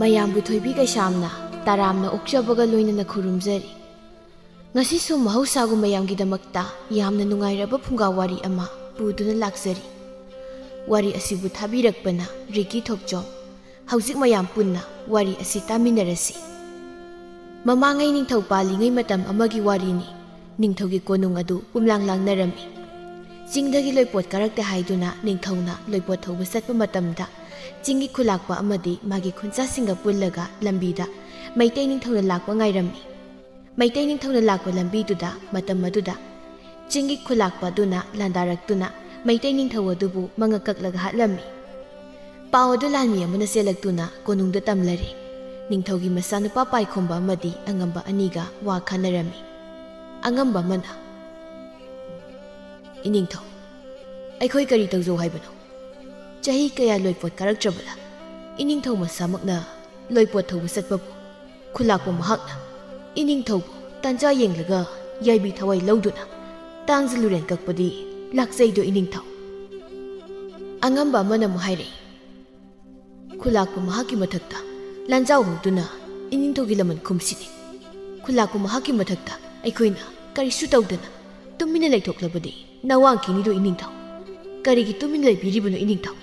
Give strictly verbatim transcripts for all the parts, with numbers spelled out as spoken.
ꯃꯌꯥꯝꯕꯨ ꯊꯣꯏꯕꯤ ꯀꯩꯁꯥꯝꯅ ꯇꯔꯥꯝꯅ ꯑꯣꯛꯆꯕꯒ ꯂꯣꯏꯅꯅ ꯈꯨꯔꯨꯝꯖꯔꯤ꯫ ꯉꯁꯤꯁꯨ ꯃꯍꯧꯁꯥꯒꯨꯝ ꯃꯌꯥꯝꯒꯤꯗꯃꯛꯇ ꯌꯥꯝꯅ ꯅꯨꯡꯉꯥꯏꯔꯕ ꯐꯨꯡꯒꯥ ꯋꯥꯔꯤ ꯑꯃ ꯄꯨꯗꯨꯅ ꯂꯥꯛꯆꯔꯤ꯫ ꯋꯥꯔꯤ ꯑꯁꯤꯕꯨ ꯊꯥꯕꯤꯔꯛꯄꯅ ꯔꯤꯀꯤ ꯊꯣꯛꯆꯣꯝ꯫ ꯍꯧꯖꯤꯛ ꯃꯌꯥꯝ ꯄꯨꯟꯅ ꯋꯥꯔꯤ ꯑꯁꯤ ꯇꯥꯃꯤꯟꯅꯔꯁꯤ꯫ ꯃꯃꯥꯡꯉꯩ ꯅꯤꯡꯊꯧ ꯄꯥꯜꯂꯤꯉꯩ ꯃꯇꯝ ꯑꯃꯒꯤ ꯋꯥꯔꯤꯅꯤ꯫ ꯅꯤꯡꯊꯧꯒꯤ ꯀꯣꯅꯨꯡ ꯑꯗꯨ ꯄꯨꯝꯂꯥꯡ ꯂꯥꯡꯅꯔꯝꯃꯤ꯫ ꯆꯤꯡꯗꯒꯤ ꯂꯣꯏꯄꯣꯠ ꯀꯥꯔꯛꯇꯦ ꯍꯥꯏꯗꯨꯅ ꯅꯤꯡꯊꯧꯅ ꯂꯣꯏꯄꯣꯠ ꯊꯧꯕ ꯆꯠꯄ ꯃꯇꯝꯗ, ꯆꯤꯡꯒꯤ ꯈꯨꯂꯥꯛꯄ ꯑꯃꯗꯤ ꯃꯥꯒꯤ ꯈꯨꯟꯖꯥꯁꯤꯡꯒ ꯄꯨꯜꯂꯒ ꯂꯝꯕꯤꯗ ꯃꯩꯇꯩ ꯅꯤꯡꯊꯧꯅ ꯂꯥꯛꯄ ꯉꯥꯏꯔꯝꯃꯤ꯫ ꯃꯩꯇꯩ ꯅꯤꯡꯊꯧꯅ ꯂꯥꯛꯄ ꯂꯝꯕꯤꯗꯨꯗ ꯃꯇꯝ ꯑꯗꯨꯗ ꯆꯤꯡꯒꯤ ꯈꯨꯂꯥꯛꯄ ꯑꯗꯨꯅ ꯂꯥꯟꯗꯥꯔꯛꯇꯨꯅ ꯃꯩꯇꯩ ꯅꯤꯡꯊꯧ ꯑꯗꯨꯕꯨ ꯃꯉꯛ ꯀꯛꯂꯒ ꯍꯥꯠꯂꯝꯃꯤ꯫ ꯄꯥꯎ ꯑꯗꯨ ꯂꯥꯟꯃꯤ ꯑꯃꯅ ꯆꯦꯜꯂꯛꯇꯨꯅ ꯀꯣꯅꯨꯡꯗ ꯇꯝꯂꯔꯦ꯫ ꯅꯤꯡꯊꯧꯒꯤ ꯃꯆꯥꯅꯨꯄꯥ ꯄꯥꯏꯈꯣꯝꯕ ꯑꯃꯗꯤ ꯑꯉꯝꯕ ꯑꯅꯤꯒ ꯋꯥ ꯈꯟꯅꯔꯝꯃꯤ꯫ ꯑꯉꯝꯕ ꯑꯃꯅ, "ꯏꯅꯤꯡꯊꯧ, ꯑꯩꯈꯣꯏ ꯀꯔꯤ ꯇꯧꯖꯧ ꯍꯥꯏꯕꯅꯣ? ꯆꯍꯤ ꯀꯌꯥ ꯂꯣꯏꯄꯣꯠ ꯀꯥꯔꯛꯇ꯭ꯔꯕꯗ ꯏꯅꯤꯡꯊꯧ ꯃꯁꯥꯃꯛꯅ ꯂꯣꯏꯄꯣꯠ ꯊꯧꯕ ꯆꯠꯄꯕꯨ, ꯈꯨꯂꯥꯛꯄ ꯃꯍꯥꯛꯅ ꯏꯅꯤꯡꯊꯧꯕꯨ ꯇꯥꯟꯖꯥ ꯌꯦꯡꯂꯒ ꯌꯥꯏꯕꯤ ꯊꯋꯥꯏ ꯂꯧꯗꯨꯅ ꯇꯥꯡꯖ ꯂꯨꯔꯦꯟ ꯀꯛꯄꯗꯤ ꯂꯥꯛꯆꯩꯗꯣ ꯏꯅꯤꯡꯊꯧ?" ꯑꯉꯝꯕ ꯑꯃꯅ ꯑꯃꯨꯛ ꯍꯥꯏꯔꯛꯏ, "ꯈꯨꯂꯥꯛꯄ ꯃꯍꯥꯛꯀꯤ ꯃꯊꯛꯇ ꯂꯥꯟꯖꯥꯎ ꯍꯧꯗꯨꯅ ꯏꯅꯤꯡꯊꯧꯒꯤ ꯂꯃꯟ ꯈꯨꯝꯁꯤꯅꯤ꯫ ꯈꯨꯂꯥꯛꯄ ꯃꯍꯥꯛꯀꯤ ꯃꯊꯛꯇ ꯑꯩꯈꯣꯏꯅ ꯀꯔꯤꯁꯨ ꯇꯧꯗꯅ ꯇꯨꯃꯤꯟꯅ ꯂꯩꯊꯣꯛꯂꯕꯗꯤ ꯅꯋꯥꯡꯈꯤꯅꯤꯗꯣ ꯏꯅꯤꯡꯊꯧ꯫ ꯀꯔꯤꯒꯤ ꯇꯨꯃꯤꯟꯅ ꯂꯩꯕꯤꯔꯤꯕꯅꯣ ꯏꯅꯤꯡꯊꯧ?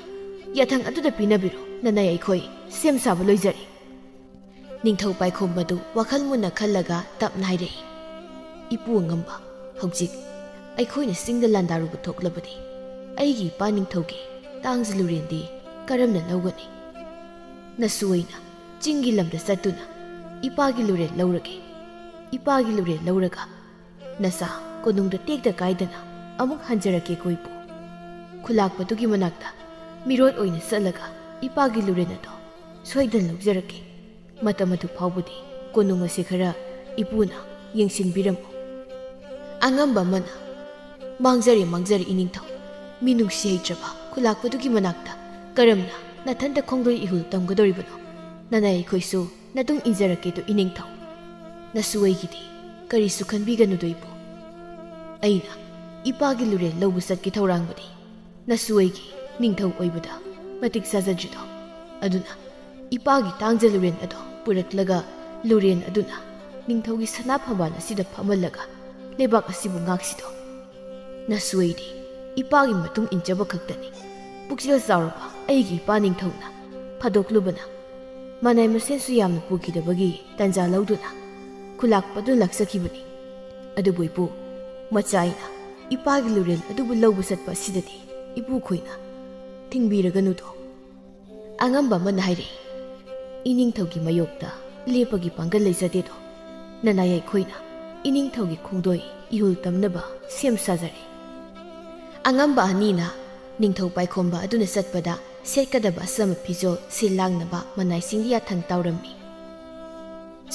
ꯌꯥꯊꯪ ꯑꯗꯨꯗ ꯄꯤꯅꯕꯤꯔꯣ, ꯅꯅꯥꯏ ꯑꯩꯈꯣꯏ ꯁꯦꯝ ꯁꯥꯕ ꯂꯣꯏꯖꯔꯦ꯫" ꯅꯤꯡꯊꯧ ꯄꯥꯏꯈꯣꯝꯕꯗꯨ ꯋꯥꯈꯜ ꯃꯨꯟꯅ ꯈꯜꯂꯒ ꯇꯞꯅ ꯍꯥꯏꯔꯛꯏ, "ꯏꯄꯨ ꯑꯉꯝꯕ, ꯍꯧꯖꯤꯛ ꯑꯩꯈꯣꯏꯅ ꯆꯤꯡꯗ ꯂꯥꯟꯗꯥꯔꯨꯕ ꯊꯣꯛꯂꯕꯗꯤ ꯑꯩꯒꯤ ꯏꯄꯥ ꯅꯤꯡꯊꯧꯒꯤ ꯇꯥꯡꯖ ꯂꯨꯔꯦꯟꯗꯤ ꯀꯔꯝꯅ ꯂꯧꯒꯅꯤ? ꯅꯁꯨ ꯑꯩꯅ ꯆꯤꯡꯒꯤ ꯂꯝꯗ ꯆꯠꯇꯨꯅ ꯏꯄꯥꯒꯤ ꯂꯨꯔꯦꯟ ꯂꯧꯔꯒꯦ꯫ ꯏꯄꯥꯒꯤ ꯂꯨꯔꯦꯟ ꯂꯧꯔꯒ ꯅꯆꯥ ꯀꯣꯅꯨꯡꯗ ꯇꯦꯛꯇ ꯀꯥꯏꯗꯅ ꯑꯃꯨꯛ ꯍꯟꯖꯔꯛꯀꯦ ꯀꯣ ꯏꯄꯨ꯫ ꯈꯨꯂꯥꯛꯄꯗꯨꯒꯤ ꯃꯅꯥꯛꯇ ꯃꯤꯔꯣꯠ ꯑꯣꯏꯅ ꯆꯠꯂꯒ ꯏꯄꯥꯒꯤ ꯂꯨꯔꯦꯟ ꯑꯗꯣ ꯁꯣꯏꯗꯅ ꯂꯧꯖꯔꯛꯀꯦ꯫ ꯃꯇꯝ ꯑꯗꯨ ꯐꯥꯎꯕꯗꯤ ꯀꯣꯅꯨꯡ ꯑꯁꯤ ꯈꯔ ꯏꯄꯨꯅ ꯌꯦꯡꯁꯤꯟꯕꯤꯔꯝꯃꯨ꯫" ꯑꯉꯝꯕ ꯑꯃꯅ, "ꯃꯥꯡꯖꯔꯦ, ꯃꯥꯡꯖꯔꯦ ꯏꯅꯤꯡꯊꯧ꯫ ꯃꯤꯅꯨꯡꯁꯤ ꯍꯩꯇ꯭ꯔꯕ ꯈꯨꯂꯥꯛꯄꯗꯨꯒꯤ ꯃꯅꯥꯛꯇ ꯀꯔꯝꯅ ꯅꯊꯟꯇ ꯈꯣꯡꯂꯣꯏ ꯏꯍꯨꯜ ꯇꯝꯒꯗꯧꯔꯤꯕꯅꯣ? ꯅꯅꯥꯏ ꯑꯩꯈꯣꯏꯁꯨ ꯅꯇꯨꯡ ꯏꯟꯖꯔꯛꯀꯦꯗꯣ ꯏꯅꯤꯡꯊꯧ꯫ ꯅꯁꯨ ꯑꯩꯒꯤꯗꯤ ꯀꯔꯤꯁꯨ ꯈꯟꯕꯤꯒꯅꯨꯗꯣ ꯏꯄꯨ꯫ ꯑꯩꯅ ꯏꯄꯥꯒꯤ ꯂꯨꯔꯦꯟ ꯂꯧꯕ ꯆꯠꯀꯦ ꯊꯧꯔꯥꯡꯕꯗꯤ ꯅꯁꯨ ꯑꯩꯒꯤ ꯅꯤꯡꯊꯧ ꯑꯣꯏꯕꯗ ꯃꯇꯤꯛ ꯆꯥꯖꯗ꯭ꯔꯤꯗꯣ꯫ ꯑꯗꯨꯅ ꯏꯄꯥꯒꯤ ꯇꯥꯡꯖ ꯂꯨꯔꯦꯟ ꯑꯗꯣ ꯄꯨꯔꯛꯂꯒ ꯂꯨꯔꯦꯟ ꯑꯗꯨꯅ ꯅꯤꯡꯊꯧꯒꯤ ꯁꯅꯥ ꯐꯝꯕꯥꯜ ꯑꯁꯤꯗ ꯐꯝꯍꯜꯂꯒ ꯂꯩꯕꯥꯛ ꯑꯁꯤꯕꯨ ꯉꯥꯛꯁꯤꯗꯣ꯫ ꯅꯁꯨ ꯑꯩꯗꯤ ꯏꯄꯥꯒꯤ ꯃꯇꯨꯡ ꯏꯟꯖꯕ ꯈꯛꯇꯅꯤ꯫ ꯄꯨꯛꯆꯦꯜ ꯆꯥꯎꯔꯕ ꯑꯩꯒꯤ ꯏꯄꯥ ꯅꯤꯡꯊꯧꯅ ꯐꯥꯗꯣꯛꯂꯨꯕꯅ ꯃꯅꯥꯏ ꯃꯁꯦꯟꯁꯨ ꯌꯥꯝꯅ ꯄꯨꯈꯤꯗꯕꯒꯤ ꯇꯟꯖꯥ ꯂꯧꯗꯨꯅ ꯈꯨꯂꯥꯛꯄꯗꯨ ꯂꯥꯛꯆꯈꯤꯕꯅꯤ꯫ ꯑꯗꯨꯕꯨ ꯏꯄꯨ, ꯃꯆꯥ ꯑꯩꯅ ꯏꯄꯥꯒꯤ ꯂꯨꯔꯦꯜ ꯑꯗꯨꯕꯨ ꯂꯧꯕ ꯆꯠꯄ ꯑꯁꯤꯗꯗꯤ ꯏꯄꯨꯈꯣꯏꯅ ꯊꯤꯡꯕꯤꯔꯒꯅꯨꯗꯣ꯫ ꯑꯉꯝꯕ ꯑꯃꯅ ꯍꯥꯏꯔꯛꯏ, "ꯏꯅꯤꯡꯊꯧꯒꯤ ꯃꯌꯣꯛꯇ ꯂꯦꯞꯄꯒꯤ ꯄꯥꯡꯒꯜ ꯂꯩꯖꯗꯦꯗꯣ꯫ ꯅꯅꯥꯏ ꯑꯩꯈꯣꯏꯅ ꯏꯅꯤꯡꯊꯧꯒꯤ ꯈꯣꯡꯗꯣꯏ ꯏꯍꯨꯜ ꯇꯝꯅꯕ ꯁꯦꯝ ꯁꯥꯖꯔꯦ꯫" ꯑꯉꯝꯕ ꯑꯅꯤꯅ ꯅꯤꯡꯊꯧ ꯄꯥꯏꯈꯣꯝꯕ ꯑꯗꯨꯅ ꯆꯠꯄꯗ ꯁꯦꯠꯀꯗꯕ ꯑꯆꯝꯕ ꯐꯤꯖꯣꯜ ꯁꯤꯜ ꯂꯥꯡꯅꯕ ꯃꯅꯥꯏꯁꯤꯡꯒꯤ ꯌꯥꯊꯪ ꯇꯧꯔꯝꯃꯤ꯫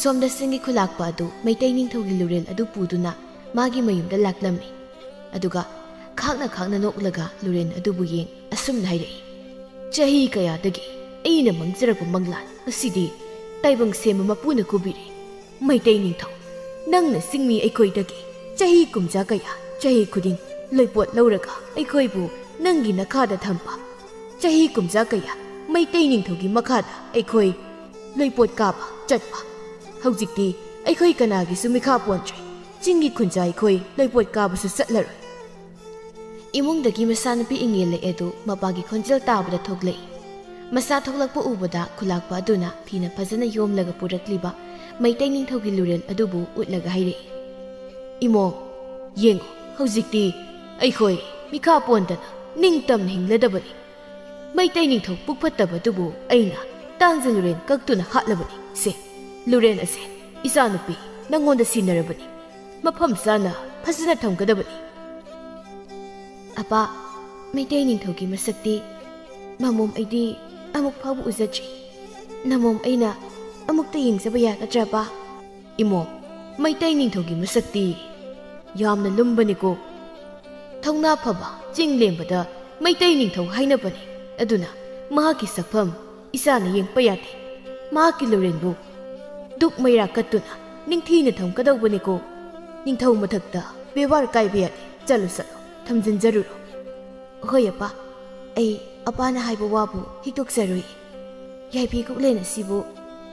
ꯁꯣꯝꯗ ꯆꯤꯡꯒꯤ ꯈꯨꯂꯥꯛꯄ ꯑꯗꯨ ꯃꯩꯇꯩ ꯅꯤꯡꯊꯧꯒꯤ ꯂꯨꯔꯦꯜ ꯑꯗꯨ ꯄꯨꯗꯨꯅ ꯃꯥꯒꯤ ꯃꯌꯨꯝꯗ ꯂꯥꯛꯂꯝꯃꯤ꯫ ꯑꯗꯨꯒ ꯈꯥꯛꯅ ꯈꯥꯛꯅ ꯅꯣꯛꯂꯒ ꯂꯨꯔꯦꯟ ꯑꯗꯨꯕꯨ ꯌꯦꯡ ꯑꯁꯨꯝꯅ ꯍꯥꯏꯔꯛꯏ, "ꯆꯍꯤ ꯀꯌꯥꯗꯒꯤ ꯑꯩꯅ ꯃꯪꯖꯔꯛꯄ ꯃꯪꯂꯥꯟ ꯑꯁꯤꯗꯤ ꯇꯥꯏꯕꯪ ꯁꯦꯝꯕ ꯃꯄꯨꯅ ꯀꯨꯕꯤꯔꯦ꯫ ꯃꯩꯇꯩ ꯅꯤꯡꯊꯧ, ꯅꯪꯅ ꯆꯤꯡꯃꯤ ꯑꯩꯈꯣꯏꯗꯒꯤ ꯆꯍꯤ ꯀꯨꯝꯖꯥ ꯀꯌꯥ ꯆꯍꯤ ꯈꯨꯗꯤꯡ ꯂꯣꯏꯄꯣꯠ ꯂꯧꯔꯒ ꯑꯩꯈꯣꯏꯕꯨ ꯅꯪꯒꯤ ꯅꯈꯥꯗ ꯊꯝꯕ꯫ ꯆꯍꯤ ꯀꯨꯝꯖꯥ ꯀꯌꯥ ꯃꯩꯇꯩ ꯅꯤꯡꯊꯧꯒꯤ ꯃꯈꯥꯗ ꯑꯩꯈꯣꯏ ꯂꯣꯏꯄꯣꯠ ꯀꯥꯕ ꯆꯠꯄ꯫ ꯍꯧꯖꯤꯛꯇꯤ ꯑꯩꯈꯣꯏ ꯀꯅꯥꯒꯤꯁꯨ ꯃꯤꯈꯥ ꯄꯣꯟꯗ꯭ꯔꯦ꯫ ꯆꯤꯡꯒꯤ ꯈꯨꯟꯖꯥ ꯑꯩꯈꯣꯏ ꯂꯣꯏꯄꯣꯠ ꯀꯥꯕꯁꯨ ꯆꯠꯂꯔꯣꯏ꯫" ꯏꯃꯨꯡꯗꯒꯤ ꯃꯆꯥꯅꯨꯄꯤ ꯏꯪꯉꯦꯜꯂꯛꯑꯦ ꯑꯗꯨ ꯃꯄꯥꯒꯤ ꯈꯣꯟꯖꯦꯜ ꯇꯥꯕꯗ ꯊꯣꯛꯂꯛꯏ꯫ ꯃꯆꯥ ꯊꯣꯛꯂꯛꯄ ꯎꯕꯗ ꯈꯨꯂꯥꯛꯄ ꯑꯗꯨꯅ ꯐꯤꯅ ꯐꯖꯅ ꯌꯣꯝꯂꯒ ꯄꯨꯔꯛꯂꯤꯕ ꯃꯩꯇꯩ ꯅꯤꯡꯊꯧꯒꯤ ꯂꯨꯔꯦꯜ ꯑꯗꯨꯕꯨ ꯎꯠꯂꯒ ꯍꯥꯏꯔꯛꯏ, "ꯏꯃꯣ, ꯌꯦꯡꯉꯨ, ꯍꯧꯖꯤꯛꯇꯤ ꯑꯩꯈꯣꯏ ꯃꯤꯈꯥ ꯄꯣꯟꯗꯅ ꯅꯤꯡꯇꯝꯅ ꯍꯤꯡꯂꯗꯕꯅꯤ꯫ ꯃꯩꯇꯩ ꯅꯤꯡꯊꯧ ꯄꯨꯛ ꯐꯠꯇꯕꯗꯨꯕꯨ ꯑꯩꯅ ꯇꯥꯡꯖ ꯂꯨꯔꯦꯟ ꯀꯛꯇꯨꯅ ꯍꯥꯠꯂꯕꯅꯤ꯫ ꯁꯦ, ꯂꯨꯔꯦꯟ ꯑꯁꯦ ꯏꯆꯥꯅꯨꯄꯤ ꯅꯪꯉꯣꯟꯗ ꯁꯤꯟꯅꯔꯕꯅꯤ꯫ ꯃꯐꯝ ꯆꯥꯅ ꯐꯖꯅ ꯊꯝꯒꯗꯕꯅꯤ꯫" "ꯑꯄꯥ, ꯃꯩꯇꯩ ꯅꯤꯡꯊꯧꯒꯤ ꯃꯁꯛꯇꯤ ꯃꯃꯣꯝ ꯑꯩꯗꯤ ꯑꯃꯨꯛ ꯐꯥꯎꯕ ꯎꯖꯗ꯭ꯔꯤ꯫ ꯅꯃꯣꯝ ꯑꯩꯅ ꯑꯃꯨꯛꯇ ꯌꯦꯡꯖꯕ ꯌꯥꯒꯗ꯭ꯔꯕ?" "ꯏꯃꯣ, ꯃꯩꯇꯩ ꯅꯤꯡꯊꯧꯒꯤ ꯃꯁꯛꯇꯤ ꯌꯥꯝꯅ ꯂꯨꯝꯕꯅꯤꯀꯣ꯫ ꯊꯧꯅꯥ ꯐꯕ ꯆꯤꯡ ꯂꯦꯝꯕꯗ ꯃꯩꯇꯩ ꯅꯤꯡꯊꯧ ꯍꯥꯏꯅꯕꯅꯤ꯫ ꯑꯗꯨꯅ ꯃꯍꯥꯛꯀꯤ ꯁꯛꯐꯝ ꯏꯆꯥꯅ ꯌꯦꯡꯄ ꯌꯥꯗꯦ꯫ ꯃꯍꯥꯛꯀꯤ ꯂꯨꯔꯦꯟꯕꯨ ꯗꯨꯛ ꯃꯩꯔꯥ ꯀꯠꯇꯨꯅ ꯅꯤꯡꯊꯤꯅ ꯊꯝꯒꯗꯧꯕꯅꯤꯀꯣ꯫ ꯅꯤꯡꯊꯧ ꯃꯊꯛꯇ ꯕꯦꯕꯥꯔ ꯀꯥꯏꯕ ꯌꯥꯗꯦ꯫ ꯆꯠꯂꯨ, ꯆꯠꯂꯨ, ꯊꯝꯖꯤꯟꯖꯔꯨꯔꯣ꯫" "ꯍꯣꯏ ꯑꯄꯥ, ꯑꯩ ꯑꯄꯥꯅ ꯍꯥꯏꯕ ꯋꯥꯕꯨ ꯍꯤꯛꯇꯣꯛꯆꯔꯨꯏ꯫" ꯌꯥꯏꯐꯤ ꯀꯨꯛꯂꯦꯟ ꯑꯁꯤꯕꯨ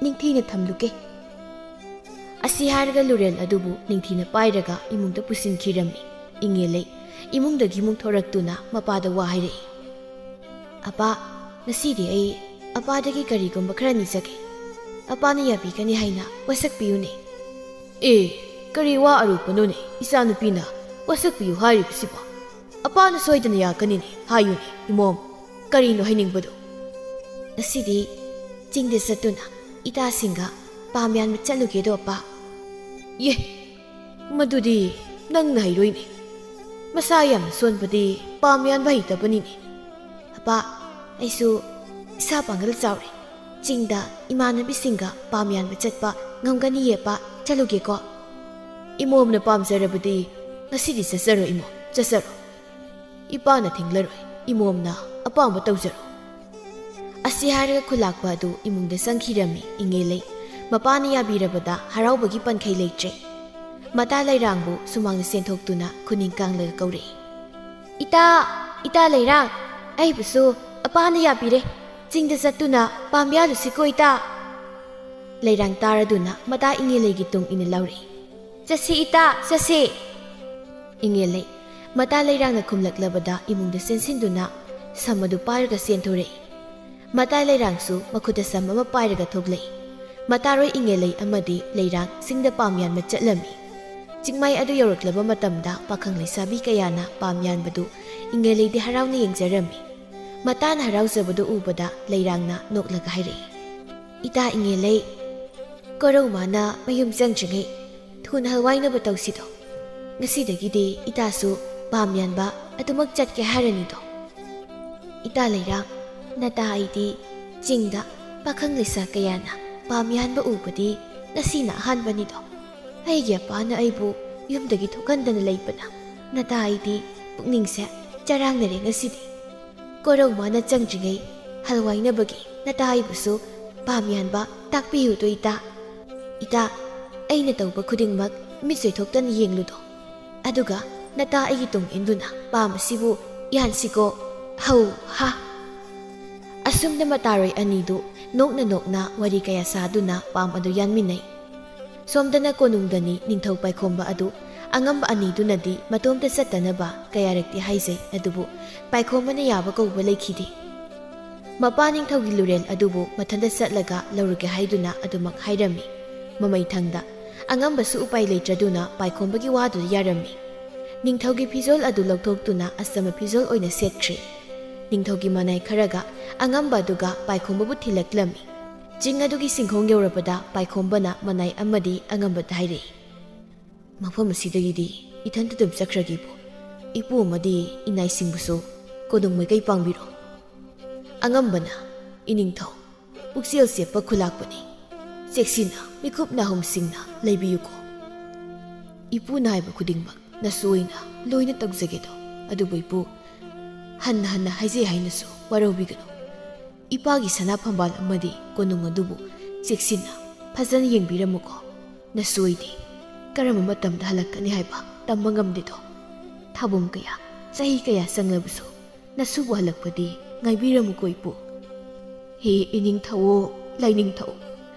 ꯅꯤꯡꯊꯤꯅ ꯊꯝꯂꯨꯒꯦ꯫ ꯑꯁꯤ ꯍꯥꯏꯔꯒ ꯂꯨꯔꯦꯜ ꯑꯗꯨꯕꯨ ꯅꯤꯡꯊꯤꯅ ꯄꯥꯏꯔꯒ ꯏꯃꯨꯡꯗ ꯄꯨꯁꯤꯟꯈꯤꯔꯝꯃꯤ꯫ ꯏꯉꯦꯂꯩ ꯏꯃꯨꯡꯗꯒꯤ ꯑꯃꯨꯛ ꯊꯣꯔꯛꯇꯨꯅ ꯃꯄꯥꯗ ꯋꯥ ꯍꯥꯏꯔꯛꯏ꯫ "ꯑꯄꯥ, ꯉꯁꯤꯗꯤ ꯑꯩ ꯑꯄꯥꯗꯒꯤ ꯀꯔꯤꯒꯨꯝꯕ ꯈꯔ ꯅꯤꯖꯒꯦ꯫ ꯑꯄꯥꯅ ꯌꯥꯕꯤꯒꯅꯤ ꯍꯥꯏꯅ ꯋꯥꯁꯛꯄꯤꯌꯨꯅꯦ꯫" "ꯑꯦ, ꯀꯔꯤ ꯋꯥ ꯑꯔꯨꯕꯅꯣꯅꯦ ꯏꯆꯥꯅꯨꯄꯤꯅ ꯋꯥꯁꯛꯄꯤꯌꯨ ꯍꯥꯏꯔꯤꯕꯁꯤꯕꯣ? ꯑꯄꯥꯅ ꯁꯣꯏꯗꯅ ꯌꯥꯒꯅꯤꯅꯦ, ꯍꯥꯏꯌꯨꯅꯦ ꯏꯃꯣꯝ, ꯀꯔꯤꯅꯣ ꯍꯥꯏꯅꯤꯡꯕꯗꯣ?" "ꯉꯁꯤꯗꯤ ꯆꯤꯡꯗ ꯆꯠꯇꯨꯅ ꯏꯇꯥꯁꯤꯡꯒ ꯄꯥꯝ ꯌꯥꯟꯕ ꯆꯠꯂꯨꯒꯦꯗꯣ, ꯑꯄꯥ꯫" "ꯌꯦ, ꯃꯗꯨꯗꯤ ꯅꯪꯅ ꯍꯩꯔꯣꯏꯅꯦ꯫ ꯃꯁꯥ ꯌꯥꯝꯅ ꯁꯣꯟꯕꯗꯤ ꯄꯥꯝ ꯌꯥꯟꯕ ꯍꯩꯇꯕꯅꯤꯅꯦ꯫" "ꯑꯄꯥ, ꯑꯩꯁꯨ ꯏꯁꯥ ꯄꯥꯡꯒꯜ ꯆꯥꯎꯔꯦ꯫ ꯆꯤꯡꯗ ꯏꯃꯥꯟꯅꯕꯤꯁꯤꯡꯒ ꯄꯥꯝ ꯌꯥꯟꯕ ꯆꯠꯄ ꯉꯝꯒꯅꯤꯌꯦ, ꯑꯄꯥ꯫ ꯆꯠꯂꯨꯒꯦꯀꯣ꯫" "ꯏꯃꯣꯝꯅ ꯄꯥꯝꯖꯔꯕꯗꯤ ꯉꯁꯤꯗꯤ ꯆꯠꯆꯔꯣ ꯏꯃꯣꯝ, ꯆꯠꯆꯔꯣ꯫ ꯏꯄꯥꯅ ꯊꯤꯡꯂꯔꯣꯏ, ꯏꯃꯣꯝꯅ ꯑꯄꯥꯝꯕ ꯇꯧꯖꯔꯣ꯫" ꯑꯁꯤ ꯍꯥꯏꯔꯒ ꯈꯨꯂꯥꯛꯄ ꯑꯗꯨ ꯏꯃꯨꯡꯗ ꯆꯪꯈꯤꯔꯝꯃꯤ꯫ ꯏꯉꯦꯂꯩ ꯃꯄꯥꯅ ꯌꯥꯕꯤꯔꯕꯗ ꯍꯔꯥꯎꯕꯒꯤ ꯄꯟꯈꯩ ꯂꯩꯇ꯭ꯔꯦ꯫ ꯃꯇꯥ ꯂꯩꯔꯥꯡꯕꯨ ꯁꯨꯃꯥꯡꯗ ꯆꯦꯟꯊꯣꯛꯇꯨꯅ ꯈꯨꯅꯤꯡ ꯀꯥꯡꯂꯒ ꯀꯧꯔꯛꯏ꯫ "ꯏꯇꯥ, ꯏꯇꯥ ꯂꯩꯔꯥꯡ, ꯑꯩꯕꯨꯁꯨ ꯑꯄꯥꯅ ꯌꯥꯕꯤꯔꯦ꯫ ꯆꯤꯡꯗ ꯆꯠꯇꯨꯅ ꯄꯥꯝ ꯌꯥꯜꯂꯨꯁꯤꯀꯣ, ꯏꯇꯥ꯫" ꯂꯩꯔꯥꯡ ꯇꯥꯔꯗꯨꯅ ꯃꯇꯥ ꯏꯉꯦꯂꯩꯒꯤ ꯇꯨꯡ ꯏꯟꯅ ꯂꯥꯎꯔꯛꯏ꯫ "ꯆꯠꯁꯤ ꯏꯇꯥ, ꯆꯠꯁꯤ!" ꯏꯉꯦꯂꯩ ꯃꯇꯥ ꯂꯩꯔꯥꯡꯅ ꯈꯨꯝꯂꯛꯂꯕꯗ ꯏꯃꯨꯡꯗ ꯆꯦꯟꯁꯤꯟꯗꯨꯅ ꯁꯝ ꯑꯗꯨ ꯄꯥꯏꯔꯒ ꯆꯦꯟꯊꯣꯔꯛꯏ꯫ ꯃꯇꯥ ꯂꯩꯔꯥꯡꯁꯨ ꯃꯈꯨꯠꯇ ꯁꯝ ꯑꯃ ꯄꯥꯏꯔꯒ ꯊꯣꯛꯂꯛꯏ꯫ ꯃꯇꯥꯔꯣꯏ ꯏꯉꯦꯂꯩ ꯑꯃꯗꯤ ꯂꯩꯔꯥꯡ ꯆꯤꯡꯗ ꯄꯥꯝ ꯌꯥꯟꯕ ꯆꯠꯂꯝꯃꯤ꯫ ꯆꯤꯡꯃꯥꯏ ꯑꯗꯨ ꯌꯧꯔꯛꯂꯕ ꯃꯇꯝꯗ ꯄꯥꯈꯪ ꯂꯩꯁꯥꯕꯤ ꯀꯌꯥꯅ ꯄꯥꯝ ꯌꯥꯟꯕꯗꯨ ꯏꯉꯦꯂꯩꯗꯤ ꯍꯔꯥꯎꯅ ꯌꯦꯡꯖꯔꯝꯃꯤ꯫ ꯃꯇꯥꯅ ꯍꯔꯥꯎꯖꯕꯗꯨ ꯎꯕꯗ ꯂꯩꯔꯥꯡꯅ ꯅꯣꯛꯂꯒ ꯍꯥꯏꯔꯛꯏ, "ꯏꯇꯥ ꯏꯉꯦꯂꯩ, ꯀꯣꯔꯧ ꯃꯥꯅ ꯃꯌꯨꯝ ꯆꯪꯗ꯭ꯔꯤꯉꯩ ꯊꯨꯅ ꯍꯜꯋꯥꯏꯅꯕ ꯇꯧꯁꯤꯗꯣ꯫ ꯉꯁꯤꯗꯒꯤꯗꯤ ꯏꯇꯥꯁꯨ ꯄꯥꯝ ꯌꯥꯟꯕ ꯑꯗꯨꯃꯛ ꯆꯠꯀꯦ ꯍꯥꯏꯔꯅꯤꯗꯣ꯫" "ꯏꯇꯥ ꯂꯩꯔꯥꯡ, ꯅꯇꯥ ꯑꯩꯗꯤ ꯆꯤꯡꯗ ꯄꯥꯈꯪ ꯂꯩꯁꯥ ꯀꯌꯥꯅ ꯄꯥꯝ ꯌꯥꯟꯕ ꯎꯕꯗꯤ ꯉꯁꯤꯅ ꯑꯍꯥꯟꯕꯅꯤꯗꯣ꯫ ꯑꯩꯒꯤ ꯑꯄꯥꯅ ꯑꯩꯕꯨ ꯌꯨꯝꯗꯒꯤ ꯊꯣꯛꯍꯟꯗꯅ ꯂꯩꯕꯅ ꯅꯇꯥ ꯑꯩꯗꯤ ꯄꯨꯛꯅꯤꯡꯁꯦ ꯆꯔꯥꯡꯅꯔꯦ ꯉꯁꯤꯗꯤ꯫ ꯀꯣꯔꯧ ꯃꯥꯅ ꯆꯪꯗ꯭ꯔꯤꯉꯩ ꯍꯜꯋꯥꯏꯅꯕꯒꯤ ꯅꯇꯥ ꯑꯩꯕꯨꯁꯨ ꯄꯥꯝ ꯌꯥꯟꯕ ꯇꯥꯛꯄꯤꯌꯨꯗꯣ ꯏꯇꯥ꯫ ꯏꯇꯥ, ꯑꯩꯅ ꯇꯧꯕ ꯈꯨꯗꯤꯡꯃꯛ ꯃꯤꯠ ꯆꯣꯏꯊꯣꯛꯇꯅ ꯌꯦꯡꯂꯨꯗꯣ꯫ ꯑꯗꯨꯒ ꯅꯇꯥ ꯑꯩꯒꯤ ꯇꯨꯡ ꯏꯟꯗꯨꯅ ꯄꯥꯝ ꯑꯁꯤꯕꯨ ꯌꯥꯟꯁꯤꯀꯣ꯫ ꯍꯧ ꯍꯥ!" ꯑꯁꯨꯝꯅ ꯑꯁꯨꯝꯅ ꯃꯇꯥꯔꯣꯏ ꯑꯅꯤꯗꯨ ꯅꯣꯛꯅ ꯅꯣꯛꯅ ꯋꯥꯔꯤ ꯀꯌꯥ ꯁꯥꯗꯨꯅ ꯄꯥꯝ ꯑꯗꯨ ꯌꯥꯟꯃꯤꯟꯅꯩ꯫ ꯁꯣꯝꯗꯅ ꯀꯣꯅꯨꯡꯗꯅꯤ ꯅꯤꯡꯊꯧ ꯄꯥꯏꯈꯣꯝꯕ ꯑꯗꯨ ꯑꯉꯝꯕ ꯑꯅꯤꯗꯨꯅꯗꯤ ꯃꯇꯣꯝꯇ ꯆꯠꯇꯅꯕ ꯀꯌꯥꯔꯛꯇꯤ ꯍꯥꯏꯖꯩ, ꯑꯗꯨꯕꯨ ꯄꯥꯏꯈꯣꯝꯕꯅ ꯌꯥꯕ ꯀꯧꯕ ꯂꯩꯈꯤꯗꯦ꯫ ꯃꯄꯥ ꯅꯤꯡꯊꯧꯒꯤ ꯂꯨꯔꯦꯜ ꯑꯗꯨꯕꯨ ꯃꯊꯟꯇ ꯆꯠꯂꯒ ꯂꯧꯔꯒꯦ ꯍꯥꯏꯗꯨꯅ ꯑꯗꯨꯃꯛ ꯍꯥꯏꯔꯝꯃꯤ꯫ ꯃꯃꯩꯊꯪꯗ ꯑꯉꯝꯕꯁꯨ ꯎꯄꯥꯏ ꯂꯩꯇ꯭ꯔꯗꯨꯅ ꯄꯥꯏꯈꯣꯝꯕꯒꯤ ꯋꯥꯗꯨꯗ ꯌꯥꯔꯝꯃꯤ꯫ ꯅꯤꯡꯊꯧꯒꯤ ꯐꯤꯖꯣꯜ ꯑꯗꯨ ꯂꯧꯊꯣꯛꯇꯨꯅ ꯑꯆꯝꯕ ꯐꯤꯖꯣꯜ ꯑꯣꯏꯅ ꯁꯦꯠꯈ꯭ꯔꯦ꯫ ꯅꯤꯡꯊꯧꯒꯤ ꯃꯅꯥꯏ ꯈꯔꯒ ꯑꯉꯝꯕ ꯑꯗꯨꯒ ꯄꯥꯏꯈꯣꯝꯕꯕꯨ ꯊꯤꯜꯂꯛꯂꯝꯃꯤ꯫ ꯆꯤꯡ ꯑꯗꯨꯒꯤ ꯁꯤꯡꯈꯣꯡ ꯌꯧꯔꯕꯗ ꯄꯥꯏꯈꯣꯝꯕꯅ ꯃꯅꯥꯏ ꯑꯃꯗꯤ ꯑꯉꯝꯕꯗ ꯍꯥꯏꯔꯛꯏ, "ꯃꯐꯝ ꯑꯁꯤꯗꯒꯤꯗꯤ ꯏꯊꯟꯇ ꯑꯗꯨꯝ ꯆꯠꯈ꯭ꯔꯒꯦ ꯏꯄꯨ꯫ ꯏꯄꯨ ꯑꯃꯗꯤ ꯏꯅꯥꯏꯁꯤꯡꯕꯨꯁꯨ ꯀꯣꯅꯨꯡ ꯃꯥꯏꯀꯩ ꯄꯥꯡꯕꯤꯔꯣ꯫" ꯑꯉꯝꯕꯅ, "ꯏꯅꯤꯡꯊꯧ, ꯄꯨꯛꯆꯦꯜ ꯆꯦꯞꯄ ꯈꯨꯂꯥꯛꯄꯅꯤ꯫ ꯆꯦꯛꯁꯤꯟꯅ ꯃꯤꯀꯨꯞ ꯅꯥꯍꯨꯝꯁꯤꯡꯅ ꯂꯩꯕꯤꯌꯨꯀꯣ꯫ ꯏꯄꯨꯅ ꯍꯥꯏꯕ ꯈꯨꯗꯤꯡꯃꯛ ꯅꯁꯨ ꯑꯣꯏꯅ ꯂꯣꯏꯅ ꯇꯧꯖꯒꯦꯗꯣ꯫ ꯑꯗꯨꯕꯨ ꯏꯄꯨ, ꯍꯟꯅ ꯍꯟꯅ ꯍꯥꯏꯖꯩ ꯍꯥꯏꯅꯁꯨ ꯋꯥꯔꯧꯕꯤꯒꯅꯨ꯫ ꯏꯄꯥꯒꯤ ꯁꯅꯥ ꯐꯝꯕꯥꯜ ꯑꯃꯗꯤ ꯀꯣꯅꯨꯡ ꯑꯗꯨꯕꯨ ꯆꯦꯛꯁꯤꯟꯅ ꯐꯖꯅ ꯌꯦꯡꯕꯤꯔꯝꯃꯨꯀꯣ꯫ ꯅꯁꯨ ꯑꯣꯏꯗꯤ ꯀꯔꯝꯕ ꯃꯇꯝꯗ ꯍꯜꯂꯛꯀꯅꯤ ꯍꯥꯏꯕ ꯇꯝꯕ ꯉꯝꯗꯦꯗꯣ꯫ ꯊꯥꯕꯨꯝ ꯀꯌꯥ, ꯆꯍꯤ ꯀꯌꯥ ꯆꯪꯂꯕꯁꯨ ꯅꯁꯨꯕꯨ ꯍꯜꯂꯛꯄꯗꯤ ꯉꯥꯏꯕꯤꯔꯝꯃꯨꯀꯣ ꯏꯄꯨ꯫" ꯍꯦ ꯏꯅꯤꯡꯊꯧꯑꯣ, ꯂꯥꯏꯅꯤꯡꯊꯧ,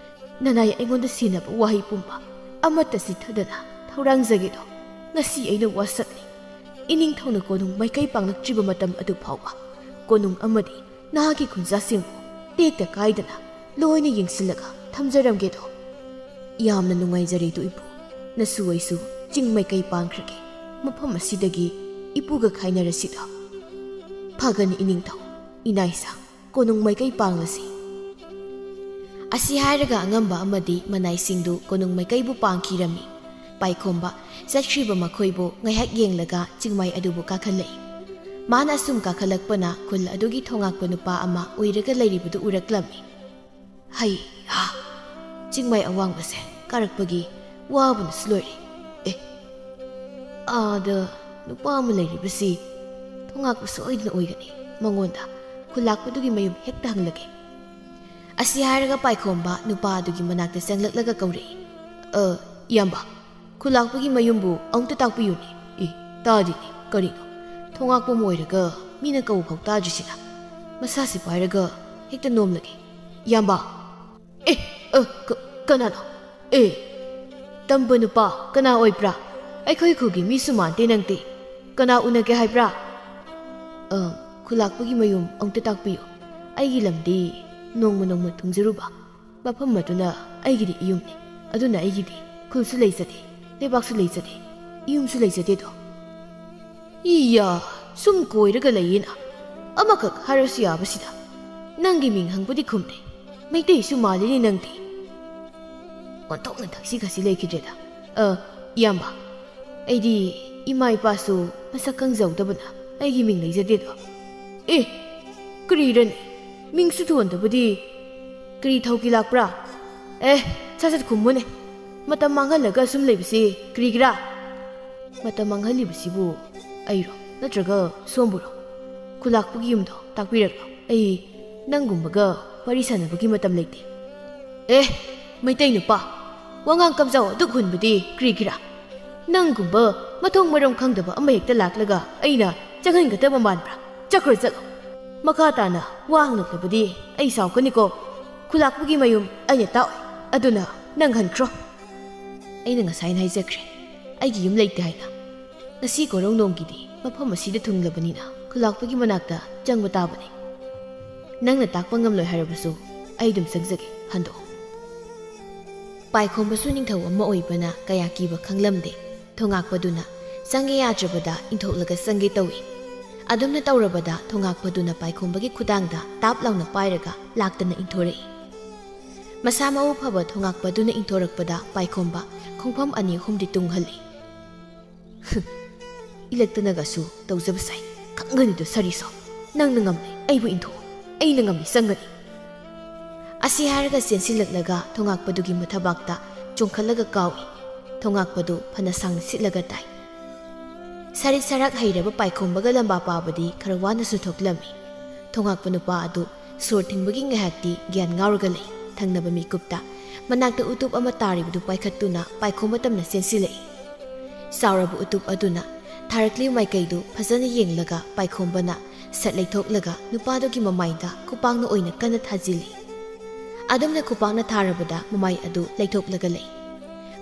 ꯅꯅꯥꯏ ꯑꯩꯉꯣꯟꯗ ꯁꯤꯟꯅꯕ ꯋꯥꯍꯩ ꯄꯨꯝꯕ ꯑꯃꯠꯇ ꯆꯤꯠꯊꯗꯅ ꯊꯧꯔꯥꯡꯖꯒꯦꯗꯣ꯫ ꯉꯁꯤ ꯑꯩꯅ ꯋꯥꯁꯛꯂꯤ꯫ ꯏꯅꯤꯡꯊꯧꯅ ꯀꯣꯅꯨꯡ ꯃꯥꯏꯀꯩ ꯄꯥꯡꯂꯛꯇ꯭ꯔꯤꯕ ꯃꯇꯝ ꯑꯗꯨ ꯐꯥꯎꯕ ꯀꯣꯅꯨꯡ ꯑꯃꯗꯤ ꯅꯍꯥꯛꯀꯤ ꯈꯨꯟꯖꯥꯁꯤꯡꯕꯨ ꯇꯦꯛꯇ ꯀꯥꯏꯗꯅ ꯂꯣꯏꯅ ꯌꯦꯡꯁꯤꯜꯂꯒ ꯊꯝꯖꯔꯝꯒꯦꯗꯣ꯫ ꯌꯥꯝꯅ ꯅꯨꯡꯉꯥꯏꯖꯔꯦꯗꯣ ꯏꯄꯨ꯫ ꯅꯁꯨ ꯑꯩꯁꯨ ꯆꯤꯡ ꯃꯥꯏꯀꯩ ꯄꯥꯡꯈ꯭ꯔꯒꯦ꯫ ꯃꯐꯝ ꯑꯁꯤꯗꯒꯤ ꯏꯄꯨꯒ ꯈꯥꯏꯅꯔꯁꯤꯗꯣ꯫ ꯐꯒꯅꯤ ꯏꯅꯤꯡꯊꯧ, ꯏꯅꯥꯏꯁꯥ, ꯀꯣꯅꯨꯡ ꯃꯥꯏꯀꯩ ꯄꯥꯡꯂꯁꯤ꯫ ꯑꯁꯤ ꯍꯥꯏꯔꯒ ꯑꯉꯝꯕ ꯑꯃꯗꯤ ꯃꯅꯥꯏꯁꯤꯡꯗꯨ ꯀꯣꯅꯨꯡ ꯃꯥꯏꯀꯩꯕꯨ ꯄꯥꯡꯈꯤꯔꯝꯃꯤ꯫ ꯄꯥꯏꯈꯣꯝꯕ ꯆꯠꯈ꯭ꯔꯤꯕ ꯃꯈꯣꯏꯕꯨ ꯉꯥꯏꯍꯥꯛ ꯌꯦꯡꯂꯒ ꯆꯤꯡꯃꯥꯏ ꯑꯗꯨꯕꯨ ꯀꯥꯈꯠꯂꯛꯏ꯫ ꯃꯥꯅ ꯑꯁꯨꯝ ꯀꯥꯈꯠꯂꯛꯄꯅ ꯈꯨꯜ ꯑꯗꯨꯒꯤ ꯊꯣꯉꯥꯛꯄ ꯅꯨꯄꯥ ꯑꯃ ꯑꯣꯏꯔꯒ ꯂꯩꯔꯤꯕꯗꯨ ꯎꯔꯛꯂꯝꯃꯤ꯫ ꯍꯩ ꯍꯥ! ꯆꯤꯡꯃꯥꯏ ꯑꯋꯥꯡꯕꯁꯦ ꯀꯥꯔꯛꯄꯒꯤ ꯋꯥꯕꯅꯁꯨ ꯂꯣꯏꯔꯦ꯫ ꯑꯦ, ꯑꯥꯗ ꯅꯨꯄꯥ ꯑꯃ ꯂꯩꯔꯤꯕꯁꯤ ꯊꯣꯉꯥꯛꯄ ꯁꯣꯏꯗꯅ ꯑꯣꯏꯒꯅꯤ꯫ ꯃꯉꯣꯟꯗ ꯈꯨꯜꯂꯥꯛꯄꯗꯨꯒꯤ ꯃꯌꯨꯝ ꯍꯦꯛꯇ ꯍꯪꯂꯒꯦ꯫ ꯑꯁꯤ ꯍꯥꯏꯔꯒ ꯄꯥꯏꯈꯣꯝꯕ ꯅꯨꯄꯥ ꯑꯗꯨꯒꯤ ꯃꯅꯥꯛꯇ ꯆꯪꯂꯛꯂꯒ ꯀꯧꯔꯛꯏ꯫ "ꯑ, ꯏꯌꯥꯝꯕ, ꯈꯨꯜꯂꯥꯛꯄꯒꯤ ꯃꯌꯨꯝꯕꯨ ꯑꯃꯨꯛꯇ ꯇꯥꯛꯄꯤꯌꯨꯅꯦ꯫ ꯑꯦ, ꯇꯥꯗꯦꯅꯦ, ꯀꯔꯤꯅꯣ? ꯊꯣꯉꯥꯛꯄ ꯑꯃ ꯑꯣꯏꯔꯒ ꯃꯤꯅ ꯀꯧꯕ ꯐꯥꯎ ꯇꯥꯗ꯭ꯔꯤꯁꯤꯅ? ꯃꯁꯥꯁꯤ ꯄꯥꯏꯔꯒ ꯍꯦꯛꯇ ꯅꯣꯝꯂꯒꯦ꯫ ꯏꯌꯥꯝꯕ꯫ ꯑꯦ, ꯑ, ꯀ-, ꯀꯅꯥꯅꯣ? ꯑꯦ, ꯇꯝꯕ ꯅꯨꯄꯥ, ꯀꯅꯥ ꯑꯣꯏꯕ꯭ꯔꯥ? ꯑꯩꯈꯣꯏ ꯈꯨꯜꯒꯤ ꯃꯤꯁꯨ ꯃꯥꯟꯗꯦ ꯅꯪꯗꯤ꯫ ꯀꯅꯥ ꯎꯅꯒꯦ ꯍꯥꯏꯕ꯭ꯔꯥ? ꯑ, ꯈꯨꯂꯥꯛꯄꯒꯤ ꯃꯌꯨꯝ ꯑꯃꯨꯛꯇ ꯇꯥꯛꯄꯤꯌꯨ꯫ ꯑꯩꯒꯤ ꯂꯝꯗꯤ ꯅꯣꯡꯃ ꯅꯣꯡꯃ ꯊꯨꯡꯖꯔꯨꯕ꯫ ꯃꯐꯝ ꯑꯗꯨꯅ ꯑꯩꯒꯤꯗꯤ ꯏꯌꯨꯝꯅꯤ꯫ ꯑꯗꯨꯅ ꯑꯩꯒꯤꯗꯤ ꯈꯨꯜꯁꯨ ꯂꯩꯖꯗꯦ, ꯂꯩꯕꯥꯛꯁꯨ ꯂꯩꯖꯗꯦ, ꯏꯌꯨꯝꯁꯨ ꯂꯩꯖꯗꯦꯗꯣ꯫ ꯏꯌꯥ, ꯁꯨꯝ ꯀꯣꯏꯔꯒ ꯂꯩꯌꯦꯅ꯫ ꯑꯃꯈꯛ ꯍꯥꯏꯔꯁꯨ ꯌꯥꯕꯁꯤꯗ꯫ ꯅꯪꯒꯤ ꯃꯤꯡ ꯍꯪꯕꯗꯤ ꯈꯨꯝꯗꯦ꯫ ꯃꯩꯇꯩꯁꯨ ꯃꯥꯜꯂꯤꯅꯦ ꯅꯪꯗꯤ꯫ ꯑꯣꯟꯊꯣꯛꯅ ꯊꯛꯁꯤ ꯈꯥꯁꯤ ꯂꯩꯈꯤꯗ꯭ꯔꯦꯗ꯫ ꯑ, ꯏꯌꯥꯝꯕ, ꯑꯩꯗꯤ ꯏꯃꯥ ꯏꯄꯥꯁꯨ ꯃꯁꯛ ꯈꯪꯖꯍꯧꯗꯕꯅ ꯑꯩꯒꯤ ꯃꯤꯡ ꯂꯩꯖꯗꯦꯗꯣ꯫ ꯑꯦ, ꯀꯔꯤꯔꯅꯦ? ꯃꯤꯡꯁꯨ ꯊꯣꯟꯗꯕꯗꯤ ꯀꯔꯤ ꯊꯧꯒꯤ ꯂꯥꯛꯄ꯭ꯔꯥ? ꯑꯦ, ꯁꯠ ꯁꯠ ꯈꯨꯝꯃꯨꯅꯦ꯫ ꯃꯇꯝ ꯃꯥꯡꯍꯜꯂꯒ ꯁꯨꯝ ꯂꯩꯕꯁꯤ ꯀꯔꯤꯒꯤꯔꯥ? ꯃꯇꯝ ꯃꯥꯡꯍꯜꯂꯤꯕꯁꯤꯕꯨ ꯑꯩꯔꯣ? ꯅꯠꯇ꯭ꯔꯒ ꯁꯣꯝꯕꯨꯔꯣ? ꯈꯨꯂꯥꯛꯄꯒꯤ ꯌꯨꯝꯗꯣ ꯇꯥꯛꯄꯤꯔꯛꯂꯣ꯫ ꯑꯩ ꯅꯪꯒꯨꯝꯕꯒ ꯋꯥꯔꯤ ꯁꯥꯟꯅꯕꯒꯤ ꯃꯇꯝ ꯂꯩꯇꯦ꯫ ꯑꯦ, ꯃꯩꯇꯩ ꯅꯨꯄꯥ, ꯋꯥꯉꯥꯡ ꯀꯝꯖꯥꯎ ꯑꯗꯨꯛ ꯍꯨꯟꯕꯗꯤ ꯀꯔꯤꯒꯤꯔꯥ? ꯅꯪꯒꯨꯝꯕ ꯃꯊꯣꯡ ꯃꯔꯝ ꯈꯪꯗꯕ ꯑꯃ ꯍꯦꯛꯇ ꯂꯥꯛꯂꯒ ꯑꯩꯅ ꯆꯪꯍꯟꯒꯗꯕ ꯃꯥꯟꯕ꯭ꯔꯥ? ꯆꯠꯈ꯭ꯔꯣ, ꯆꯠꯂꯣ꯫ ꯃꯈꯥ ꯇꯥꯅ ꯋꯥ ꯍꯪꯂꯛꯂꯕꯗꯤ ꯑꯩ ꯁꯥꯎꯒꯅꯤꯀꯣ꯫ ꯈꯨꯂꯥꯛꯄꯒꯤ ꯃꯌꯨꯝ ꯑꯩꯅ ꯇꯥꯛꯑꯣꯏ, ꯑꯗꯨꯅ ꯅꯪ ꯍꯟꯈ꯭ꯔꯣ꯫ ꯑꯩꯅ ꯉꯁꯥꯏꯅ ꯍꯥꯏꯖꯈ꯭ꯔꯦ, ꯑꯩꯒꯤ ꯌꯨꯝ ꯂꯩꯇꯦ ꯍꯥꯏꯅ꯫ ꯉꯁꯤ ꯀꯣꯔꯧꯅꯣꯡꯒꯤꯗꯤ ꯃꯐꯝ ꯑꯁꯤꯗ ꯊꯨꯡꯂꯕꯅꯤꯅ ꯈꯨꯂꯥꯛꯄꯒꯤ ꯃꯅꯥꯛꯇ ꯆꯪꯕ ꯇꯥꯕꯅꯤ꯫ ꯅꯪꯅ ꯇꯥꯛꯄ ꯉꯝꯂꯣꯏ ꯍꯥꯏꯔꯕꯁꯨ ꯑꯩ ꯑꯗꯨꯝ ꯆꯪꯖꯒꯦ, ꯍꯟꯗꯣꯛꯑꯣ꯫ ꯄꯥꯏꯈꯣꯝꯕꯁꯨ ꯅꯤꯡꯊꯧ ꯑꯃ ꯑꯣꯏꯕꯅ ꯀꯌꯥ ꯀꯤꯕ ꯈꯪꯂꯝꯗꯦ꯫ ꯊꯣꯉꯥꯛꯄꯗꯨꯅ ꯆꯪꯒꯦ ꯌꯥꯗ꯭ꯔꯕꯗ ꯏꯟꯊꯣꯛꯂꯒ ꯆꯪꯒꯦ ꯇꯧꯏ꯫ ꯑꯗꯨꯝꯅ ꯇꯧꯔꯕꯗ ꯊꯣꯉꯥꯛꯄꯗꯨꯅ ꯄꯥꯏꯈꯣꯝꯕꯒꯤ ꯈꯨꯗꯥꯡꯗ ꯇꯥꯞ ꯂꯥꯎꯅ ꯄꯥꯏꯔꯒ ꯂꯥꯛꯇꯅ ꯏꯟꯊꯣꯔꯛꯏ꯫ ꯃꯁꯥ ꯃꯎ ꯐꯕ ꯊꯣꯉꯥꯛꯄꯗꯨꯅ ꯏꯟꯊꯣꯔꯛꯄꯗ ꯄꯥꯏꯈꯣꯝꯕ ꯈꯣꯡꯐꯝ ꯑꯅꯤ ꯑꯍꯨꯝꯗꯤ ꯇꯨꯡꯍꯜꯂꯤ꯫ ꯏꯂꯛꯇꯅꯒꯁꯨ ꯇꯧꯖꯕ ꯁꯥꯏ꯫ ꯈꯪꯒꯅꯤꯗꯣ ꯁꯥꯔꯤꯁꯣ꯫ ꯅꯪꯅ ꯉꯝꯂꯦ, ꯑꯩꯕꯨ ꯏꯟꯊꯣꯛꯎ꯫ ꯑꯩꯅ ꯉꯝꯂꯦ, ꯆꯪꯒꯅꯤ꯫ ꯑꯁꯤ ꯍꯥꯏꯔꯒ ꯆꯦꯟꯁꯤꯜꯂꯛꯂꯒ ꯊꯣꯉꯥꯛꯄꯗꯨꯒꯤ ꯃꯊꯕꯥꯛꯇ ꯆꯣꯡꯈꯠꯂꯒ ꯀꯥꯎꯏ꯫ ꯊꯣꯉꯥꯛꯄꯗꯨ ꯐꯅ ꯁꯥꯡꯅ ꯁꯤꯠꯂꯒ ꯇꯥꯏ꯫ ꯁꯔꯤꯠ ꯁꯔꯥꯛ ꯍꯩꯔꯕ ꯄꯥꯏꯈꯣꯝꯕꯒ ꯂꯝꯕꯥ ꯄꯥꯕꯗꯤ ꯈꯔ ꯋꯥꯅꯁꯨ ꯊꯣꯛꯂꯝꯃꯤ꯫ ꯊꯣꯉꯥꯛꯄ ꯅꯨꯄꯥ ꯑꯗꯨ ꯁꯣꯔ ꯊꯤꯡꯕꯒꯤ ꯉꯥꯏꯍꯥꯛꯇꯤ ꯒ꯭ꯌꯥꯟ ꯉꯥꯎꯔꯒ ꯂꯩ꯫ ꯊꯪꯅꯕ ꯃꯤꯀꯨꯞꯇ ꯃꯅꯥꯛꯇ ꯎꯇꯨꯞ ꯑꯃ ꯇꯥꯔꯤꯕꯗꯨ ꯄꯥꯏꯈꯠꯇꯨꯅ ꯄꯥꯏꯈꯣꯝꯕ ꯇꯝꯅ ꯆꯦꯟꯁꯤꯜꯂꯛꯏ꯫ ꯆꯥꯎꯔꯕ ꯎꯇꯨꯞ ꯑꯗꯨꯅ ꯊꯥꯔꯛꯂꯤꯕ ꯃꯥꯏꯀꯩꯗꯨ ꯐꯖꯅ ꯌꯦꯡꯂꯒ ꯄꯥꯏꯈꯣꯝꯕꯅ ꯁꯠ ꯂꯩꯊꯣꯛꯂꯒ ꯅꯨꯄꯥꯗꯨꯒꯤ ꯃꯃꯥꯏꯗ ꯈꯨꯄꯥꯛꯅ ꯑꯣꯏꯅ ꯀꯟꯅ ꯊꯥꯖꯤꯜꯂꯤ꯫ ꯑꯗꯨꯝꯅ ꯈꯨꯄꯥꯛꯅ ꯊꯥꯔꯕꯗ ꯃꯃꯥꯏ ꯑꯗꯨ ꯂꯩꯊꯣꯛꯂꯒ ꯂꯩ꯫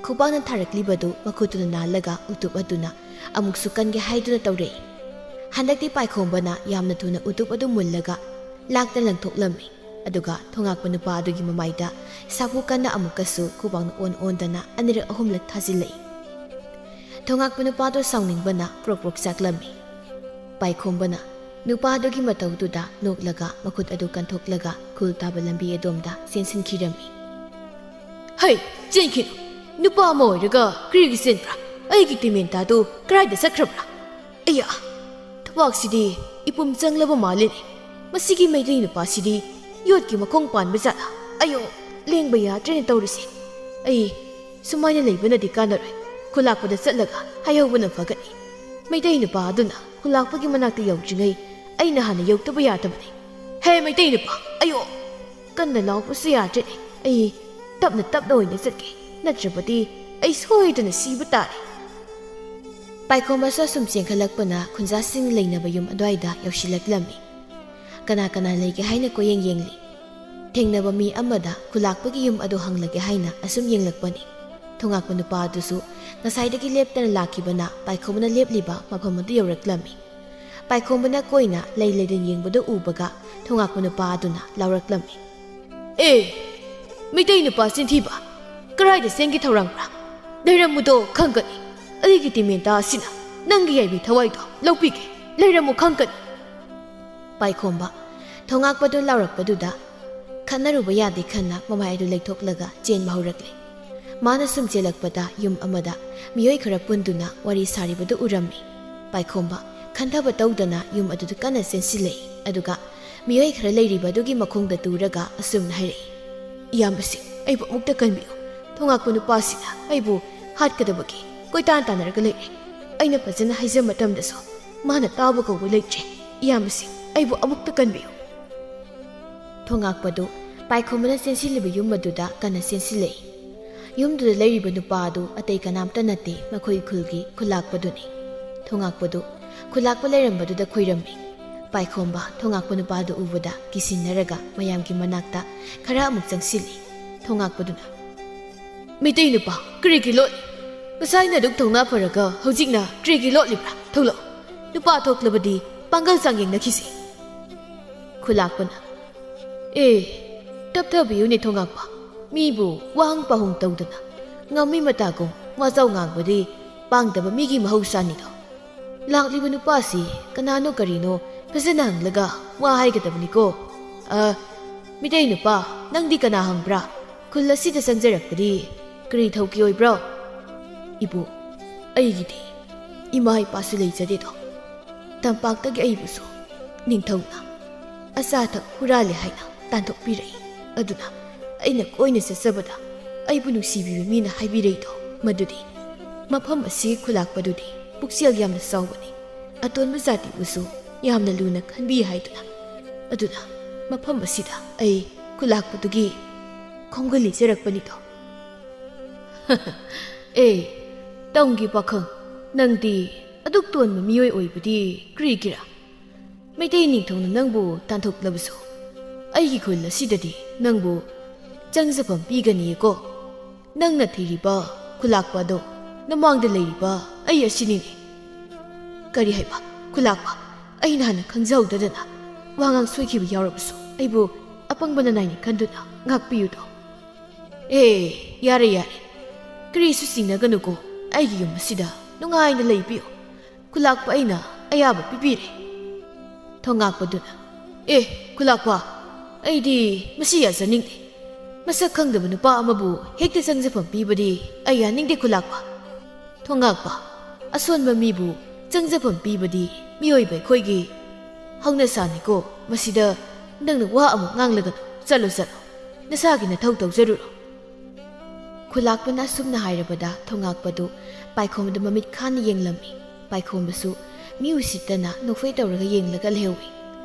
ꯈꯨꯄꯥꯛꯅ ꯊꯥꯔꯛꯂꯤꯕꯗꯨ ꯃꯈꯨꯠꯇꯨꯅ ꯅꯥꯜꯂꯒ ꯎꯇꯨꯞ ꯑꯗꯨꯅ ꯑꯃꯨꯛꯁꯨ ꯀꯟꯒꯦ ꯍꯥꯏꯗꯨꯅ ꯇꯧꯔꯛꯏ꯫ ꯍꯟꯗꯛꯇꯤ ꯄꯥꯏꯈꯣꯝꯕꯅ ꯌꯥꯝꯅ ꯊꯨꯅ ꯎꯇꯨꯞ ꯑꯗꯨ ꯃꯨꯜꯂꯒ ꯂꯥꯛꯇ ꯂꯪꯊꯣꯛꯂꯝꯃꯤ꯫ ꯑꯗꯨꯒ ꯊꯣꯉꯥꯛꯄ ꯅꯨꯄꯥ ꯑꯗꯨꯒꯤ ꯃꯃꯥꯏꯗ ꯁꯥꯐꯨ ꯀꯟꯅ ꯑꯃꯨꯛꯀꯁꯨ ꯈꯨꯕꯥꯛꯅ ꯑꯣꯟ ꯑꯣꯟꯗꯅ ꯑꯅꯤꯔꯛ ꯑꯍꯨꯝꯂꯛ ꯊꯥꯖꯤꯜꯂꯛꯏ꯫ ꯊꯣꯉꯥꯛꯄ ꯅꯨꯄꯥꯗꯣ ꯁꯥꯎꯅꯤꯡꯕꯅ ꯄ꯭ꯔꯣꯛ ꯄ꯭ꯔꯣꯛ ꯆꯥꯛꯂꯝꯃꯤ꯫ ꯄꯥꯏꯈꯣꯝꯕꯅ ꯅꯨꯄꯥꯗꯨꯒꯤ ꯃꯇꯧꯗꯨꯗ ꯅꯣꯛꯂꯒ ꯃꯈꯨꯠ ꯑꯗꯨ ꯀꯟꯊꯣꯛꯂꯒ ꯈꯨꯜ ꯇꯥꯕ ꯂꯝꯕꯤ ꯑꯗꯣꯝꯗ ꯆꯦꯟꯁꯤꯟꯈꯤꯔꯝꯃꯤ꯫ "ꯍꯩ, ꯆꯦꯟꯈꯤꯅꯨ! ꯅꯨꯄꯥ ꯑꯃ ꯑꯣꯏꯔꯒ ꯀꯔꯤꯒꯤ ꯆꯦꯟꯕ꯭ꯔꯥ? ꯑꯩꯒꯤ ꯇꯤꯃꯦꯟꯇꯥꯗꯨ ꯀꯗꯥꯏꯗ ꯆꯠꯈ꯭ꯔꯕ꯭ꯔꯥ? ꯑꯌꯥ! ꯊꯕꯥꯛꯁꯤꯗꯤ ꯏꯄꯨꯝ ꯆꯪꯂꯕ ꯃꯥꯜꯂꯤꯅꯦ꯫ ꯃꯁꯤꯒꯤ ꯃꯩꯇꯩ ꯅꯨꯄꯥꯁꯤꯗꯤ ꯌꯣꯠꯀꯤ ꯃꯈꯣꯡ ꯄꯥꯟꯕ ꯖꯥꯠꯂ? ꯑꯌꯣ! ꯂꯦꯡꯕ ꯌꯥꯗ꯭ꯔꯦꯅꯦ ꯇꯧꯔꯤꯁꯦ꯫ ꯑꯩ ꯁꯨꯃꯥꯏꯅ ꯂꯩꯕꯅꯗꯤ ꯀꯥꯟꯅꯔꯣꯏ꯫ ꯈꯨꯂꯥꯛꯄꯗ ꯆꯠꯂꯒ ꯍꯥꯏꯍꯧꯕꯅ ꯐꯒꯅꯤ꯫ ꯃꯩꯇꯩ ꯅꯨꯄꯥ ꯑꯗꯨꯅ ꯈꯨꯂꯥꯛꯄꯒꯤ ꯃꯅꯥꯛꯇ ꯌꯧꯗ꯭ꯔꯤꯉꯩ ꯑꯩꯅ ꯍꯥꯟꯅ ꯌꯧꯗꯕ ꯌꯥꯗꯕꯅꯤ꯫ ꯍꯦ ꯃꯩꯇꯩ ꯅꯨꯄꯥ! ꯑꯌꯣ!" ꯀꯟꯅ ꯂꯥꯎꯕꯁꯨ ꯌꯥꯗ꯭ꯔꯦꯅꯦ꯫ ꯑꯩ ꯇꯞꯅ ꯇꯞꯅ ꯑꯣꯏꯅ ꯆꯠꯀꯦ, ꯅꯠꯇ꯭ꯔꯕꯗꯤ ꯑꯩ ꯁꯣꯏꯗꯅ ꯁꯤꯕ ꯇꯥꯔꯦ꯫ ꯄꯥꯏꯈꯣꯝꯕꯁꯨ ꯑꯁꯨꯝ ꯆꯦꯟꯈꯠꯂꯛꯄꯅ ꯈꯨꯟꯖꯥꯁꯤꯡ ꯂꯩꯅꯕ ꯌꯨꯝ ꯑꯗꯨꯋꯥꯏꯗ ꯌꯧꯁꯤꯜꯂꯛꯂꯝꯃꯤ꯫ ꯀꯅꯥ ꯀꯅꯥ ꯂꯩꯒꯦ ꯍꯥꯏꯅ ꯀꯣꯏꯌꯦꯡ ꯌꯦꯡꯂꯤ꯫ ꯊꯦꯡꯅꯕ ꯃꯤ ꯑꯃꯗ ꯈꯨꯂꯥꯛꯄꯒꯤ ꯌꯨꯝ ꯑꯗꯨ ꯍꯪꯂꯒꯦ ꯍꯥꯏꯅ ꯑꯁꯨꯝ ꯌꯦꯡꯂꯛꯄꯅꯤ꯫ ꯊꯣꯉꯥꯛꯄ ꯅꯨꯄꯥ ꯑꯗꯨꯁꯨ ꯉꯁꯥꯏꯗꯒꯤ ꯂꯦꯞꯇꯅ ꯂꯥꯛꯈꯤꯕꯅ ꯄꯥꯏꯈꯣꯝꯕꯅ ꯂꯦꯞꯂꯤꯕ ꯃꯐꯝ ꯑꯗꯨ ꯌꯧꯔꯛꯂꯝꯃꯤ꯫ ꯄꯥꯏꯈꯣꯝꯕꯅ ꯀꯣꯏꯅ ꯂꯩ ꯂꯩꯗꯅ ꯌꯦꯡꯕꯗꯨ ꯎꯕꯒ ꯊꯣꯉꯥꯛꯄ ꯅꯨꯄꯥ ꯑꯗꯨꯅ ꯂꯥꯎꯔꯛꯂꯝꯃꯤ꯫ "ꯑꯦ, ꯃꯩꯇꯩ ꯅꯨꯄꯥ ꯆꯤꯟꯊꯤꯕ! ꯀꯔꯥꯏꯗ ꯆꯦꯟꯒꯦ ꯊꯧꯔꯥꯡꯕ꯭ꯔꯥ? ꯂꯩꯔꯝꯃꯨꯗꯣ ꯈꯪꯒꯅꯤ꯫ ꯑꯩꯒꯤ ꯇꯤꯃꯦꯟꯇꯥ ꯑꯁꯤꯅ ꯅꯪꯒꯤ ꯌꯥꯏꯕꯤ ꯊꯋꯥꯏꯗꯣ ꯂꯧꯕꯤꯒꯦ꯫ ꯂꯩꯔꯝꯃꯨ ꯈꯪꯒꯅꯤ!" ꯄꯥꯏꯈꯣꯝꯕ ꯊꯣꯉꯥꯛꯄꯗꯨ ꯂꯥꯎꯔꯛꯄꯗꯨꯗ ꯈꯠꯅꯔꯨꯕ ꯌꯥꯗꯦ ꯈꯟꯅ ꯃꯃꯥꯏ ꯑꯗꯨ ꯂꯩꯊꯣꯛꯂꯒ ꯆꯦꯟꯕ ꯍꯧꯔꯛꯂꯦ꯫ ꯃꯥꯅ ꯁꯨꯝ ꯆꯦꯜꯂꯛꯄꯗ ꯌꯨꯝ ꯑꯃꯗ ꯃꯤꯑꯣꯏ ꯈꯔ ꯄꯨꯟꯗꯨꯅ ꯋꯥꯔꯤ ꯁꯥꯔꯤꯕꯗꯨ ꯎꯔꯝꯃꯤ꯫ ꯄꯥꯏꯈꯣꯝꯕ ꯈꯟꯊꯕ ꯇꯧꯗꯅ ꯌꯨꯝ ꯑꯗꯨꯗ ꯀꯟꯅ ꯆꯦꯟꯁꯤꯜꯂꯛꯏ꯫ ꯑꯗꯨꯒ ꯃꯤꯑꯣꯏ ꯈꯔ ꯂꯩꯔꯤꯕ ꯑꯗꯨꯒꯤ ꯃꯈꯣꯡꯗ ꯇꯨꯔꯒ ꯑꯁꯨꯝꯅ ꯍꯥꯏꯔꯛꯏ, "ꯏꯌꯥꯝꯕꯁꯤꯡ, ꯑꯩꯕꯨ ꯑꯃꯨꯛꯇ ꯀꯟꯕꯤꯌꯨ꯫ ꯊꯣꯉꯥꯛꯄ ꯅꯨꯄꯥꯁꯤꯅ ꯑꯩꯕꯨ ꯍꯥꯠꯀꯗꯕꯒꯤ ꯀꯣꯏꯇꯥꯟ ꯇꯥꯟꯅꯔꯒ ꯂꯩꯔꯦ꯫ ꯑꯩꯅ ꯐꯖꯅ ꯍꯥꯏꯖ ꯃꯇꯝꯗꯁꯨ ꯃꯥꯅ ꯇꯥꯕ ꯀꯧꯕ ꯂꯩꯇ꯭ꯔꯦ꯫ ꯏꯌꯥꯝꯕꯁꯤꯡ, ꯑꯩꯕꯨ ꯑꯃꯨꯛꯇ ꯀꯟꯕꯤꯌꯨ!" ꯊꯣꯉꯥꯛꯄꯗꯨ ꯄꯥꯏꯈꯣꯝꯕꯅ ꯆꯦꯟꯁꯤꯜꯂꯤꯕ ꯌꯨꯝ ꯑꯗꯨꯗ ꯀꯟꯅ ꯆꯦꯟꯁꯤꯜꯂꯛꯏ꯫ ꯌꯨꯝꯗꯨꯗ ꯂꯩꯔꯤꯕ ꯅꯨꯄꯥ ꯑꯗꯨ ꯑꯇꯩ ꯀꯅꯥꯝꯇ ꯅꯠꯇꯦ, ꯃꯈꯣꯏ ꯈꯨꯜꯒꯤ ꯈꯨꯂꯥꯛꯄꯗꯨꯅꯤ꯫ ꯊꯣꯉꯥꯛꯄꯗꯨ ꯈꯨꯂꯥꯛꯄ ꯂꯩꯔꯝꯕꯗꯨꯗ ꯈꯨꯏꯔꯝꯃꯤ꯫ ꯄꯥꯏꯈꯣꯝꯕ ꯊꯣꯉꯥꯛꯄ ꯅꯨꯄꯥꯗꯨ ꯎꯕꯗ ꯀꯤꯁꯤꯟꯅꯔꯒ ꯃꯌꯥꯝꯒꯤ ꯃꯅꯥꯛꯇ ꯈꯔ ꯑꯃꯨꯛ ꯆꯪꯁꯤꯜꯂꯤ꯫ ꯊꯣꯉꯥꯛꯄꯗꯨꯅ, "ꯃꯤꯇꯩ ꯅꯨꯄꯥ, ꯀꯔꯤꯒꯤ ꯂꯣꯠꯂꯤ? ꯉꯁꯥꯏꯅ ꯑꯗꯨꯛ ꯊꯧꯅꯥ ꯐꯔꯒ ꯍꯧꯖꯤꯛꯅ ꯀꯔꯤꯒꯤ ꯂꯣꯠꯂꯤꯕ꯭ꯔꯥ? ꯊꯣꯛꯂꯛꯑꯣ꯫ ꯅꯨꯄꯥ ꯊꯣꯛꯂꯕꯗꯤ ꯄꯥꯡꯒꯜ ꯆꯥꯡ ꯌꯦꯡꯅꯈꯤꯁꯤ꯫" ꯈꯨꯂꯥꯛꯄꯅ, "ꯑꯦ, ꯇꯞꯊꯕꯤꯌꯨꯅꯦ ꯊꯣꯉꯥꯛꯄ꯫ ꯃꯤꯕꯨ ꯋꯥꯍꯪ ꯄꯥꯎꯍꯪ ꯇꯧꯗꯅ ꯉꯝꯃꯤ ꯃꯇꯥꯒꯨꯝ ꯋꯥꯖꯥꯎ ꯉꯥꯡꯕꯗꯤ ꯄꯥꯡꯗꯕ ꯃꯤꯒꯤ ꯃꯍꯧꯁꯥꯅꯤꯗꯣ꯫ ꯂꯥꯛꯂꯤꯕ ꯅꯨꯄꯥꯁꯤ ꯀꯅꯥꯅꯣ ꯀꯔꯤꯅꯣ ꯐꯖꯅ ꯍꯪꯂꯒ ꯋꯥ ꯍꯥꯏꯒꯗꯕꯅꯤꯀꯣ꯫ ꯑ, ꯃꯤꯇꯩ ꯅꯨꯄꯥ, ꯅꯪꯗꯤ ꯀꯅꯥ ꯍꯪꯕ꯭ꯔꯥ? ꯈꯨꯜ ꯑꯁꯤꯗ ꯆꯪꯖꯔꯛꯄꯗꯤ ꯀꯔꯤ ꯊꯧꯀꯤ ꯑꯣꯏꯕ꯭ꯔꯣ?" "ꯏꯕꯨ, ꯑꯩꯒꯤꯗꯤ ꯏꯃꯥ ꯏꯄꯥꯁꯨ ꯂꯩꯖꯗꯦꯗꯣ꯫ ꯇꯝꯄꯥꯛꯇꯒꯤ ꯑꯩꯕꯨꯁꯨ ꯅꯤꯡꯊꯧꯅ ꯑꯆꯥ ꯑꯊꯛ ꯍꯨꯔꯥꯜꯂꯦ ꯍꯥꯏꯅ ꯇꯥꯟꯊꯣꯛꯄꯤꯔꯛꯏ꯫ ꯑꯗꯨꯅ ꯑꯩꯅ ꯀꯣꯏꯅ ꯆꯠꯆꯕꯗ ꯑꯩꯕꯨ ꯅꯨꯡꯁꯤꯕꯤꯕ ꯃꯤꯅ ꯍꯥꯏꯕꯤꯔꯛꯏꯗꯣ ꯃꯗꯨꯗꯤ ꯃꯐꯝ ꯑꯁꯤꯒꯤ ꯈꯨꯂꯥꯛꯄꯗꯨꯗꯤ ꯄꯨꯛꯆꯦꯜ ꯌꯥꯝꯅ ꯆꯥꯎꯕꯅꯤ꯫ ꯑꯇꯣꯟꯕ ꯖꯥꯇꯤꯕꯨꯁꯨ ꯌꯥꯝꯅ ꯂꯨꯅ ꯈꯟꯕꯤ ꯍꯥꯏꯗꯨꯅ꯫ ꯑꯗꯨꯅ ꯃꯐꯝ ꯑꯁꯤꯗ ꯑꯩ ꯈꯨꯂꯥꯛꯄꯗꯨꯒꯤ ꯈꯣꯡꯒꯨꯜ ꯂꯤꯖꯔꯛꯄꯅꯤꯗꯣ꯫" "ꯑꯦ, ꯇꯝꯒꯤ ꯄꯥꯈꯪ, ꯅꯪꯗꯤ ꯑꯗꯨꯛ ꯇꯣꯟꯕ ꯃꯤꯑꯣꯏ ꯑꯣꯏꯕꯗꯤ ꯀꯔꯤꯒꯤꯔꯥ? ꯃꯩꯇꯩ ꯅꯤꯡꯊꯧꯅ ꯅꯪꯕꯨ ꯇꯥꯟꯊꯣꯛꯂꯕꯁꯨ ꯑꯩꯒꯤ ꯈꯨꯜ ꯑꯁꯤꯗꯗꯤ ꯅꯪꯕꯨ ꯆꯪꯖꯐꯝ ꯄꯤꯒꯅꯤꯌꯦꯀꯣ꯫ ꯅꯪꯅ ꯊꯤꯔꯤꯕ ꯈꯨꯂꯥꯛꯄ ꯑꯗꯣ ꯅꯃꯥꯡꯗ ꯂꯩꯔꯤꯕ ꯑꯩ ꯑꯁꯤꯅꯤꯅꯦ꯫" "ꯀꯔꯤ ꯍꯥꯏꯕ? ꯈꯨꯂꯥꯛꯄ? ꯑꯩꯅ ꯍꯥꯟꯅ ꯈꯪꯖꯍꯧꯗꯗꯅ ꯋꯥꯉꯥꯡ ꯁꯣꯏꯈꯤꯕ ꯌꯥꯎꯔꯕꯁꯨ ꯑꯩꯕꯨ ꯑꯄꯪꯕ ꯅꯅꯥꯏꯅꯤ ꯈꯟꯗꯨꯅ ꯉꯥꯛꯄꯤꯌꯨꯗꯣ꯫" "ꯑꯦ, ꯌꯥꯔꯦ, ꯌꯥꯔꯦ꯫ ꯀꯔꯤꯁꯨ ꯆꯤꯡꯅꯒꯅꯨꯀꯣ꯫ ꯑꯩꯒꯤ ꯌꯨꯝ ꯑꯁꯤꯗ ꯅꯨꯡꯉꯥꯏꯅ ꯂꯩꯕꯤꯌꯨ꯫ ꯈꯨꯂꯥꯛꯄ ꯑꯩꯅ ꯑꯌꯥꯕ ꯄꯤꯕꯤꯔꯦ꯫" ꯊꯣꯉꯥꯛꯄꯗꯨꯅ, "ꯑꯦ, ꯈꯨꯂꯥꯛꯄ, ꯑꯩꯗꯤ ꯃꯁꯤ ꯌꯥꯖꯅꯤꯡꯗꯦ꯫ ꯃꯁꯛ ꯈꯪꯗꯕ ꯅꯨꯄꯥ ꯑꯃꯕꯨ ꯍꯦꯛꯇ ꯆꯪꯖꯐꯝ ꯄꯤꯕꯗꯤ ꯑꯩ ꯌꯥꯅꯤꯡꯗꯦ ꯈꯨꯂꯥꯛꯄ꯫" "ꯊꯣꯉꯥꯛꯄ, ꯑꯁꯣꯟꯕ ꯃꯤꯕꯨ ꯆꯪꯖꯐꯝ ꯄꯤꯕꯗꯤ ꯃꯤꯑꯣꯏꯕ ꯑꯩꯈꯣꯏꯒꯤ ꯍꯧꯅꯁꯥꯅꯤꯀꯣ꯫ ꯃꯁꯤꯗ ꯅꯪꯅ ꯋꯥ ꯑꯃꯨꯛ ꯉꯥꯡꯂꯒꯅꯨ꯫ ꯆꯠꯂꯣ, ꯆꯠꯂꯣ꯫ ꯅꯁꯥꯒꯤ ꯅꯊꯧ ꯇꯧꯖꯔꯨꯔꯣ꯫" ꯈꯨꯂꯥꯛꯄꯅ ꯑꯁꯨꯝꯅ ꯍꯥꯏꯔꯕꯗ ꯊꯣꯉꯥꯛꯄꯗꯨ ꯄꯥꯏꯈꯣꯝꯕꯗ ꯃꯃꯤꯠ ꯈꯥꯅ ꯌꯦꯡꯂꯝꯃꯤ꯫ ꯄꯥꯏꯈꯣꯝꯕꯁꯨ ꯃꯤ ꯎꯁꯤꯠꯇꯅ ꯅꯣꯛꯐꯦ ꯇꯧꯔꯒ ꯌꯦꯡꯂꯒ ꯂꯩꯍꯧꯏ꯫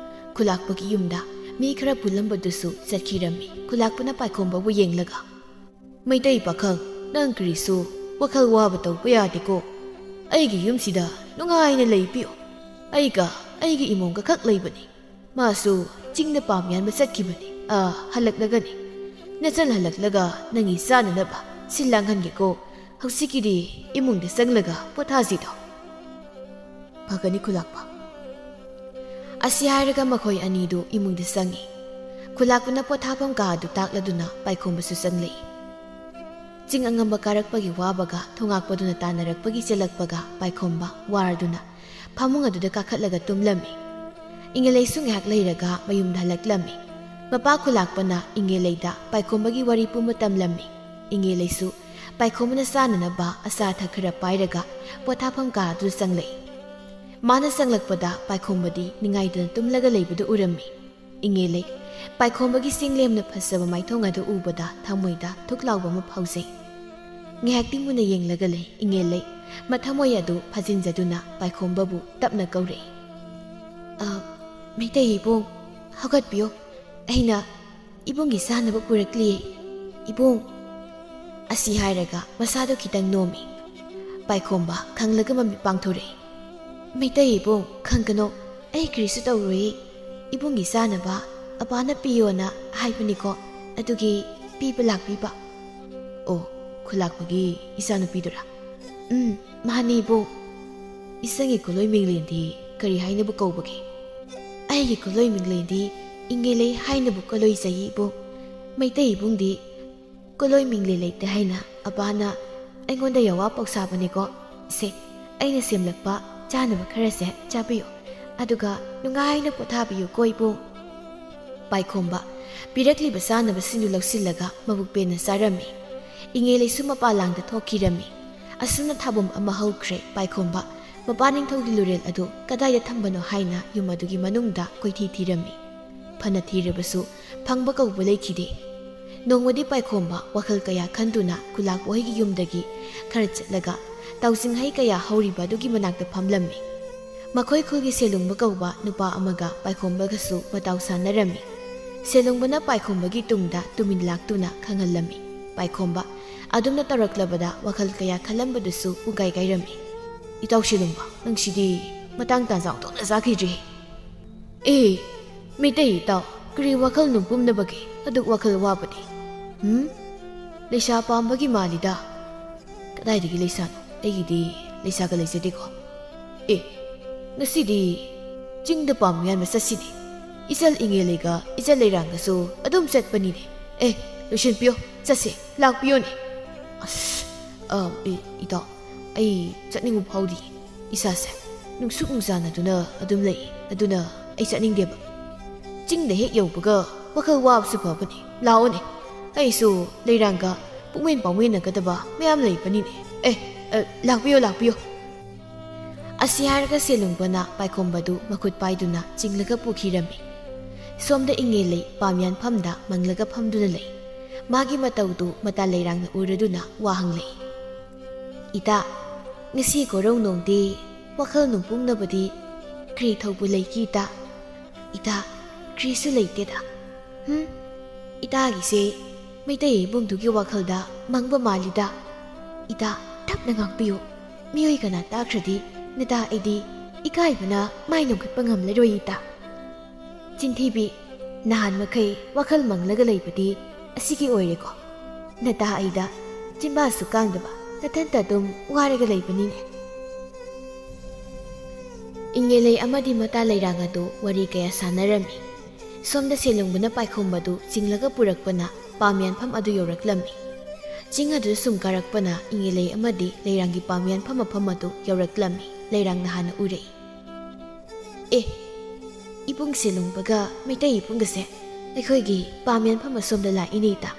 ꯈꯨꯂꯥꯛꯄꯒꯤ ꯌꯨꯝꯗ ꯃꯤ ꯈꯔ ꯄꯨꯜꯂꯝꯕꯗꯨꯁꯨ ꯆꯠꯈꯤꯔꯝꯃꯤ꯫ ꯈꯨꯂꯥꯛꯄꯅ ꯄꯥꯏꯈꯣꯝꯕꯕꯨ ꯌꯦꯡꯂꯒ, "ꯃꯩꯇꯩ ꯄꯥꯈꯪ, ꯅꯪ ꯀꯔꯤꯁꯨ ꯋꯥꯈꯜ ꯋꯥꯕ ꯇꯧꯕ ꯌꯥꯗꯦꯀꯣ꯫ ꯑꯩꯒꯤ ꯌꯨꯝꯁꯤꯗ ꯅꯨꯡꯉꯥꯏꯅ ꯂꯩꯕꯤꯌꯨ꯫ ꯑꯩꯒ ꯑꯩꯒꯤ ꯏꯃꯣꯝꯒ ꯈꯛ ꯂꯩꯕꯅꯤ꯫ ꯃꯥꯁꯨ ꯆꯤꯡꯗ ꯄꯥꯝ ꯌꯥꯟꯕ ꯆꯠꯈꯤꯕꯅꯤ꯫ ꯑꯥ, ꯍꯜꯂꯛꯂꯒꯅꯤ꯫ ꯅꯆꯟ ꯍꯜꯂꯛꯂꯒ ꯅꯪꯒꯤ ꯆꯥꯅꯅꯕ ꯁꯤꯜ ꯂꯥꯡꯍꯟꯒꯦꯀꯣ꯫ ꯍꯧꯖꯤꯛꯀꯤꯗꯤ ꯏꯃꯨꯡꯗ ꯆꯪꯂꯒ ꯄꯣꯊꯥꯁꯤꯗꯣ꯫ ꯐꯒꯅꯤ ꯈꯨꯂꯥꯛꯄ꯫ ꯑꯁꯤ ꯍꯥꯏꯔꯒ ꯃꯈꯣꯏ ꯑꯅꯤꯗꯨ ꯏꯃꯨꯡꯗ ꯆꯪꯉꯤ꯫ ꯈꯨꯂꯥꯛꯄꯅ ꯄꯣꯊꯥꯐꯝ ꯀꯥ ꯑꯗꯨ ꯇꯥꯛꯂꯗꯨꯅ ꯄꯥꯏꯈꯣꯝꯕꯁꯨ ꯆꯪꯂꯛꯏ꯫ ꯆꯤꯡ ꯑꯉꯝꯕ ꯀꯥꯔꯛꯄꯒꯤ ꯋꯥꯕꯒ ꯊꯣꯉꯥꯛꯄꯗꯨꯅ ꯇꯥꯟꯅꯔꯛꯄꯒꯤ ꯆꯦꯜꯂꯛꯄꯒ ꯄꯥꯏꯈꯣꯝꯕ ꯋꯥꯔꯗꯨꯅ ꯐꯃꯨꯡ ꯑꯗꯨꯗ ꯀꯥꯈꯠꯂꯒ ꯇꯨꯝꯂꯝꯃꯤ꯫ ꯏꯉꯦꯂꯩꯁꯨ ꯉꯥꯏꯍꯥꯛ ꯂꯩꯔꯒ ꯃꯌꯨꯝꯗ ꯍꯜꯂꯛꯂꯝꯃꯤ꯫ ꯃꯄꯥ ꯈꯨꯂꯥꯛꯄꯅ ꯏꯉꯦꯂꯩꯗ ꯄꯥꯏꯈꯣꯝꯕꯒꯤ ꯋꯥꯔꯤ ꯄꯨꯝꯕ ꯇꯝꯂꯝꯃꯤ꯫ ꯏꯉꯦꯂꯩꯁꯨ ꯄꯥꯏꯈꯣꯝꯕꯅ ꯆꯥꯅꯅꯕ ꯑꯆꯥ ꯑꯊꯛ ꯈꯔ ꯄꯥꯏꯔꯒ ꯄꯣꯊꯥꯐꯝ ꯀꯥ ꯑꯗꯨꯗ ꯆꯪꯂꯛꯏ꯫ ꯃꯥꯅ ꯆꯪꯂꯛꯄꯗ ꯄꯥꯏꯈꯣꯝꯕꯗꯤ ꯅꯤꯡꯉꯥꯏꯗꯅ ꯇꯨꯝꯂꯒ ꯂꯩꯕꯗꯨ ꯎꯔꯝꯃꯤ꯫ ꯏꯉꯦꯂꯩ, ꯄꯥꯏꯈꯣꯝꯕꯒꯤ ꯆꯤꯡꯂꯦꯝꯅ ꯐꯖꯕ ꯃꯥꯏꯊꯣꯡ ꯑꯗꯨ ꯎꯕꯗ ꯊꯃꯣꯏꯗ ꯊꯨꯛ ꯂꯥꯎꯕ ꯑꯃ ꯐꯥꯎꯖꯩ꯫ ꯉꯥꯏꯍꯥꯛꯇꯤ ꯃꯨꯟꯅ ꯌꯦꯡꯂꯒ ꯂꯩ ꯏꯉꯦꯂꯩ꯫ ꯃꯊꯃꯣꯏ ꯑꯗꯨ ꯐꯥꯖꯤꯟꯖꯗꯨꯅ ꯄꯥꯏꯈꯣꯝꯕꯕꯨ ꯇꯞꯅ ꯀꯧꯔꯛꯏ꯫ "ꯑ, ꯃꯩꯇꯩ ꯏꯕꯨꯡ, ꯍꯧꯒꯠꯄꯤꯌꯣ꯫ ꯑꯩꯅ ꯏꯕꯨꯡꯒꯤ ꯆꯥꯅꯕ ꯄꯨꯔꯛꯂꯤꯌꯦ, ꯏꯕꯨꯡ꯫" ꯑꯁꯤ ꯍꯥꯏꯔꯒ ꯃꯁꯥꯗꯣ ꯈꯤꯇꯪ ꯅꯣꯝꯃꯤ꯫ ꯄꯥꯏꯈꯣꯝꯕ ꯈꯪꯂꯒ ꯃꯃꯤꯠ ꯄꯥꯡꯊꯣꯔꯛꯏ꯫ "ꯃꯩꯇꯩ ꯏꯕꯨꯡ, ꯈꯪꯒꯅꯣ, ꯑꯩ ꯀꯔꯤꯁꯨ ꯇꯧꯔꯣꯏꯌꯦ꯫ ꯏꯕꯨꯡꯒꯤ ꯆꯥꯅꯕ ꯑꯄꯥꯅ ꯄꯤꯌꯣꯅ ꯍꯥꯏꯕꯅꯤꯀꯣ, ꯑꯗꯨꯒꯤ ꯄꯤꯕ ꯂꯥꯛꯄꯤꯕ꯫" "ꯑꯣ, ꯈꯨꯂꯥꯛꯄꯒꯤ ꯏꯆꯥꯅꯨꯄꯤꯗꯨꯔꯥ?" "ꯎꯝ, ꯃꯥꯅꯤ ꯏꯕꯨꯡ꯫" "ꯏꯆꯟꯒꯤ ꯀꯣꯂꯣꯏ ꯃꯤꯡꯂꯦꯟꯗꯤ ꯀꯔꯤ ꯍꯥꯏꯅꯕꯨ ꯀꯧꯕꯒꯦ?" "ꯑꯩꯒꯤ ꯀꯣꯂꯣꯏ ꯃꯤꯡꯂꯦꯟꯗꯤ ꯏꯉꯦꯂꯩ ꯍꯥꯏꯅꯕꯨ ꯀꯣꯂꯣꯏꯖꯩ ꯏꯕꯨꯡ꯫ ꯃꯩꯇꯩ ꯏꯕꯨꯡꯗꯤ ꯀꯣꯂꯣꯏ ꯃꯤꯡꯂꯦꯟ ꯂꯩꯇꯦ ꯍꯥꯏꯅ ꯑꯄꯥꯅ ꯑꯩꯉꯣꯟꯗ ꯌꯥꯋꯥ ꯄꯥꯎꯁꯥꯕꯅꯤꯀꯣ꯫ ꯁꯦ, ꯑꯩꯅ ꯁꯦꯝꯂꯛꯄ ꯆꯥꯅꯕ ꯈꯔꯁꯦ ꯆꯥꯕꯤꯌꯨ, ꯑꯗꯨꯒ ꯅꯨꯡꯉꯥꯏꯅ ꯄꯣꯊꯥꯕꯤꯌꯨꯀꯣ ꯏꯕꯨꯡ꯫" ꯄꯥꯏꯈꯣꯝꯕ ꯄꯤꯔꯛꯂꯤꯕ ꯆꯥꯅꯕꯁꯤꯡꯗꯨ ꯂꯧꯁꯤꯜꯂꯒ ꯃꯕꯨꯛ ꯄꯦꯟꯅ ꯆꯥꯔꯝꯃꯤ꯫ ꯏꯉꯦꯂꯩꯁꯨ ꯃꯄꯥ ꯂꯥꯡꯗ ꯊꯣꯛꯈꯤꯔꯝꯃꯤ꯫ ꯑꯁꯨꯝꯅ ꯊꯥꯕꯨꯝ ꯑꯃ ꯍꯧꯈ꯭ꯔꯦ ꯄꯥꯏꯈꯣꯝꯕ꯫ ꯃꯄꯥ ꯅꯤꯡꯊꯧꯒꯤ ꯂꯨꯔꯦꯜ ꯑꯗꯨ ꯀꯗꯥꯏꯗ ꯊꯝꯕꯅꯣ ꯍꯥꯏꯅ ꯌꯨꯝ ꯑꯗꯨꯒꯤ ꯃꯅꯨꯡꯗ ꯀꯣꯏꯊꯤ ꯊꯤꯔꯝꯃꯤ꯫ ꯐꯅ ꯊꯤꯔꯕꯁꯨ ꯐꯪꯕ ꯀꯧꯕ ꯂꯩꯈꯤꯗꯦ꯫ ꯅꯣꯡꯃꯗꯤ ꯄꯥꯏꯈꯣꯝꯕ ꯋꯥꯈꯜ ꯀꯌꯥ ꯈꯟꯗꯨꯅ ꯈꯨꯂꯥꯛꯄ ꯍꯣꯏꯒꯤ ꯌꯨꯝꯗꯒꯤ ꯈꯔ ꯆꯠꯂꯒ ꯇꯥꯎꯖꯤꯡ ꯍꯩ ꯀꯌꯥ ꯍꯧꯔꯤꯕ ꯑꯗꯨꯒꯤ ꯃꯅꯥꯛꯇ ꯐꯝꯂꯝꯃꯤ꯫ ꯃꯈꯣꯏ ꯈꯨꯜꯒꯤ ꯁꯦꯂꯨꯡꯕ ꯀꯧꯕ ꯅꯨꯄꯥ ꯑꯃꯒ ꯄꯥꯏꯈꯣꯝꯕꯒꯁꯨ ꯃꯇꯥꯎ ꯁꯥꯟꯅꯔꯝꯃꯤ꯫ ꯁꯦꯂꯨꯡꯕꯅ ꯄꯥꯏꯈꯣꯝꯕꯒꯤ ꯇꯨꯡꯗ ꯇꯨꯃꯤꯟ ꯂꯥꯛꯇꯨꯅ ꯈꯪꯍꯜꯂꯝꯃꯤ꯫ ꯄꯥꯏꯈꯣꯝꯕ ꯑꯗꯨꯝꯅ ꯇꯧꯔꯛꯂꯕꯗ ꯋꯥꯈꯜ ꯀꯌꯥ ꯈꯜꯂꯝꯕꯗꯨꯁꯨ ꯄꯨꯡꯀꯥꯏ ꯀꯥꯏꯔꯝꯃꯤ꯫ "ꯏꯇꯥꯎ ꯁꯦꯂꯨꯡꯕ, ꯅꯪꯁꯤꯗꯤ!" ꯃꯇꯥꯡ ꯇꯥꯟ ꯆꯥꯎꯊꯣꯛꯅ ꯆꯥꯈꯤꯗ꯭ꯔꯤ꯫ ꯑꯦ, ꯃꯩꯇꯩ ꯏꯇꯥꯎ, ꯀꯔꯤ ꯋꯥꯈꯜ ꯅꯨꯡꯄꯨꯝꯅꯕꯒꯤ ꯑꯗꯨꯛ ꯋꯥꯈꯜ ꯋꯥꯕꯗꯤ? ꯍꯨꯝ? ꯂꯩꯁꯥ ꯄꯥꯝꯕꯒꯤ ꯃꯥꯜꯂꯤꯗ꯫ ꯀꯗꯥꯏꯗꯒꯤ ꯂꯩꯁꯥꯅꯣ? ꯑꯩꯒꯤꯗꯤ ꯂꯩꯁꯥꯒ ꯂꯩꯖꯗꯦꯀꯣ꯫ ꯑꯦ, ꯉꯁꯤꯗꯤ ꯆꯤꯡꯗ ꯄꯥꯝ ꯌꯥꯟꯕ ꯆꯠꯁꯤꯅꯦ꯫ ꯏꯆꯜ ꯏꯉꯦꯂꯩꯒ ꯏꯆꯜ ꯂꯩꯔꯥꯡꯒꯁꯨ ꯑꯗꯨꯝ ꯆꯠꯄꯅꯤꯅꯦ꯫ ꯑꯦ, ꯂꯣꯏꯁꯤꯟꯄꯤꯌꯣ, ꯆꯠꯁꯦ, ꯂꯥꯛꯄꯤꯌꯣꯅꯦ꯫ ꯑꯁ, ꯑ, ꯏ-, ꯏꯇꯥꯎ, ꯑꯩ ꯆꯠꯅꯤꯡꯕ ꯐꯥꯎꯗꯤꯌꯦ꯫ ꯏꯁꯥꯁꯦ ꯅꯨꯡꯁꯨꯛ ꯅꯨꯡꯁꯥꯅꯗꯨꯅ ꯑꯗꯨꯝ ꯂꯩ꯫ ꯑꯗꯨꯅ ꯑꯩ ꯆꯠꯅꯤꯡꯗꯦꯕ꯫ ꯆꯤꯡꯗ ꯍꯦꯛ ꯌꯧꯕꯒ ꯋꯥꯈꯜ ꯋꯥꯕꯁꯨ ꯐꯕꯅꯤ꯫ ꯂꯥꯛꯑꯣꯅꯦ, ꯑꯩꯁꯨ ꯂꯩꯔꯥꯡꯒ ꯄꯨꯛꯃꯦꯟ ꯄꯥꯎꯃꯦꯟꯅꯒꯗꯕ ꯃꯌꯥꯝ ꯂꯩꯕꯅꯤꯅꯦ꯫ ꯑꯦ, ꯑ, ꯂꯥꯛꯄꯤꯌꯣ, ꯂꯥꯛꯄꯤꯌꯣ꯫ ꯑꯁꯤ ꯍꯥꯏꯔꯒ ꯁꯦꯂꯨꯡꯕꯅ ꯄꯥꯏꯈꯣꯝꯕꯗꯨ ꯃꯈꯨꯠ ꯄꯥꯏꯗꯨꯅ ꯆꯤꯡꯂꯒ ꯄꯨꯈꯤꯔꯝꯃꯤ꯫ ꯁꯣꯝꯗ ꯏꯉꯦꯂꯩ ꯄꯥꯝ ꯌꯥꯟꯐꯝꯗ ꯃꯪꯂꯒ ꯐꯝꯗꯨꯅ ꯂꯩ꯫ ꯃꯥꯒꯤ ꯃꯇꯧꯗꯨ ꯃꯇꯥ ꯂꯩꯔꯥꯡꯅ ꯎꯔꯗꯨꯅ ꯋꯥ ꯍꯪꯂꯛꯏ꯫ "ꯏꯇꯥ, ꯉꯁꯤ ꯀꯣꯔꯧ ꯅꯣꯡꯗꯤ ꯋꯥꯈꯜ ꯅꯨꯡꯄꯨꯡꯅꯕꯗꯤ ꯀꯔꯤ ꯊꯧꯕ ꯂꯩꯒꯦ ꯏꯇꯥ?" "ꯏꯇꯥ, ꯀꯔꯤꯁꯨ ꯂꯩꯇꯦꯗ꯫ ꯍꯨꯝ, ꯏꯇꯥꯒꯤꯁꯦ ꯃꯩꯇꯩ ꯏꯕꯨꯡꯗꯨꯒꯤ ꯋꯥꯈꯜꯗ ꯃꯪꯕ ꯃꯥꯜꯂꯤꯗ꯫ ꯏꯇꯥ, ꯇꯞꯅ ꯉꯥꯡꯕꯤꯌꯨ꯫ ꯃꯤꯑꯣꯏ ꯀꯅꯥ ꯇꯥꯈ꯭ꯔꯗꯤ ꯅꯇꯥ ꯑꯩꯗꯤ ꯏꯀꯥꯏꯕꯅ ꯃꯥꯏ ꯅꯣꯡꯈꯠꯄ ꯉꯝꯂꯔꯣꯏ ꯏꯇꯥ꯫ ꯆꯤꯟꯊꯤꯕꯤ, ꯅꯍꯥꯟ ꯃꯈꯩ ꯋꯥꯈꯜ ꯃꯪꯂꯒ ꯂꯩꯕꯗꯤ ꯑꯁꯤꯒꯤ ꯑꯣꯏꯔꯦꯀꯣ꯫ ꯅꯇꯥ ꯑꯩꯗ ꯆꯤꯟꯕꯥꯁꯨ ꯀꯥꯡꯗꯕ ꯅꯊꯟꯇ ꯑꯗꯨꯝ ꯋꯥꯔꯒ ꯂꯩꯕꯅꯤꯅꯦ꯫" ꯏꯉꯦꯂꯩ ꯑꯃꯗꯤ ꯃꯇꯥ ꯂꯩꯔꯥꯡ ꯑꯗꯨ ꯋꯥꯔꯤ ꯀꯌꯥ ꯁꯥꯟꯅꯔꯝꯃꯤ꯫ ꯁꯣꯝꯗ ꯁꯦꯂꯨꯡꯕꯅ ꯄꯥꯏꯈꯣꯝꯕꯗꯨ ꯆꯤꯡꯂꯒ ꯄꯨꯔꯛꯄꯅ ꯄꯥꯝ ꯌꯥꯟꯐꯝ ꯑꯗꯨ ꯌꯧꯔꯛꯂꯝꯃꯤ꯫ ꯆꯤꯡ ꯑꯗꯨ ꯁꯨꯝ ꯀꯥꯔꯛꯄꯅ ꯏꯉꯦꯂꯩ ꯑꯃꯗꯤ ꯂꯩꯔꯥꯡꯒꯤ ꯄꯥꯝ ꯌꯥꯟꯐꯝ ꯃꯐꯝ ꯑꯗꯨ ꯌꯧꯔꯛꯂꯝꯃꯤ꯫ ꯂꯩꯔꯥꯡꯅ ꯍꯥꯟꯅ ꯎꯔꯛꯏ꯫ "ꯑꯦ, ꯏꯕꯨꯡ ꯁꯦꯂꯨꯡꯕꯒ ꯃꯩꯇꯩ ꯏꯕꯨꯡꯒꯁꯦ ꯑꯩꯈꯣꯏꯒꯤ ꯄꯥꯝ ꯌꯥꯟꯐꯝ ꯑꯁꯣꯝꯗ ꯂꯥꯛꯏꯅꯦ ꯏꯇꯥ꯫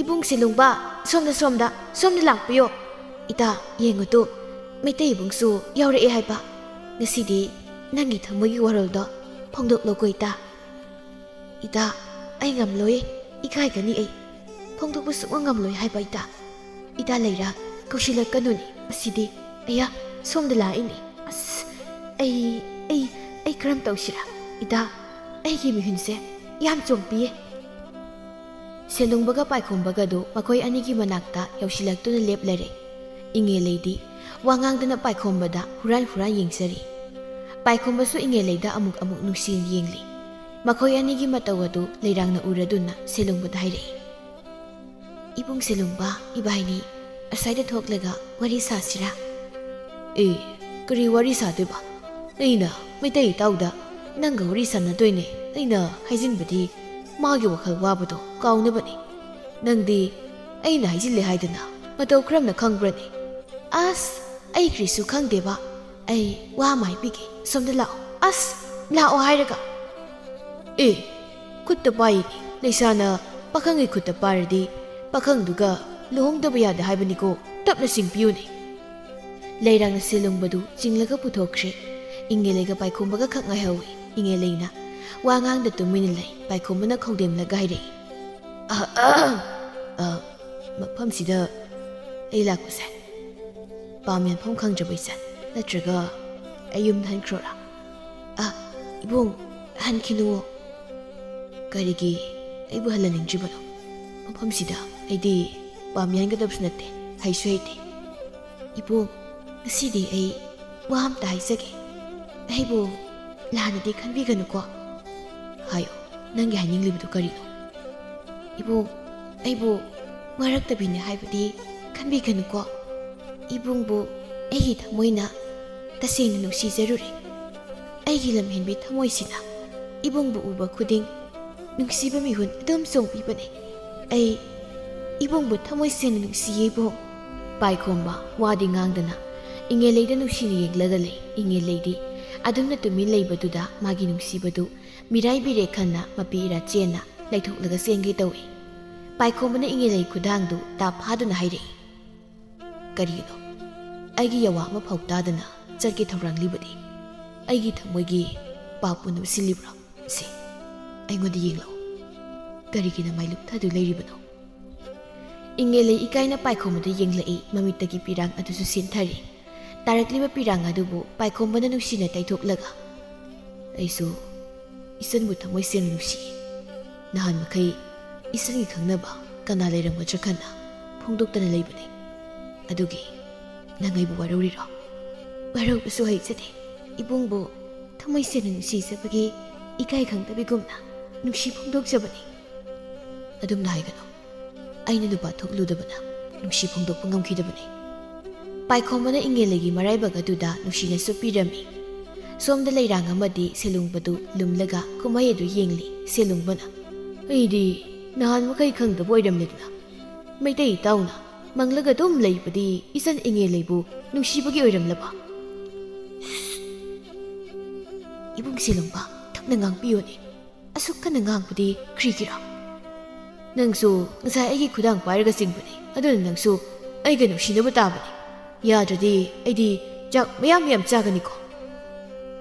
ꯏꯕꯨꯡ ꯁꯦꯂꯨꯡꯕ, ꯁꯣꯝꯗ, ꯁꯣꯝꯗ, ꯁꯣꯝꯗ ꯂꯥꯛꯄꯤꯌꯣ꯫ ꯏꯇꯥ, ꯌꯦꯡꯉꯨ ꯇꯨ, ꯃꯩꯇꯩ ꯏꯕꯨꯡꯁꯨ ꯌꯥꯎꯔꯛꯑꯦ ꯍꯥꯏꯕ꯫ ꯉꯁꯤꯗꯤ ꯅꯪꯒꯤ ꯊꯃꯣꯏꯒꯤ ꯋꯥꯔꯣꯜꯗꯣ ꯐꯣꯡꯗꯣꯛꯂꯣꯀꯣ ꯏꯇꯥ꯫" "ꯏꯇꯥ, ꯑꯩ ꯉꯝꯂꯣꯏ, ꯏꯀꯥꯏꯒꯅꯤ ꯑꯩ꯫ ꯐꯣꯡꯗꯣꯛꯄ ꯁꯨꯛꯉꯝ ꯉꯝꯂꯣꯏ ꯍꯥꯏꯕ ꯏꯇꯥ꯫ ꯏꯇꯥ ꯂꯩꯔꯥꯡ, ꯀꯧꯁꯤꯜꯂꯛꯀꯅꯨꯅꯦ꯫ ꯑꯁꯤꯗꯤ, ꯑꯌꯥ, ꯁꯣꯝꯗ ꯂꯥꯛꯏꯅꯦ꯫ ꯑꯁ, ꯑꯩ, ꯑꯩ, ꯑꯩ ꯀꯔꯝ ꯇꯧꯁꯤꯔꯥ? ꯏꯇꯥ, ꯑꯩꯒꯤ ꯃꯤꯍꯨꯟꯁꯦ ꯌꯥꯝ ꯆꯣꯡꯄꯤꯌꯦ꯫" ꯁꯦꯂꯨꯡꯕꯒ ꯄꯥꯏꯈꯣꯝꯕꯒꯗꯨ ꯃꯈꯣꯏ ꯑꯅꯤꯒꯤ ꯃꯅꯥꯛꯇ ꯌꯧꯁꯤꯜꯂꯛꯇꯨꯅ ꯂꯦꯞꯂꯔꯦ꯫ ꯏꯉꯦꯂꯩꯗꯤ ꯋꯥ ꯉꯥꯡꯗꯅ ꯄꯥꯏꯈꯣꯝꯕꯗ ꯍꯨꯔꯥꯟ ꯍꯨꯔꯥꯟ ꯌꯦꯡꯖꯔꯤ꯫ ꯄꯥꯏꯈꯣꯝꯕꯁꯨ ꯏꯉꯦꯂꯩꯗ ꯑꯃꯨꯛ ꯑꯃꯨꯛ ꯅꯨꯡꯁꯤꯅ ꯌꯦꯡꯂꯤ꯫ ꯃꯈꯣꯏ ꯑꯅꯤꯒꯤ ꯃꯇꯧ ꯑꯗꯨ ꯂꯩꯔꯥꯡꯅ ꯎꯔꯗꯨꯅ ꯁꯦꯂꯨꯡꯕꯗ ꯍꯥꯏꯔꯛꯏ, "ꯏꯕꯨꯡ ꯁꯦꯂꯨꯡꯕ, ꯏꯕꯥꯏꯅꯤ ꯑꯁ꯭ꯋꯥꯏꯗ ꯊꯣꯛꯂꯒ ꯋꯥꯔꯤ ꯁꯥꯁꯤꯔꯥ?" "ꯑꯦ, ꯀꯔꯤ ꯋꯥꯔꯤ ꯁꯥꯗꯣꯏꯕ? ꯑꯩꯅ ꯃꯩꯇꯩ ꯏꯇꯥꯎꯗ ꯅꯪꯒ ꯋꯥꯔꯤ ꯁꯥꯟꯅꯗꯣꯏꯅꯦ ꯑꯩꯅ ꯍꯥꯏꯖꯤꯟꯕꯗꯤ ꯃꯥꯒꯤ ꯋꯥꯈꯜ ꯋꯥꯕꯗꯣ ꯀꯥꯎꯅꯕꯅꯤ꯫ ꯅꯪꯗꯤ ꯑꯩꯅ ꯍꯥꯏꯖꯤꯜꯂꯦ ꯍꯥꯏꯗꯅ ꯃꯇꯧ ꯀꯔꯝꯅ ꯈꯪꯕ꯭ꯔꯅꯦ?" "ꯑꯁ, ꯑꯩ ꯀꯔꯤꯁꯨ ꯈꯪꯗꯦꯕ꯫ ꯑꯩ ꯋꯥ ꯑꯃ ꯍꯥꯏꯕꯤꯒꯦ, ꯁꯣꯝꯗ ꯂꯥꯛꯑꯣ꯫ ꯑꯁ, ꯂꯥꯛꯑꯣ ꯍꯥꯏꯔꯒ꯫ ꯑꯦ, ꯈꯨꯠꯇ ꯄꯥꯏꯌꯦ꯫ ꯂꯩꯁꯥꯅ ꯄꯥꯈꯪꯒꯤ ꯈꯨꯠꯇ ꯄꯥꯏꯔꯗꯤ ꯄꯥꯈꯪꯗꯨꯒ ꯂꯨꯍꯣꯡꯗꯕ ꯌꯥꯗꯦ ꯍꯥꯏꯕꯅꯤꯀꯣ꯫ ꯇꯞꯅ ꯆꯤꯡꯕꯤꯌꯨꯅꯦ꯫" ꯂꯩꯔꯥꯡꯅ ꯁꯦꯂꯨꯡꯕꯗꯨ ꯆꯤꯡꯂꯒ ꯄꯨꯊꯣꯛꯈ꯭ꯔꯦ꯫ ꯏꯉꯦꯂꯩꯒ ꯄꯥꯏꯈꯣꯝꯕꯒ ꯈꯛ ꯉꯥꯏꯍꯧꯏ꯫ ꯏꯉꯦꯂꯩꯅ ꯋꯥ ꯉꯥꯡꯗ ꯇꯨꯃꯤꯟꯅ ꯂꯩ꯫ ꯄꯥꯏꯈꯣꯝꯕꯅ ꯈꯧꯗꯦꯝꯂꯒ ꯍꯥꯏꯔꯛꯏ, "ꯑ, ꯑ, ꯑ, ꯃꯐꯝꯁꯤꯗ ꯑꯩ ꯂꯥꯛꯄꯁꯦ ꯄꯥꯝ ꯌꯥꯟꯐꯝ ꯈꯪꯗ꯭ꯔꯕ ꯏꯆꯟ, ꯅꯠꯇ꯭ꯔꯒ ꯑꯩ ꯌꯨꯝꯗ ꯍꯟꯈ꯭ꯔꯣꯔꯥ?" "ꯑ, ꯏꯕꯨꯡ, ꯍꯟꯈꯤꯅꯨꯋꯣ꯫" "ꯀꯔꯤꯒꯤ ꯑꯩꯕꯨ ꯍꯜꯍꯟꯅꯤꯡꯗ꯭ꯔꯤꯕꯅꯣ? ꯃꯐꯝꯁꯤꯗ ꯑꯩꯗꯤ ꯄꯥꯝ ꯌꯥꯟꯒꯗꯕꯁꯨ ꯅꯠꯇꯦ, ꯍꯩꯁꯨ ꯍꯩꯇꯦ꯫" "ꯏꯕꯨꯡ, ꯉꯁꯤꯗꯤ ꯑꯩ ꯋꯥ ꯑꯝꯇ ꯍꯥꯏꯖꯒꯦ꯫ ꯑꯩꯕꯨ ꯂꯥꯟꯅꯗꯤ ꯈꯟꯕꯤꯒꯅꯨꯀꯣ꯫" "ꯍꯥꯏꯌꯣ, ꯅꯪꯒꯤ ꯍꯥꯏꯅꯤꯡꯂꯤꯕꯗꯨ ꯀꯔꯤꯅꯣ?" "ꯏꯕꯨꯡ, ꯑꯩꯕꯨ ꯋꯥꯔꯛꯇꯕꯤꯅꯤ ꯍꯥꯏꯕꯗꯤ ꯈꯟꯕꯤꯒꯅꯨꯀꯣ꯫ ꯏꯕꯨꯡꯕꯨ ꯑꯩꯒꯤ ꯊꯃꯣꯏꯅ ꯇꯁꯦꯡꯅ ꯅꯨꯡꯁꯤꯖꯔꯨꯔꯦ꯫ ꯑꯩꯒꯤ ꯂꯝꯍꯦꯟꯕꯤ ꯊꯃꯣꯏꯁꯤꯅ ꯏꯕꯨꯡꯕꯨ ꯎꯕ ꯈꯨꯗꯤꯡ ꯅꯨꯡꯁꯤꯕ ꯃꯤꯍꯨꯟ ꯑꯗꯨꯝ ꯆꯣꯡꯕꯤꯕꯅꯦ꯫ ꯑꯩ ꯏꯕꯨꯡꯕꯨ ꯊꯃꯣꯏ ꯁꯦꯡꯅ ꯅꯨꯡꯁꯤꯌꯦ, ꯏꯕꯨꯡ꯫" ꯄꯥꯏꯈꯣꯝꯕ ꯋꯥꯗꯤ ꯉꯥꯡꯗꯅ ꯏꯉꯦꯂꯩꯗ ꯅꯨꯡꯁꯤꯅ ꯌꯦꯡꯂꯒ ꯂꯩ꯫ ꯏꯉꯦꯂꯩꯗꯤ ꯑꯗꯨꯝꯅ ꯇꯨꯃꯤꯟ ꯂꯩꯕꯗꯨꯗ ꯃꯥꯒꯤ ꯅꯨꯡꯁꯤꯕꯗꯨ ꯃꯤꯔꯥꯏꯕꯤꯔꯦ ꯈꯟꯅ ꯃꯄꯤ ꯏꯔꯥ ꯆꯦꯟꯅ ꯂꯩꯊꯣꯛꯂꯒ ꯆꯦꯟꯒꯦ ꯇꯧꯏ꯫ ꯄꯥꯏꯈꯣꯝꯕꯅ ꯏꯉꯦꯂꯩ ꯈꯨꯗꯥꯡꯗꯨ ꯇꯥꯞ ꯐꯥꯗꯨꯅ ꯍꯥꯏꯔꯛꯏ, "ꯀꯔꯤꯒꯤꯅꯣ? ꯑꯩꯒꯤ ꯌꯥꯋꯥ ꯑꯃ ꯐꯥꯎ ꯇꯥꯗꯅ ꯆꯠꯀꯦ ꯊꯧꯔꯥꯡꯂꯤꯕꯗꯤ? ꯑꯩꯒꯤ ꯊꯃꯣꯏꯒꯤ ꯄꯥꯞ ꯄꯨꯝꯅꯃꯛ ꯁꯤꯜꯂꯤꯕ꯭ꯔꯣ? ꯁꯤ, ꯑꯩꯉꯣꯟꯗ ꯌꯦꯡꯂꯛꯎ꯫ ꯀꯔꯤꯒꯤ ꯅꯃꯥꯏ ꯂꯨꯞꯊꯗꯨ ꯂꯩꯔꯤꯕꯅꯣ?" ꯏꯉꯦꯂꯩ ꯏꯀꯥꯏꯅ ꯄꯥꯏꯈꯣꯝꯕꯗ ꯌꯦꯡꯂꯛꯏ, ꯃꯃꯤꯠꯇꯒꯤ ꯄꯤꯔꯥꯡ ꯑꯗꯨꯁꯨ ꯁꯤꯟꯊꯔꯤ꯫ ꯇꯥꯔꯛꯂꯤꯕ ꯄꯤꯔꯥꯡ ꯑꯗꯨꯕꯨ ꯄꯥꯏꯈꯣꯝꯕꯅ ꯅꯨꯡꯁꯤꯅ ꯇꯩꯊꯣꯛꯂꯒ, "ꯑꯩꯁꯨ ꯏꯆꯟꯕꯨ ꯊꯃꯣꯏ ꯁꯦꯡꯅ ꯅꯨꯡꯁꯤꯌꯦ꯫ ꯅꯍꯥꯟ ꯃꯈꯩ ꯏꯆꯟꯒꯤ ꯈꯪꯅꯕ ꯀꯅꯥ ꯂꯩꯔꯝꯒꯗ꯭ꯔꯥ ꯈꯟꯅ ꯐꯣꯡꯗꯣꯛꯇꯅ ꯂꯩꯕꯅꯤ꯫ ꯑꯗꯨꯒꯤ ꯅꯪ ꯑꯩꯕꯨ ꯋꯥꯔꯧꯔꯤꯔꯣ?" "ꯋꯥꯔꯧꯕꯁꯨ ꯍꯩꯖꯗꯦ꯫ ꯏꯕꯨꯡꯕꯨ ꯊꯃꯣꯏ ꯁꯦꯡꯅ ꯅꯨꯡꯁꯤꯖꯕꯒꯤ ꯏꯀꯥꯏ ꯈꯪꯗꯕꯤꯒꯨꯝꯅ ꯅꯨꯡꯁꯤ ꯐꯣꯡꯗꯣꯛꯆꯕꯅꯤ꯫ ꯑꯗꯨꯝꯅ ꯍꯥꯏꯒꯅꯨ꯫ ꯑꯩꯅ ꯅꯨꯄꯥ ꯊꯣꯛꯂꯨꯗꯕꯅ ꯅꯨꯡꯁꯤ ꯐꯣꯡꯗꯣꯛꯄ ꯉꯝꯈꯤꯗꯕꯅꯤ꯫ ꯄꯥꯏꯈꯣꯝꯕꯅ ꯏꯉꯦꯜꯂꯩꯒꯤ ꯃꯔꯥꯏꯕꯛ ꯑꯗꯨꯗ ꯅꯨꯡꯁꯤꯅꯁꯨ ꯄꯤꯔꯝꯃꯤ꯫ ꯁꯣꯝꯗ ꯂꯩꯔꯥꯡ ꯑꯃꯗꯤ ꯁꯦꯂꯨꯡꯕꯗꯨ ꯂꯨꯝꯂꯒ ꯀꯨꯝꯍꯩ ꯑꯗꯨ ꯌꯦꯡꯂꯤ꯫ ꯁꯦꯂꯨꯡꯕꯅ, "ꯑꯩꯗꯤ ꯅꯍꯥꯟ ꯃꯈꯩ ꯈꯪꯗꯕ ꯑꯣꯏꯔꯝꯂꯦꯗꯅ꯫ ꯃꯩꯇꯩ ꯏꯇꯥꯎꯅ ꯃꯪꯂꯒ ꯑꯗꯨꯝ ꯂꯩꯕꯗꯤ ꯏꯆꯟ ꯏꯉꯦꯜꯂꯩꯕꯨ ꯅꯨꯡꯁꯤꯕꯒꯤ ꯑꯣꯏꯔꯝꯂꯕ?" "ꯏꯕꯨꯡ ꯁꯦꯂꯨꯡꯕ, ꯇꯞꯅ ꯉꯥꯡꯕꯤꯌꯨꯅꯦ꯫ ꯑꯁꯨꯛ ꯀꯟꯅ ꯉꯥꯡꯕꯗꯤ ꯀꯔꯤꯒꯤꯔꯣ? ꯅꯪꯁꯨ ꯉꯁꯥꯏ ꯑꯩꯒꯤ ꯈꯨꯗꯥꯡ ꯄꯥꯏꯔꯒ ꯆꯤꯡꯕꯅꯤ, ꯑꯗꯨꯅ ꯅꯪꯁꯨ ꯑꯩꯒ ꯅꯨꯡꯁꯤꯅꯕ ꯇꯥꯕꯅꯤ꯫ ꯌꯥꯗ꯭ꯔꯗꯤ ꯑꯩꯗꯤ ꯆꯥꯛ ꯃꯌꯥꯝ ꯃꯌꯥꯝ ꯆꯥꯒꯅꯤꯀꯣ?"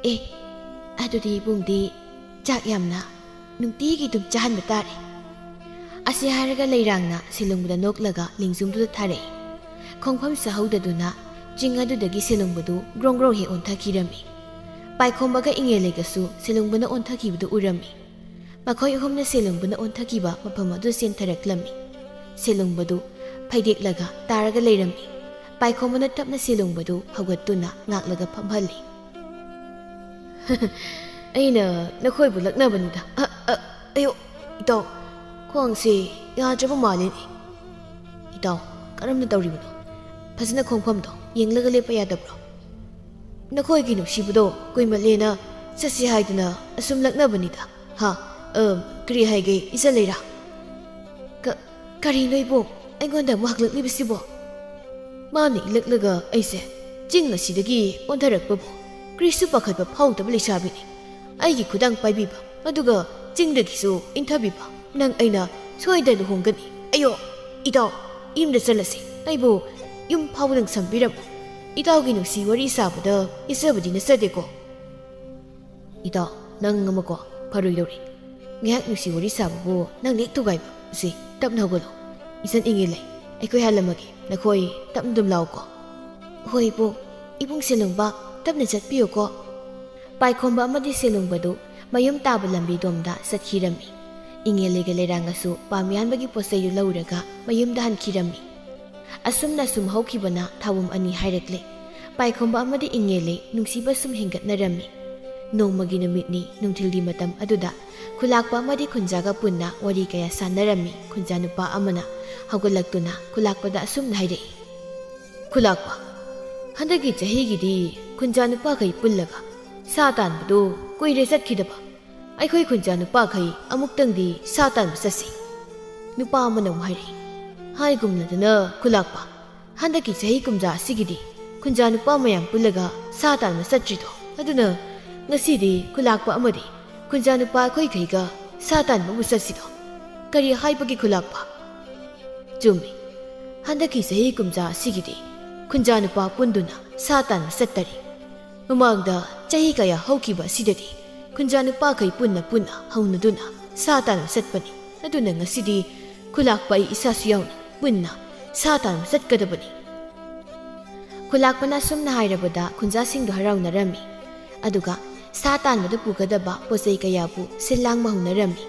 "ꯑꯦ, ꯑꯗꯨꯗꯤ ꯏꯕꯨꯡꯗꯤ ꯆꯥꯛ ꯌꯥꯝꯅ ꯅꯨꯡꯇꯤꯒꯤ ꯑꯗꯨꯝ ꯆꯥꯍꯟꯕ ꯇꯥꯔꯦ"꯫ ꯑꯁꯤ ꯍꯥꯏꯔꯒ ꯂꯩꯔꯥꯡꯅ ꯁꯦꯂꯨꯡꯕꯗ ꯅꯣꯛꯂꯒ ꯂꯦꯡꯖꯨꯝꯗꯨꯗ ꯊꯥꯔꯛꯏ꯫ ꯈꯣꯡꯐꯝ ꯁꯥꯍꯧꯗꯗꯨꯅ ꯆꯤꯡ ꯑꯗꯨꯗꯒꯤ ꯁꯦꯂꯨꯡꯕꯗꯨ ꯒ꯭ꯔꯣꯡ ꯒ꯭ꯔꯣꯡ ꯍꯦꯛ ꯑꯣꯟꯊꯈꯤꯔꯝꯃꯤ꯫ ꯄꯥꯏꯈꯣꯝꯕꯒ ꯏꯉꯦꯜꯂꯩꯒꯁꯨ ꯁꯦꯂꯨꯡꯕꯅ ꯑꯣꯟꯊꯈꯤꯕꯗꯨ ꯎꯔꯝꯃꯤ꯫ ꯃꯈꯣꯏ ꯑꯍꯨꯝꯅ ꯁꯦꯂꯨꯡꯕꯅ ꯑꯣꯟꯊꯈꯤꯕ ꯃꯐꯝ ꯑꯗꯨ ꯆꯦꯟꯊꯔꯛꯂꯝꯃꯤ꯫ ꯁꯦꯂꯨꯡꯕꯗꯨ ꯐꯩꯗꯦꯛꯂꯒ ꯇꯥꯔꯒ ꯂꯩꯔꯝꯃꯤ꯫ ꯄꯥꯏꯈꯣꯝꯕꯅ ꯇꯞꯅ ꯁꯦꯂꯨꯡꯕꯗꯨ ꯍꯧꯒꯠꯇꯨꯅ ꯉꯥꯛꯂꯒ ꯐꯝꯍꯜꯂꯤ꯫ "ꯑꯩꯅ ꯅꯈꯣꯏꯕꯨ ꯂꯛꯅꯕꯅꯤꯗ꯫ ꯑ, ꯑ, ꯑꯌꯣ, ꯏꯇꯥꯎ, ꯈ꯭ꯋꯥꯡꯁꯦ ꯌꯥꯗ꯭ꯔꯕ ꯃꯥꯜꯂꯤꯅꯦ꯫ ꯏꯇꯥꯎ, ꯀꯔꯝꯅ ꯇꯧꯔꯤꯕꯅꯣ? ꯐꯖꯅ ꯈꯣꯡꯐꯝꯗꯣ ꯌꯦꯡꯂꯒ ꯂꯦꯞꯄ ꯌꯥꯗꯕ꯭ꯔꯣ? ꯅꯈꯣꯏꯒꯤ ꯅꯨꯡꯁꯤꯕꯗꯣ ꯀꯨꯏꯃꯜꯂꯦꯅ ꯆꯠꯁꯤ ꯍꯥꯏꯗꯨꯅ ꯑꯁꯨꯝ ꯂꯛꯅꯕꯅꯤꯗ꯫ ꯍꯥ, ꯑ, ꯀꯔꯤ ꯍꯥꯏꯒꯦ, ꯏꯆꯜ ꯂꯩꯔꯥ?" "ꯀ-, ꯀꯔꯤꯅꯣ ꯏꯕꯨꯡ? ꯑꯩꯉꯣꯟꯗ ꯑꯃꯨꯛ ꯍꯛꯂꯛꯂꯤꯕꯁꯤꯕꯣ?" "ꯃꯥꯅ ꯏꯜꯂꯛꯂꯒ ꯑꯩꯁꯦ ꯆꯤꯡ ꯑꯁꯤꯗꯒꯤ ꯑꯣꯟꯊꯔꯛꯄꯕꯨ ꯀꯔꯤꯁꯨ ꯄꯥꯈꯠꯄ ꯐꯥꯎꯗꯕ ꯂꯩꯁꯥꯕꯤꯅꯤ꯫ ꯑꯩꯒꯤ ꯈꯨꯗꯥꯡ ꯄꯥꯏꯕꯤꯕ, ꯑꯗꯨꯒ ꯆꯤꯡꯗꯒꯤꯁꯨ ꯏꯟꯊꯕꯤꯕ꯫ ꯅꯪ ꯑꯩꯅ ꯁꯣꯏꯗꯅ ꯂꯨꯍꯣꯡꯒꯅꯤ꯫ ꯑꯌꯣ, ꯏꯇꯥꯎ, ꯌꯨꯝꯗ ꯆꯠꯂꯁꯤ꯫ ꯑꯩꯕꯨ ꯌꯨꯝ ꯐꯥꯎꯕ ꯅꯪ ꯁꯝꯕꯤꯔꯝꯃꯨ꯫ ꯏꯇꯥꯎꯒꯤ ꯅꯨꯡꯁꯤ ꯋꯥꯔꯤ ꯁꯥꯕꯗ ꯏꯆꯕꯗꯤ ꯅꯆꯗꯦꯀꯣ꯫ ꯏꯇꯥꯎ, ꯅꯪ ꯑꯃꯀꯣ, ꯐꯔꯣꯏꯗꯧꯔꯤ꯫ ꯉꯥꯏꯍꯥꯛ ꯅꯨꯡꯁꯤ ꯋꯥꯔꯤ ꯁꯥꯕꯕꯨ ꯅꯪ ꯍꯦꯛ ꯊꯨꯒꯥꯏꯕ꯫ ꯁꯤ, ꯇꯞꯅ ꯍꯧꯒꯠꯂꯣ꯫ ꯏꯆꯟ ꯏꯉꯦꯜꯂꯩ, ꯑꯩꯈꯣꯏ ꯍꯜꯂꯝꯃꯒꯦ꯫ ꯅꯈꯣꯏ ꯇꯞꯅ ꯑꯗꯨꯝ ꯂꯥꯛꯎꯀꯣ꯫" "ꯍꯣꯏ ꯏꯕꯨꯡ꯫ ꯏꯕꯨꯡ ꯁꯦꯂꯨꯡꯕ, ꯇꯞꯅ ꯆꯠꯄꯤꯌꯨꯀꯣ꯫" ꯄꯥꯏꯈꯣꯝꯕ ꯑꯃꯗꯤ ꯁꯦꯂꯨꯡꯕꯗꯨ ꯃꯌꯨꯝ ꯇꯥꯕ ꯂꯝꯕꯤꯗꯣꯝꯗ ꯆꯠꯈꯤꯔꯝꯃꯤ꯫ ꯏꯉꯦꯜꯂꯩꯒ ꯂꯩꯔꯥꯡꯒꯁꯨ ꯄꯥꯝ ꯌꯥꯟꯕꯒꯤ ꯄꯣꯠ ꯆꯩꯗꯨ ꯂꯧꯔꯒ ꯃꯌꯨꯝꯗ ꯍꯟꯈꯤꯔꯝꯃꯤ꯫ ꯑꯁꯨꯝꯅ ꯁꯨꯝ ꯍꯧꯈꯤꯕꯅ ꯊꯥꯕꯨꯝ ꯑꯅꯤ ꯍꯥꯏꯔꯛꯂꯦ꯫ ꯄꯥꯏꯈꯣꯝꯕ ꯑꯃꯗꯤ ꯏꯉꯦꯜꯂꯩ ꯅꯨꯡꯁꯤꯕ ꯁꯨꯝ ꯍꯦꯟꯒꯠꯅꯔꯝꯃꯤ꯫ ꯅꯣꯡꯃꯒꯤ ꯅꯨꯃꯤꯠꯅꯤ, ꯅꯨꯡꯊꯤꯜꯒꯤ ꯃꯇꯝ ꯑꯗꯨꯗ ꯈꯨꯂꯥꯛꯄ ꯑꯃꯗꯤ ꯈꯨꯟꯖꯥꯒ ꯄꯨꯟꯅ ꯋꯥꯔꯤ ꯀꯌꯥ ꯁꯥꯟꯅꯔꯝꯃꯤ꯫ ꯈꯨꯟꯖꯥ ꯅꯨꯄꯥ ꯑꯃꯅ ꯍꯧꯒꯠꯂꯛꯇꯨꯅ ꯈꯨꯂꯥꯛꯄꯗ ꯑꯁꯨꯝꯅ ꯍꯥꯏꯔꯛꯏ, "ꯈꯨꯂꯥꯛꯄ, ꯍꯟꯗꯛꯀꯤ ꯆꯍꯤꯒꯤꯗꯤ ꯈꯨꯟꯖꯥ ꯅꯨꯄꯥꯈꯩ ꯄꯨꯜꯂꯒ ꯁꯥ ꯇꯥꯟꯕꯗꯨ ꯀꯨꯏꯔꯦ ꯆꯠꯈꯤꯗꯕ꯫ ꯑꯩꯈꯣꯏ ꯈꯨꯟꯖꯥ ꯅꯨꯄꯥꯈꯩ ꯑꯃꯨꯛꯇꯪꯗꯤ ꯁꯥ ꯇꯥꯟꯕ ꯆꯠꯁꯤ꯫" ꯅꯨꯄꯥ ꯑꯃꯅ ꯑꯃꯨꯛ ꯍꯥꯏꯔꯛꯏ, "ꯍꯥꯏꯒꯨꯝꯅꯗꯅ ꯈꯨꯂꯥꯛꯄ, ꯍꯟꯗꯛꯀꯤ ꯆꯍꯤ ꯀꯨꯝꯖꯥ ꯑꯁꯤꯒꯤꯗꯤ ꯈꯨꯟꯖꯥ ꯅꯨꯄꯥ ꯃꯌꯥꯝ ꯄꯨꯜꯂꯒ ꯁꯥ ꯇꯥꯟꯕ ꯆꯠꯇ꯭ꯔꯤꯗꯣ, ꯑꯗꯨꯅ ꯉꯁꯤꯗꯤ ꯈꯨꯂꯥꯛꯄ ꯑꯃꯗꯤ ꯈꯨꯟꯖꯥ ꯅꯨꯄꯥ ꯑꯩꯈꯣꯏꯈꯩꯒ ꯁꯥ ꯇꯥꯟꯕꯕꯨ ꯆꯠꯁꯤꯗꯣ꯫ ꯀꯔꯤ ꯍꯥꯏꯕꯒꯦ ꯈꯨꯂꯥꯛꯄ?" "ꯆꯨꯝꯃꯤ, ꯍꯟꯗꯛꯀꯤ ꯆꯍꯤ ꯀꯨꯝꯖꯥ ꯑꯁꯤꯒꯤꯗꯤ ꯈꯨꯟꯖꯥ ꯅꯨꯄꯥ ꯄꯨꯟꯗꯨꯅ ꯁꯥ ꯇꯥꯟꯕ ꯆꯠꯇꯔꯤ꯫ ꯃꯃꯥꯡꯗ ꯆꯍꯤ ꯀꯌꯥ ꯍꯧꯈꯤꯕ ꯑꯁꯤꯗꯗꯤ ꯈꯨꯟꯖꯥ ꯅꯨꯄꯥꯈꯩ ꯄꯨꯟꯅ ꯄꯨꯟꯅ ꯍꯧꯅꯗꯨꯅ ꯁꯥ ꯇꯥꯟꯕ ꯆꯠꯄꯅꯤ꯫ ꯑꯗꯨꯅ ꯉꯁꯤꯗꯤ ꯈꯨꯂꯥꯛꯄ ꯑꯩ ꯏꯁꯥꯁꯨ ꯌꯥꯎꯅ ꯄꯨꯟꯅ ꯁꯥ ꯇꯥꯟꯕ ꯆꯠꯀꯗꯕꯅꯤ꯫" ꯈꯨꯂꯥꯛꯄꯅ ꯑꯁꯨꯝꯅ ꯍꯥꯏꯔꯕꯗ ꯈꯨꯟꯖꯥꯁꯤꯡꯗꯣ ꯍꯔꯥꯎꯅꯔꯝꯃꯤ꯫ ꯑꯗꯨꯒ ꯁꯥ ꯇꯥꯟꯕꯗ ꯄꯨꯒꯗꯕ ꯄꯣꯠꯆꯩ ꯀꯌꯥꯕꯨ ꯁꯤꯜ ꯂꯥꯡꯕ ꯍꯧꯅꯔꯝꯃꯤ꯫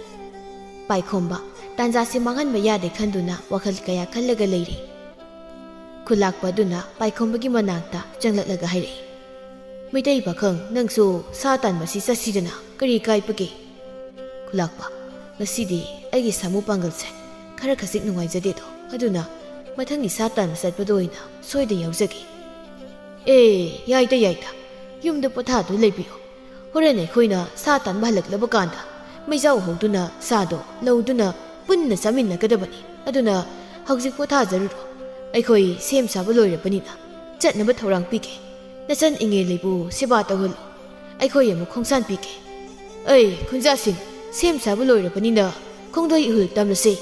ꯄꯥꯏꯈꯣꯝꯕ ꯇꯥꯟꯖꯥꯁꯤ ꯃꯥꯡꯍꯟꯕ ꯌꯥꯗꯦ ꯈꯟꯗꯨꯅ ꯋꯥꯈꯜ ꯀꯌꯥ ꯈꯜꯂꯒ ꯂꯩꯔꯤ꯫ ꯈꯨꯂꯥꯛꯄ ꯑꯗꯨꯅ ꯄꯥꯏꯈꯣꯝꯕꯒꯤ ꯃꯅꯥꯛꯇ ꯆꯪꯂꯛꯂꯒ ꯍꯥꯏꯔꯛꯏ, "ꯃꯩꯇꯩ ꯄꯥꯈꯪ, ꯅꯪꯁꯨ ꯁꯥ ꯇꯥꯟꯕꯁꯤ ꯆꯠꯁꯤꯗꯅ, ꯀꯔꯤ ꯀꯥꯏꯕꯒꯦ?" ꯈꯨꯂꯥꯛꯄ, "ꯉꯁꯤꯗꯤ ꯑꯩꯒꯤ ꯁꯥꯃꯨ ꯄꯥꯡꯒꯜꯁꯦ ꯈꯔ ꯈꯖꯤꯛ ꯅꯨꯡꯉꯥꯏꯖꯗꯦꯗꯣ, ꯑꯗꯨꯅ ꯃꯊꯪꯒꯤ ꯁꯥ ꯇꯥꯟꯕ ꯆꯠꯄꯗ ꯑꯣꯏꯅ ꯁꯣꯏꯗꯅ ꯌꯥꯎꯖꯒꯦ꯫" "ꯑꯦ, ꯌꯥꯏꯗ ꯌꯥꯏꯗ, ꯌꯨꯝꯗ ꯄꯣꯊꯥꯗꯨꯅ ꯂꯩꯕꯤꯌꯨ꯫ ꯍꯣꯔꯦꯟ ꯑꯩꯈꯣꯏꯅ ꯁꯥ ꯇꯥꯟꯕ ꯍꯜꯂꯛꯂꯕ ꯀꯥꯟꯗ ꯃꯩꯖꯥꯎ ꯍꯧꯗꯨꯅ ꯁꯥꯗꯣ ꯂꯧꯗꯨꯅ ꯄꯨꯟꯅ ꯆꯥꯃꯤꯟꯅꯒꯗꯕꯅꯤ꯫ ꯑꯗꯨꯅ ꯍꯧꯖꯤꯛ ꯄꯣꯊꯥꯖꯔꯨꯔꯣ꯫ ꯑꯩꯈꯣꯏ ꯁꯦꯝ ꯁꯥꯕ ꯂꯣꯏꯔꯕꯅꯤꯅ ꯆꯠꯅꯕ ꯊꯧꯔꯥꯡ ꯄꯤꯒꯦ꯫ ꯅꯆꯟ ꯏꯉꯦꯜꯂꯩꯕꯨ ꯁꯦꯕꯥ ꯇꯧꯍꯜꯂꯨ꯫ ꯑꯩꯈꯣꯏ ꯑꯃꯨꯛ ꯈꯣꯡꯁꯥꯟ ꯄꯤꯒꯦ꯫ ꯑꯩ ꯈꯨꯟꯖꯥꯁꯤꯡ ꯁꯦꯝ ꯁꯥꯕ ꯂꯣꯏꯔꯕꯅꯤꯅ ꯈꯣꯡꯗꯣꯏ ꯏꯍꯨꯜ ꯇꯝꯂꯁꯤ꯫"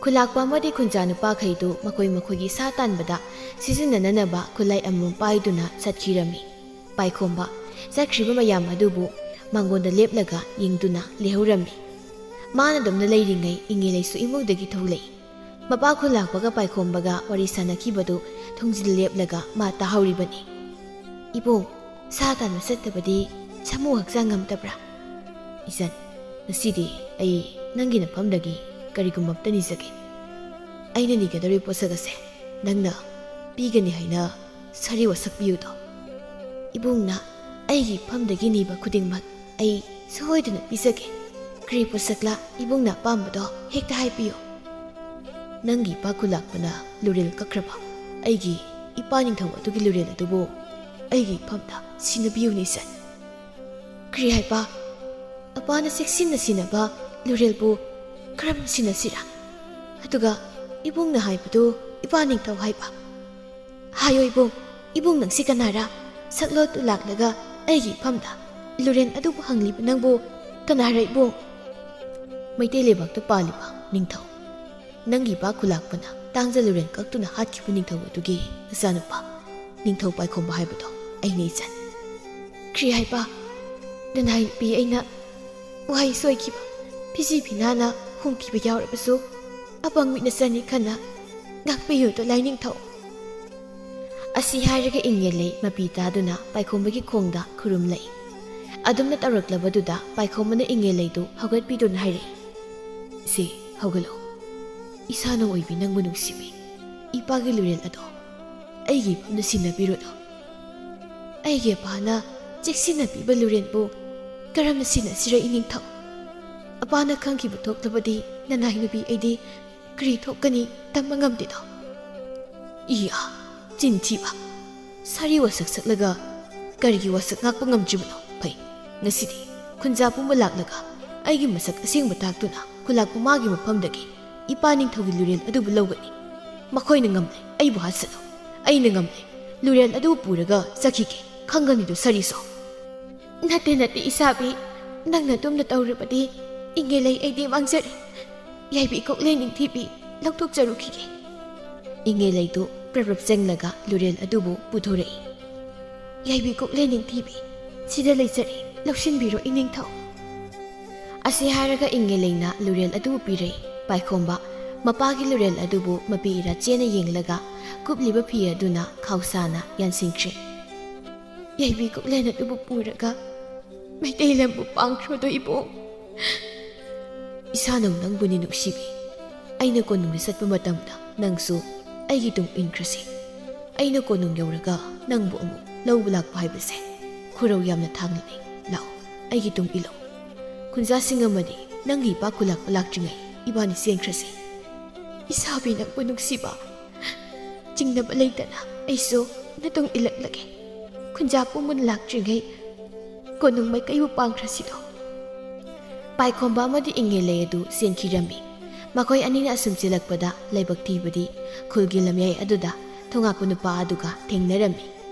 ꯈꯨꯂꯥꯛꯄ ꯑꯃꯗꯤ ꯈꯨꯟꯖꯥ ꯅꯨꯄꯥꯈꯩꯗꯨ ꯃꯈꯣꯏ ꯃꯈꯣꯏꯒꯤ ꯁꯥ ꯇꯥꯟꯕꯗ ꯁꯤꯖꯤꯟꯅꯅꯅꯕ ꯈꯨꯠꯂꯥꯏ ꯑꯃꯃꯝ ꯄꯥꯏꯗꯨꯅ ꯆꯠꯈꯤꯔꯝꯃꯤ꯫ ꯄꯥꯏꯈꯣꯝꯕ ꯆꯠꯈ꯭ꯔꯤꯕ ꯃꯌꯥꯝ ꯑꯗꯨꯕꯨ ꯃꯥꯡꯒꯣꯟꯗ ꯂꯦꯞꯂꯒ ꯌꯦꯡꯗꯨꯅ ꯂꯩꯍꯧꯔꯝꯃꯤ꯫ ꯃꯥꯅ ꯑꯗꯨꯝꯅ ꯂꯩꯔꯤꯉꯩ ꯏꯉꯦꯜꯂꯩꯁꯨ ꯏꯃꯨꯡꯗꯒꯤ ꯊꯣꯛꯂꯛꯏ꯫ ꯃꯄꯥ ꯈꯨꯂꯥꯛꯄꯒ ꯄꯥꯏꯈꯣꯝꯕꯒ ꯋꯥꯔꯤ ꯁꯥꯟꯅꯈꯤꯕꯗꯨ ꯊꯣꯡꯖꯤꯜ ꯂꯦꯞꯂꯒ ꯃꯥ ꯇꯥꯍꯧꯔꯤꯕꯅꯤ꯫ "ꯏꯕꯨꯡ, ꯁꯥ ꯇꯥꯟꯕ ꯆꯠꯇꯕꯗꯤ ꯁꯥꯃꯨ ꯍꯛꯆꯥꯡ ꯉꯝꯗꯕ꯭ꯔꯥ?" "ꯏꯆꯟ, ꯉꯁꯤꯗꯤ ꯑꯩ ꯅꯪꯒꯤ ꯅꯐꯝꯗꯒꯤ ꯀꯔꯤꯒꯨꯝꯕ ꯑꯝꯇ ꯅꯤꯖꯒꯦ꯫ ꯑꯩꯅ ꯅꯤꯒꯗꯧꯔꯤꯕ ꯄꯣꯠꯁꯛ ꯑꯁꯦ ꯅꯪꯅ ꯄꯤꯒꯅꯤ ꯍꯥꯏꯅ ꯁꯥꯔꯤ ꯋꯥꯁꯛꯄꯤꯌꯨꯗꯣ꯫ ꯏꯕꯨꯡꯅ ꯑꯩꯒꯤ ꯏꯐꯝꯗꯒꯤ ꯅꯤꯕ ꯈꯨꯗꯤꯡꯃꯛ ꯑꯩ ꯁꯣꯏꯗꯅ ꯄꯤꯖꯒꯦ꯫ ꯀꯔꯤ ꯄꯣꯠꯁꯛꯂꯥ ꯏꯕꯨꯡꯅ ꯑꯄꯥꯝꯕꯗꯣ ꯍꯦꯛꯇ ꯍꯥꯏꯕꯤꯌꯨ꯫ ꯅꯪꯒꯤ ꯏꯄꯥ ꯈꯨꯂꯥꯛꯄꯅ ꯂꯨꯔꯦꯜ ꯀꯛꯈ꯭ꯔꯕ ꯑꯩꯒꯤ ꯏꯄꯥ ꯅꯤꯡꯊꯧ ꯑꯗꯨꯒꯤ ꯂꯨꯔꯦꯜ ꯑꯗꯨꯕꯨ ꯑꯩꯒꯤ ꯏꯐꯝꯗ ꯁꯤꯟꯅꯕꯤꯌꯨꯅꯦ ꯏꯆꯟ꯫ ꯀꯔꯤ ꯍꯥꯏꯕ? ꯑꯄꯥꯅ ꯆꯦꯛꯁꯤꯟꯅ ꯁꯤꯟꯅꯕ ꯂꯨꯔꯦꯜꯕꯨ ꯀꯔꯝꯅ ꯁꯤꯟꯅꯁꯤꯔꯥ? ꯑꯗꯨꯒ ꯏꯕꯨꯡꯅ ꯍꯥꯏꯕꯗꯨ ꯏꯄꯥ ꯅꯤꯡꯊꯧ ꯍꯥꯏꯕ꯫ ꯍꯥꯏꯌꯣ ꯏꯕꯨꯡ, ꯏꯕꯨꯡ ꯅꯪꯁꯤ ꯀꯅꯥꯔꯥ? ꯁꯛꯂꯣꯠꯇꯨ ꯂꯥꯛꯂꯒ ꯑꯩꯒꯤ ꯏꯐꯝꯗ ꯂꯨꯔꯦꯟ ꯑꯗꯨꯕꯨ ꯍꯪꯂꯤꯕ ꯅꯪꯕꯨ ꯀꯅꯥꯔ ꯏꯕꯨꯡ? ꯃꯩꯇꯩ ꯂꯩꯕꯥꯛꯇ ꯄꯥꯜꯂꯤꯕ ꯅꯤꯡꯊꯧ, ꯅꯪꯒꯤ ꯏꯄꯥ ꯈꯨꯂꯥꯛꯄꯅ ꯇꯥꯡꯖ ꯂꯨꯔꯦꯟ ꯀꯛꯇꯨꯅ ꯍꯥꯠꯈꯤꯕ ꯅꯤꯡꯊꯧ ꯑꯗꯨꯒꯤ ꯃꯆꯥꯅꯨꯄꯥ, ꯅꯤꯡꯊꯧ ꯄꯥꯏꯈꯣꯝꯕ ꯍꯥꯏꯕꯗꯣ ꯑꯩꯅ ꯏꯆꯟ꯫ ꯀ꯭ꯔꯤ ꯍꯥꯏꯕ? ꯅꯅꯥꯏ ꯅꯨꯄꯤ ꯑꯩꯅ ꯋꯥꯍꯩ ꯁꯣꯏꯈꯤꯕ, ꯐꯤꯖꯤ ꯐꯤꯅꯥꯅ ꯍꯨꯝꯈꯤꯕ ꯌꯥꯎꯔꯕꯁꯨ, ꯑꯄꯪ ꯃꯤꯠꯅ ꯆꯅꯤ ꯈꯟꯅ ꯉꯥꯛꯄꯤꯌꯨꯗ ꯂꯥꯏꯅꯤꯡꯊꯧ꯫ ꯑꯁꯤ ꯍꯥꯏꯔꯒ ꯏꯪꯉꯦꯂꯩ ꯃꯄꯤ ꯇꯥꯗꯨꯅ ꯄꯥꯏꯈꯣꯝꯕꯒꯤ ꯈꯣꯡꯗ ꯈꯨꯔꯨꯝꯂꯛꯏ꯫ ꯑꯗꯨꯝꯅ ꯇꯧꯔꯛꯂꯕꯗꯨꯗ ꯄꯥꯏꯈꯣꯝꯕꯅ ꯏꯪꯉꯦꯂꯩꯗꯨ ꯍꯧꯒꯠꯄꯤꯗꯨꯅ ꯍꯥꯏꯔꯛꯏ, "ꯁꯦ, ꯍꯧꯒꯠꯂꯣ꯫ ꯏꯁꯥꯅ ꯑꯣꯏꯕꯤ ꯅꯪꯕꯨ ꯅꯨꯡꯁꯤꯕꯤ ꯏꯄꯥꯒꯤ ꯂꯨꯔꯦꯜ ꯑꯗꯣ ꯑꯩꯒꯤ ꯏꯐꯝꯗ ꯁꯤꯟꯅꯕꯤꯔꯨꯅꯨ꯫ ꯑꯩꯒꯤ ꯑꯄꯥꯅ ꯆꯦꯛꯁꯤꯟꯅ ꯄꯤꯕ ꯂꯨꯔꯦꯟꯕꯨ ꯀꯔꯝꯅ ꯁꯤꯟꯅꯁꯤꯔ ꯏꯅꯤꯡꯊꯧ? ꯑꯄꯥꯅ ꯈꯪꯈꯤꯕ ꯊꯣꯛꯂꯕꯗꯤ ꯅꯅꯥꯏ ꯅꯨꯄꯤ ꯑꯩꯗꯤ ꯀꯔꯤ ꯊꯣꯛꯀꯅꯤ ꯇꯝꯕ ꯉꯝꯗꯦꯗꯣ꯫" "ꯏꯌꯥ, ꯆꯤꯟꯊꯤꯕ! ꯁꯥꯔꯤ ꯋꯥꯁꯛ ꯁꯛꯂꯒ ꯀꯔꯤꯒꯤ ꯋꯥꯁꯛ ꯉꯥꯛꯄ ꯉꯝꯗ꯭ꯔꯤꯕꯅꯣ? ꯐꯩ, ꯉꯁꯤꯗꯤ ꯈꯨꯟꯖꯥ ꯄꯨꯝꯕ ꯂꯥꯛꯂꯒ ꯑꯩꯒꯤ ꯃꯁꯛ ꯑꯁꯦꯡꯕ ꯇꯥꯛꯇꯨꯅ ꯈꯨꯂꯥꯛꯄ ꯃꯥꯒꯤ ꯃꯐꯝꯗꯒꯤ ꯏꯄꯥ ꯅꯤꯡꯊꯧꯒꯤ ꯂꯨꯔꯦꯜ ꯑꯗꯨꯕꯨ ꯂꯧꯒꯅꯤ꯫ ꯃꯈꯣꯏꯅ ꯉꯝꯂꯦ, ꯑꯩꯕꯨ ꯍꯥꯠꯁꯅꯨ꯫ ꯑꯩꯅ ꯉꯝꯂꯦ, ꯂꯨꯔꯦꯜ ꯑꯗꯨꯕꯨ ꯄꯨꯔꯒ ꯆꯠꯈꯤꯒꯦ꯫ ꯈꯪꯒꯅꯤꯗꯨ ꯁꯥꯔꯤꯁꯣ꯫" "ꯅꯠꯇꯦ, ꯅꯠꯇꯦ ꯏꯁꯥꯕꯤ, ꯅꯪꯅ ꯑꯗꯨꯝꯅ ꯇꯧꯔꯕꯗꯤ ꯏꯪꯉꯦꯂꯩ ꯑꯩꯗꯤ ꯃꯥꯡꯖꯔꯦ꯫ ꯌꯥꯏꯕꯤ ꯀꯣꯛꯂꯦ ꯅꯤꯡꯊꯤꯕꯤ, ꯂꯧꯊꯣꯛꯆꯔꯨꯈꯤꯒꯦ꯫" ꯏꯪꯉꯦꯂꯩꯗꯨ ꯄ꯭ꯔꯞ ꯄ꯭ꯔꯞ ꯆꯪꯂꯒ ꯂꯨꯔꯦꯜ ꯑꯗꯨꯕꯨ ꯄꯨꯊꯣꯔꯛꯏ꯫ "ꯌꯥꯏꯕꯤ ꯀꯣꯛꯂꯦ ꯅꯤꯡꯊꯤꯕꯤ, ꯁꯤꯗ ꯂꯩꯖꯔꯦ, ꯂꯧꯁꯤꯟꯕꯤꯔꯣ ꯏꯅꯤꯡꯊꯧ꯫" ꯑꯁꯤ ꯍꯥꯏꯔꯒ ꯏꯪꯉꯦꯂꯩꯅ ꯂꯨꯔꯦꯜ ꯑꯗꯨꯕꯨ ꯄꯤꯔꯛꯏ꯫ ꯄꯥꯏꯈꯣꯝꯕ ꯃꯄꯥꯒꯤ ꯂꯨꯔꯦꯜ ꯑꯗꯨꯕꯨ ꯃꯄꯤ ꯏꯔꯥ ꯆꯦꯅ ꯌꯦꯡꯂꯒ ꯀꯨꯞꯂꯤꯕ ꯐꯤ ꯑꯗꯨꯅ ꯈꯥꯎꯁꯥꯅ ꯌꯥꯟꯁꯤꯟꯈ꯭ꯔꯦ꯫ "ꯌꯥꯏꯕꯤ ꯀꯣꯛꯂꯦꯟ ꯑꯗꯨꯕꯨ ꯄꯨꯔꯒ ꯃꯩꯇꯩ ꯂꯝꯕꯨ ꯄꯥꯡꯈ꯭ꯔꯣꯗꯣ ꯏꯕꯨꯡ꯫" "ꯏꯁꯥꯅꯧ ꯅꯪꯕꯨꯅꯤ ꯅꯨꯡꯁꯤꯕꯤ꯫ ꯑꯩꯅ ꯀꯣꯅꯨꯡꯗ ꯆꯠꯄ ꯃꯇꯝꯗ ꯅꯪꯁꯨ ꯑꯩꯒꯤ ꯇꯨꯡ ꯏꯟꯈ꯭ꯔꯁꯤ꯫ ꯑꯩꯅ ꯀꯣꯅꯨꯡ ꯌꯧꯔꯒ ꯅꯪꯕꯨ ꯑꯃꯨꯛ ꯂꯧꯕ ꯂꯥꯛꯄ ꯍꯥꯏꯕꯁꯦ ꯈꯨꯔꯧ ꯌꯥꯝꯅ ꯊꯥꯡꯂꯤꯅꯦ꯫ ꯂꯥꯛꯑꯣ, ꯑꯩꯒꯤ ꯇꯨꯡ ꯏꯜꯂꯣ꯫ ꯈꯨꯟꯖꯥꯁꯤꯡ ꯑꯃꯗꯤ ꯅꯪꯒꯤ ꯏꯄꯥ ꯈꯨꯂꯥꯛꯄ ꯂꯥꯛꯇ꯭ꯔꯤꯉꯩ ꯏꯕꯥꯅꯤ ꯆꯦꯟꯈ꯭ꯔꯁꯤ꯫ ꯏꯁꯥꯕꯤ, ꯅꯪꯕꯨ ꯅꯨꯡꯁꯤꯕ, ꯆꯤꯡꯅꯕ ꯂꯩꯇꯅ ꯑꯩꯁꯨ ꯅꯇꯨꯡ ꯏꯜꯂꯛꯂꯒꯦ꯫ ꯈꯨꯟꯖꯥ ꯄꯨꯝꯕꯅ ꯂꯥꯛꯇ꯭ꯔꯤꯉꯩ ꯀꯣꯅꯨꯡ ꯃꯥꯏꯀꯩꯕꯨ ꯄꯥꯡꯈ꯭ꯔꯁꯤꯗꯣ꯫ ꯄꯥꯏꯈꯣꯝꯕ ꯑꯃꯗꯤ ꯏꯪꯉꯦꯂꯩ ꯑꯗꯨ ꯆꯦꯟꯈꯤꯔꯝꯃꯤ꯫ ꯃꯈꯣꯏ ꯑꯅꯤꯅ ꯑꯁꯨꯝ ꯆꯦꯜꯂꯛꯄꯗ ꯂꯥꯏꯕꯛ ꯊꯤꯕꯗꯤ ꯈꯨꯜꯒꯤ ꯂꯝꯌꯥꯏ ꯑꯗꯨꯗ ꯊꯣꯉꯥꯛꯄ ꯅꯨꯄꯥ ꯑꯗꯨꯒ ꯊꯦꯡꯅꯔꯝꯃꯤ꯫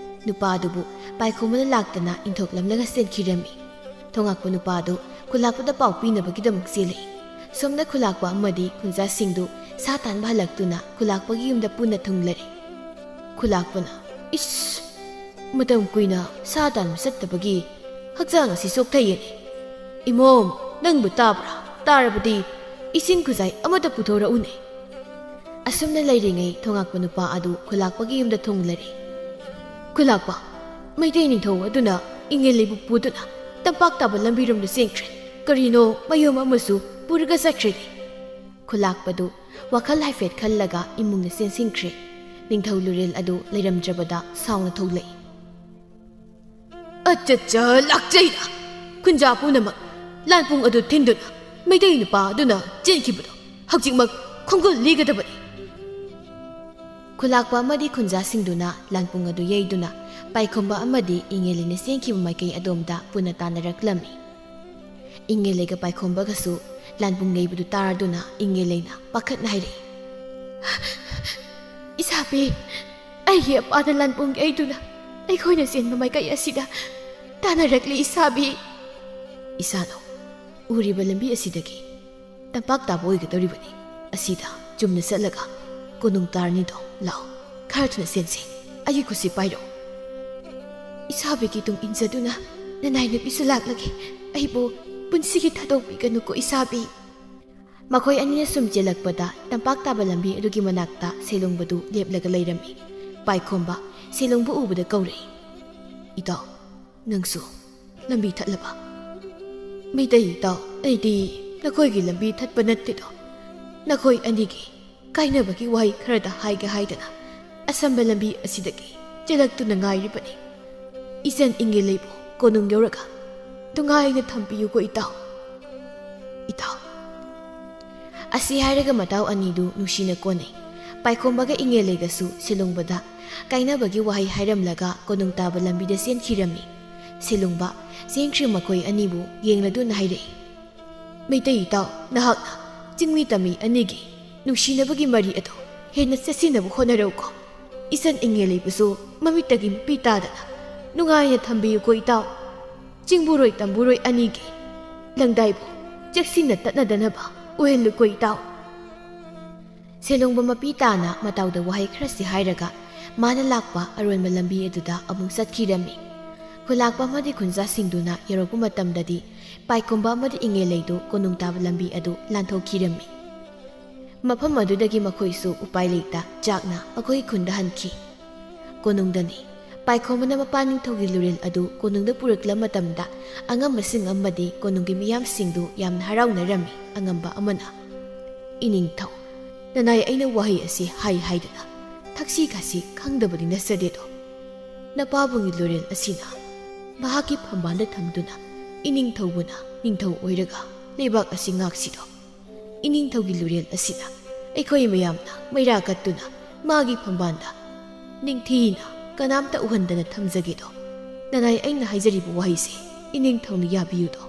ꯅꯨꯄꯥ ꯑꯗꯨꯕꯨ ꯄꯥꯏꯈꯣꯝꯕꯅ ꯂꯥꯛꯇꯅ ꯏꯟꯊꯣꯛꯂꯝꯂꯒ ꯆꯦꯟꯈꯤꯔꯝꯃꯤ꯫ ꯊꯣꯉꯥꯛꯄ ꯅꯨꯄꯥ ꯑꯗꯨ ꯈꯨꯂꯥꯛꯄꯗ ꯄꯥꯎ ꯄꯤꯅꯕꯒꯤꯗꯃꯛ ꯆꯦꯜꯂꯛꯏ꯫ ꯁꯣꯝꯗ ꯈꯨꯂꯥꯛꯄ ꯑꯃꯗꯤ ꯈꯨꯟꯖꯥꯁꯤꯡꯗꯨ ꯁꯥ ꯇꯥꯟꯕ ꯍꯜꯂꯛꯇꯨꯅ ꯈꯨꯂꯥꯛꯄꯒꯤ ꯌꯨꯝꯗ ꯄꯨꯟꯅ ꯊꯨꯡꯂꯔꯦ꯫ ꯈꯨꯂꯥꯛꯄꯅ, "ꯏꯁ! ꯃꯇꯝ ꯀꯨꯏꯅ ꯁꯥ ꯇꯥꯟꯕ ꯆꯠꯇꯕꯒꯤ ꯍꯛꯆꯥꯡ ꯑꯁꯤ ꯆꯣꯛꯊꯩꯌꯦꯅꯦ꯫ ꯏꯃꯣꯝ, ꯅꯪꯕꯨ ꯇꯥꯕ꯭ꯔꯥ? ꯇꯥꯔꯕꯗꯤ ꯏꯁꯤꯡ ꯈꯨꯖꯥꯏ ꯑꯃꯠꯇ ꯄꯨꯊꯣꯔꯛꯎꯅꯦ꯫" ꯑꯁꯨꯝꯅ ꯂꯩꯔꯤꯉꯩ ꯊꯣꯉꯥꯛꯄ ꯅꯨꯄꯥ ꯑꯗꯨ ꯈꯨꯂꯥꯛꯄꯒꯤ ꯌꯨꯝꯗ ꯊꯨꯡꯂꯔꯦ꯫ "ꯈꯨꯂꯥꯛꯄ, ꯃꯩꯇꯩ ꯅꯤꯡꯊꯧ ꯑꯗꯨꯅ ꯏꯪꯉꯦꯂꯩꯕꯨ ꯄꯨꯗꯨꯅ ꯇꯝꯄꯥꯛ ꯇꯥꯕ ꯂꯝꯕꯤꯔꯣꯝꯗ ꯆꯦꯟꯈ꯭ꯔꯦ꯫ ꯀꯔꯤꯅꯣ ꯃꯌꯨꯝ ꯑꯃꯁꯨ ꯄꯨꯔꯒ ꯆꯠꯈ꯭ꯔꯦꯅꯦ꯫" ꯈꯨꯂꯥꯛꯄꯗꯨ ꯋꯥꯈꯜ ꯍꯥꯏꯐꯦꯠ ꯈꯜꯂꯒ ꯏꯃꯨꯡꯗ ꯆꯦꯟꯁꯤꯟꯈ꯭ꯔꯦ꯫ ꯅꯤꯡꯊꯧ ꯂꯨꯔꯦꯜ ꯑꯗꯨ ꯂꯩꯔꯝꯗ꯭ꯔꯕꯗ ꯁꯥꯎꯅ ꯊꯣꯛꯂꯛꯏ꯫ "ꯑꯆꯠꯆ, ꯂꯥꯛꯆꯩꯗ! ꯈꯨꯟꯖꯥ ꯄꯨꯝꯅꯃꯛ ꯂꯥꯟꯄꯨꯡ ꯑꯗꯨ ꯊꯤꯟꯗꯨꯅ ꯃꯩꯇꯩ ꯅꯨꯄꯥ ꯑꯗꯨꯅ ꯆꯦꯟꯈꯤꯕꯗꯣ ꯍꯧꯖꯤꯛꯃꯛ ꯈꯣꯡꯒꯨꯜ ꯂꯤꯒꯗꯕꯅꯤ꯫" ꯈꯨꯂꯥꯛꯄ ꯑꯃꯗꯤ ꯈꯨꯟꯖꯥꯁꯤꯡꯗꯨꯅ ꯂꯥꯟꯄꯨꯡ ꯑꯗꯨ ꯌꯩꯗꯨꯅ ꯄꯥꯏꯈꯣꯝꯕ ꯑꯃꯗꯤ ꯏꯪꯉꯦꯂꯩꯅ ꯆꯦꯟꯈꯤꯕ ꯃꯥꯏꯀꯩ ꯑꯗꯣꯝꯗ ꯄꯨꯟꯅ ꯇꯥꯟꯅꯔꯛꯂꯝꯃꯤ꯫ ꯏꯪꯉꯦꯂꯩꯒ ꯄꯥꯏꯈꯣꯝꯕꯒꯁꯨ ꯂꯥꯟꯄꯨꯡ ꯌꯩꯕꯗꯨ ꯇꯥꯔꯗꯨꯅ ꯏꯪꯉꯦꯂꯩꯅ ꯄꯥꯈꯠꯅ ꯍꯥꯏꯔꯛꯏ, "ꯏꯁꯥꯕꯤ, ꯑꯩꯒꯤ ꯑꯄꯥꯗ ꯂꯥꯟꯄꯨꯡ ꯌꯩꯗꯨꯅ ꯑꯩꯈꯣꯏꯅ ꯆꯦꯟꯕ ꯃꯥꯏꯀꯩ ꯑꯁꯤꯗ ꯇꯥꯟꯅꯔꯛꯂꯤ ꯏꯁꯥꯕꯤ꯫" "ꯏꯁꯥꯅꯧ, ꯎꯔꯤꯕ ꯂꯝꯕꯤ ꯑꯁꯤꯗꯒꯤ ꯇꯝꯄꯥꯛ ꯇꯥꯕ ꯑꯣꯏꯒꯗꯧꯔꯤꯕꯅꯤ꯫ ꯑꯁꯤꯗ ꯆꯨꯝꯅ ꯆꯠꯂꯒ ꯀꯣꯅꯨꯡ ꯇꯥꯔꯅꯤꯗꯣ꯫ ꯂꯥꯛꯑꯣ, ꯈꯔ ꯊꯨꯅ ꯆꯦꯟꯁꯤ꯫ ꯑꯩꯒꯤ ꯈꯨꯠꯁꯤ ꯄꯥꯏꯔꯣ꯫" "ꯏꯁꯥꯕꯤꯒꯤ ꯇꯨꯡ ꯏꯟꯖꯗꯨꯅ ꯅꯅꯥꯏ ꯅꯨꯄꯤꯁꯨ ꯂꯥꯛꯂꯒꯦ꯫ ꯑꯩꯕꯨ ꯄꯨꯟꯁꯤꯒꯤ ꯊꯥꯗꯣꯛꯄꯤꯒꯅꯨꯀꯣ ꯏꯁꯥꯕꯤ꯫" ꯃꯈꯣꯏ ꯑꯅꯤꯅ ꯁꯨꯝ ꯆꯦꯜꯂꯛꯄꯗ ꯇꯝꯄꯥꯛ ꯇꯥꯕ ꯂꯝꯕꯤ ꯑꯗꯨꯒꯤ ꯃꯅꯥꯛꯇ ꯁꯦꯂꯣꯡꯕꯗꯨ ꯂꯦꯞꯂꯒ ꯂꯩꯔꯝꯃꯤ꯫ ꯄꯥꯏꯈꯣꯝꯕ ꯁꯦꯂꯣꯡꯕꯨ ꯎꯕꯗ ꯀꯧꯔꯛꯏ, "ꯏꯇꯥꯎ, ꯅꯪꯁꯨ ꯂꯝꯕꯤ ꯊꯠꯂꯕ?" "ꯃꯩꯇꯩ ꯏꯇꯥꯎ, ꯑꯩꯗꯤ ꯅꯈꯣꯏꯒꯤ ꯂꯝꯕꯤ ꯊꯠꯄ ꯅꯠꯇꯦꯗꯣ꯫ ꯅꯈꯣꯏ ꯑꯅꯤꯒꯤ ꯀꯥꯏꯅꯕꯒꯤ ꯋꯥꯍꯩ ꯈꯔꯗ ꯍꯥꯏꯒꯦ ꯍꯥꯏꯗꯅ ꯑꯁꯝꯕ ꯂꯝꯕꯤ ꯑꯁꯤꯗꯒꯤ ꯆꯦꯜꯂꯛꯇꯨꯅ ꯉꯥꯏꯔꯤꯕꯅꯤ꯫ ꯏꯆꯟ ꯏꯉꯦꯂꯩꯕꯨ ꯀꯣꯅꯨꯡ ꯌꯧꯔꯒ ꯅꯨꯡꯉꯥꯏꯅ ꯊꯝꯕꯤꯌꯨꯀꯣ ꯏꯇꯥꯎ꯫ ꯏꯇꯥꯎ꯫ ꯑꯁꯤ ꯍꯥꯏꯔꯒ ꯃꯇꯥꯎ ꯑꯅꯤꯗꯨ ꯅꯨꯡꯁꯤꯅ ꯀꯣꯟꯅꯩ꯫ ꯄꯥꯏꯈꯣꯝꯕꯒ ꯏꯉꯦꯂꯩꯒꯁꯨ ꯁꯦꯂꯨꯡꯕꯗ ꯀꯥꯏꯅꯕꯒꯤ ꯋꯥꯍꯩ ꯍꯥꯏꯔꯝꯂꯒ ꯀꯣꯅꯨꯡ ꯇꯥꯕ ꯂꯝꯕꯤꯗ ꯆꯦꯟꯈꯤꯔꯝꯃꯤ꯫ ꯁꯦꯂꯨꯡꯕ ꯆꯦꯟꯈ꯭ꯔꯤ ꯃꯈꯣꯏ ꯑꯅꯤꯕꯨ ꯌꯦꯡꯂꯗꯨꯅ ꯍꯥꯏꯔꯛꯏ, "ꯃꯩꯇꯩ ꯏꯇꯥꯎ, ꯅꯍꯥꯛꯅ ꯆꯤꯡꯃꯤ ꯇꯝꯃꯤ ꯑꯅꯤꯒꯤ ꯅꯨꯡꯁꯤꯅꯕꯒꯤ ꯃꯔꯤ ꯑꯗꯨ ꯍꯦꯟꯅ ꯆꯦꯠꯁꯤꯟꯅꯕ ꯍꯣꯠꯅꯔꯧꯀꯣ꯫ ꯏꯆꯟ ꯏꯉꯦꯂꯩꯕꯨꯁꯨ ꯃꯃꯤꯠꯇꯒꯤ ꯃꯄꯤ ꯇꯥꯗꯅ ꯅꯨꯡꯉꯥꯏꯅ ꯊꯝꯕꯤꯌꯨꯀꯣ ꯏꯇꯥꯎ꯫ ꯆꯤꯡꯕꯨꯔꯣꯏ ꯇꯝꯕꯨꯔꯣꯏ ꯑꯅꯤꯒꯤ ꯂꯪꯗꯥꯏꯕꯨ ꯆꯦꯛꯁꯤꯟꯅ ꯇꯠꯅꯗꯅꯕ ꯑꯣꯏꯍꯜꯂꯨꯀꯣ ꯏꯇꯥꯎ꯫" ꯁꯦꯂꯨꯡꯕ ꯃꯄꯤ ꯇꯥꯅ ꯃꯇꯥꯎꯗ ꯋꯥꯍꯩ ꯈꯔꯁꯤ ꯍꯥꯏꯔꯒ ꯃꯥꯅ ꯂꯥꯛꯄ ꯑꯔꯣꯟꯕ ꯂꯝꯕꯤ ꯑꯗꯨꯗ ꯑꯃꯨꯛ ꯆꯠꯈꯤꯔꯝꯃꯤ꯫ ꯈꯨꯂꯥꯛꯄ ꯑꯃꯗꯤ ꯈꯨꯟꯖꯥꯁꯤꯡꯗꯨꯅ ꯌꯧꯔꯛꯄ ꯃꯇꯝꯗꯗꯤ ꯄꯥꯏꯈꯣꯝꯕ ꯑꯃꯗꯤ ꯏꯉꯦꯂꯩꯗꯨ ꯀꯣꯅꯨꯡ ꯇꯥꯕ ꯂꯝꯕꯤ ꯑꯗꯨ ꯂꯥꯟꯊꯣꯛꯈꯤꯔꯝꯃꯤ꯫ ꯃꯐꯝ ꯑꯗꯨꯗꯒꯤ ꯃꯈꯣꯏꯁꯨ ꯎꯄꯥꯏ ꯂꯩꯇ ꯆꯥꯛꯅ ꯃꯈꯣꯏ ꯈꯨꯟꯗ ꯍꯟꯈꯤ꯫ ꯀꯣꯅꯨꯡꯗꯅꯤ꯫ ꯄꯥꯏꯈꯣꯝꯕꯅ ꯃꯄꯥ ꯅꯤꯡꯊꯧꯒꯤ ꯂꯨꯔꯦꯜ ꯑꯗꯨ ꯀꯣꯅꯨꯡꯗ ꯄꯨꯔꯛꯂꯕ ꯃꯇꯝꯗ ꯑꯉꯝꯕꯁꯤꯡ ꯑꯃꯗꯤ ꯀꯣꯅꯨꯡꯒꯤ ꯃꯤꯌꯥꯝꯁꯤꯡꯗꯨ ꯌꯥꯝꯅ ꯍꯔꯥꯎꯅꯔꯝꯃꯤ꯫ ꯑꯉꯝꯕ ꯑꯃꯅ, "ꯏꯅꯤꯡꯊꯧ, ꯅꯅꯥꯏ ꯑꯩꯅ ꯋꯥꯍꯩ ꯑꯁꯤ ꯍꯥꯏ ꯍꯥꯏꯗꯨꯅ ꯊꯛꯁꯤ ꯈꯥꯁꯤ ꯈꯪꯗꯕꯗꯤ ꯅꯠꯆꯗꯦꯗꯣ꯫ ꯅꯄꯥꯕꯨꯡꯒꯤ ꯂꯨꯔꯦꯜ ꯑꯁꯤꯅ ꯃꯍꯥꯛꯀꯤ ꯐꯝꯕꯥꯜꯗ ꯊꯝꯗꯨꯅ ꯏꯅꯤꯡꯊꯧꯕꯨꯅ ꯅꯤꯡꯊꯧ ꯑꯣꯏꯔꯒ ꯂꯩꯕꯥꯛ ꯑꯁꯤ ꯉꯥꯛꯁꯤꯗꯣ꯫ ꯏꯅꯤꯡꯊꯧꯒꯤ ꯂꯨꯔꯦꯜ ꯑꯁꯤꯗ ꯑꯩꯈꯣꯏ ꯃꯌꯥꯝꯅ ꯃꯩꯔꯥ ꯀꯠꯇꯨꯅ ꯃꯥꯒꯤ ꯐꯝꯕꯥꯜꯗ ꯅꯤꯡꯊꯤꯅ ꯀꯅꯥꯝꯇ ꯎꯍꯟꯗꯅ ꯊꯝꯖꯒꯦꯗꯣ꯫ ꯅꯅꯥꯏ ꯑꯩꯅ ꯍꯥꯏꯖꯔꯤꯕ ꯋꯥꯍꯩꯁꯦ ꯏꯅꯤꯡꯊꯧꯅ ꯌꯥꯕꯤꯌꯨꯗꯣ꯫"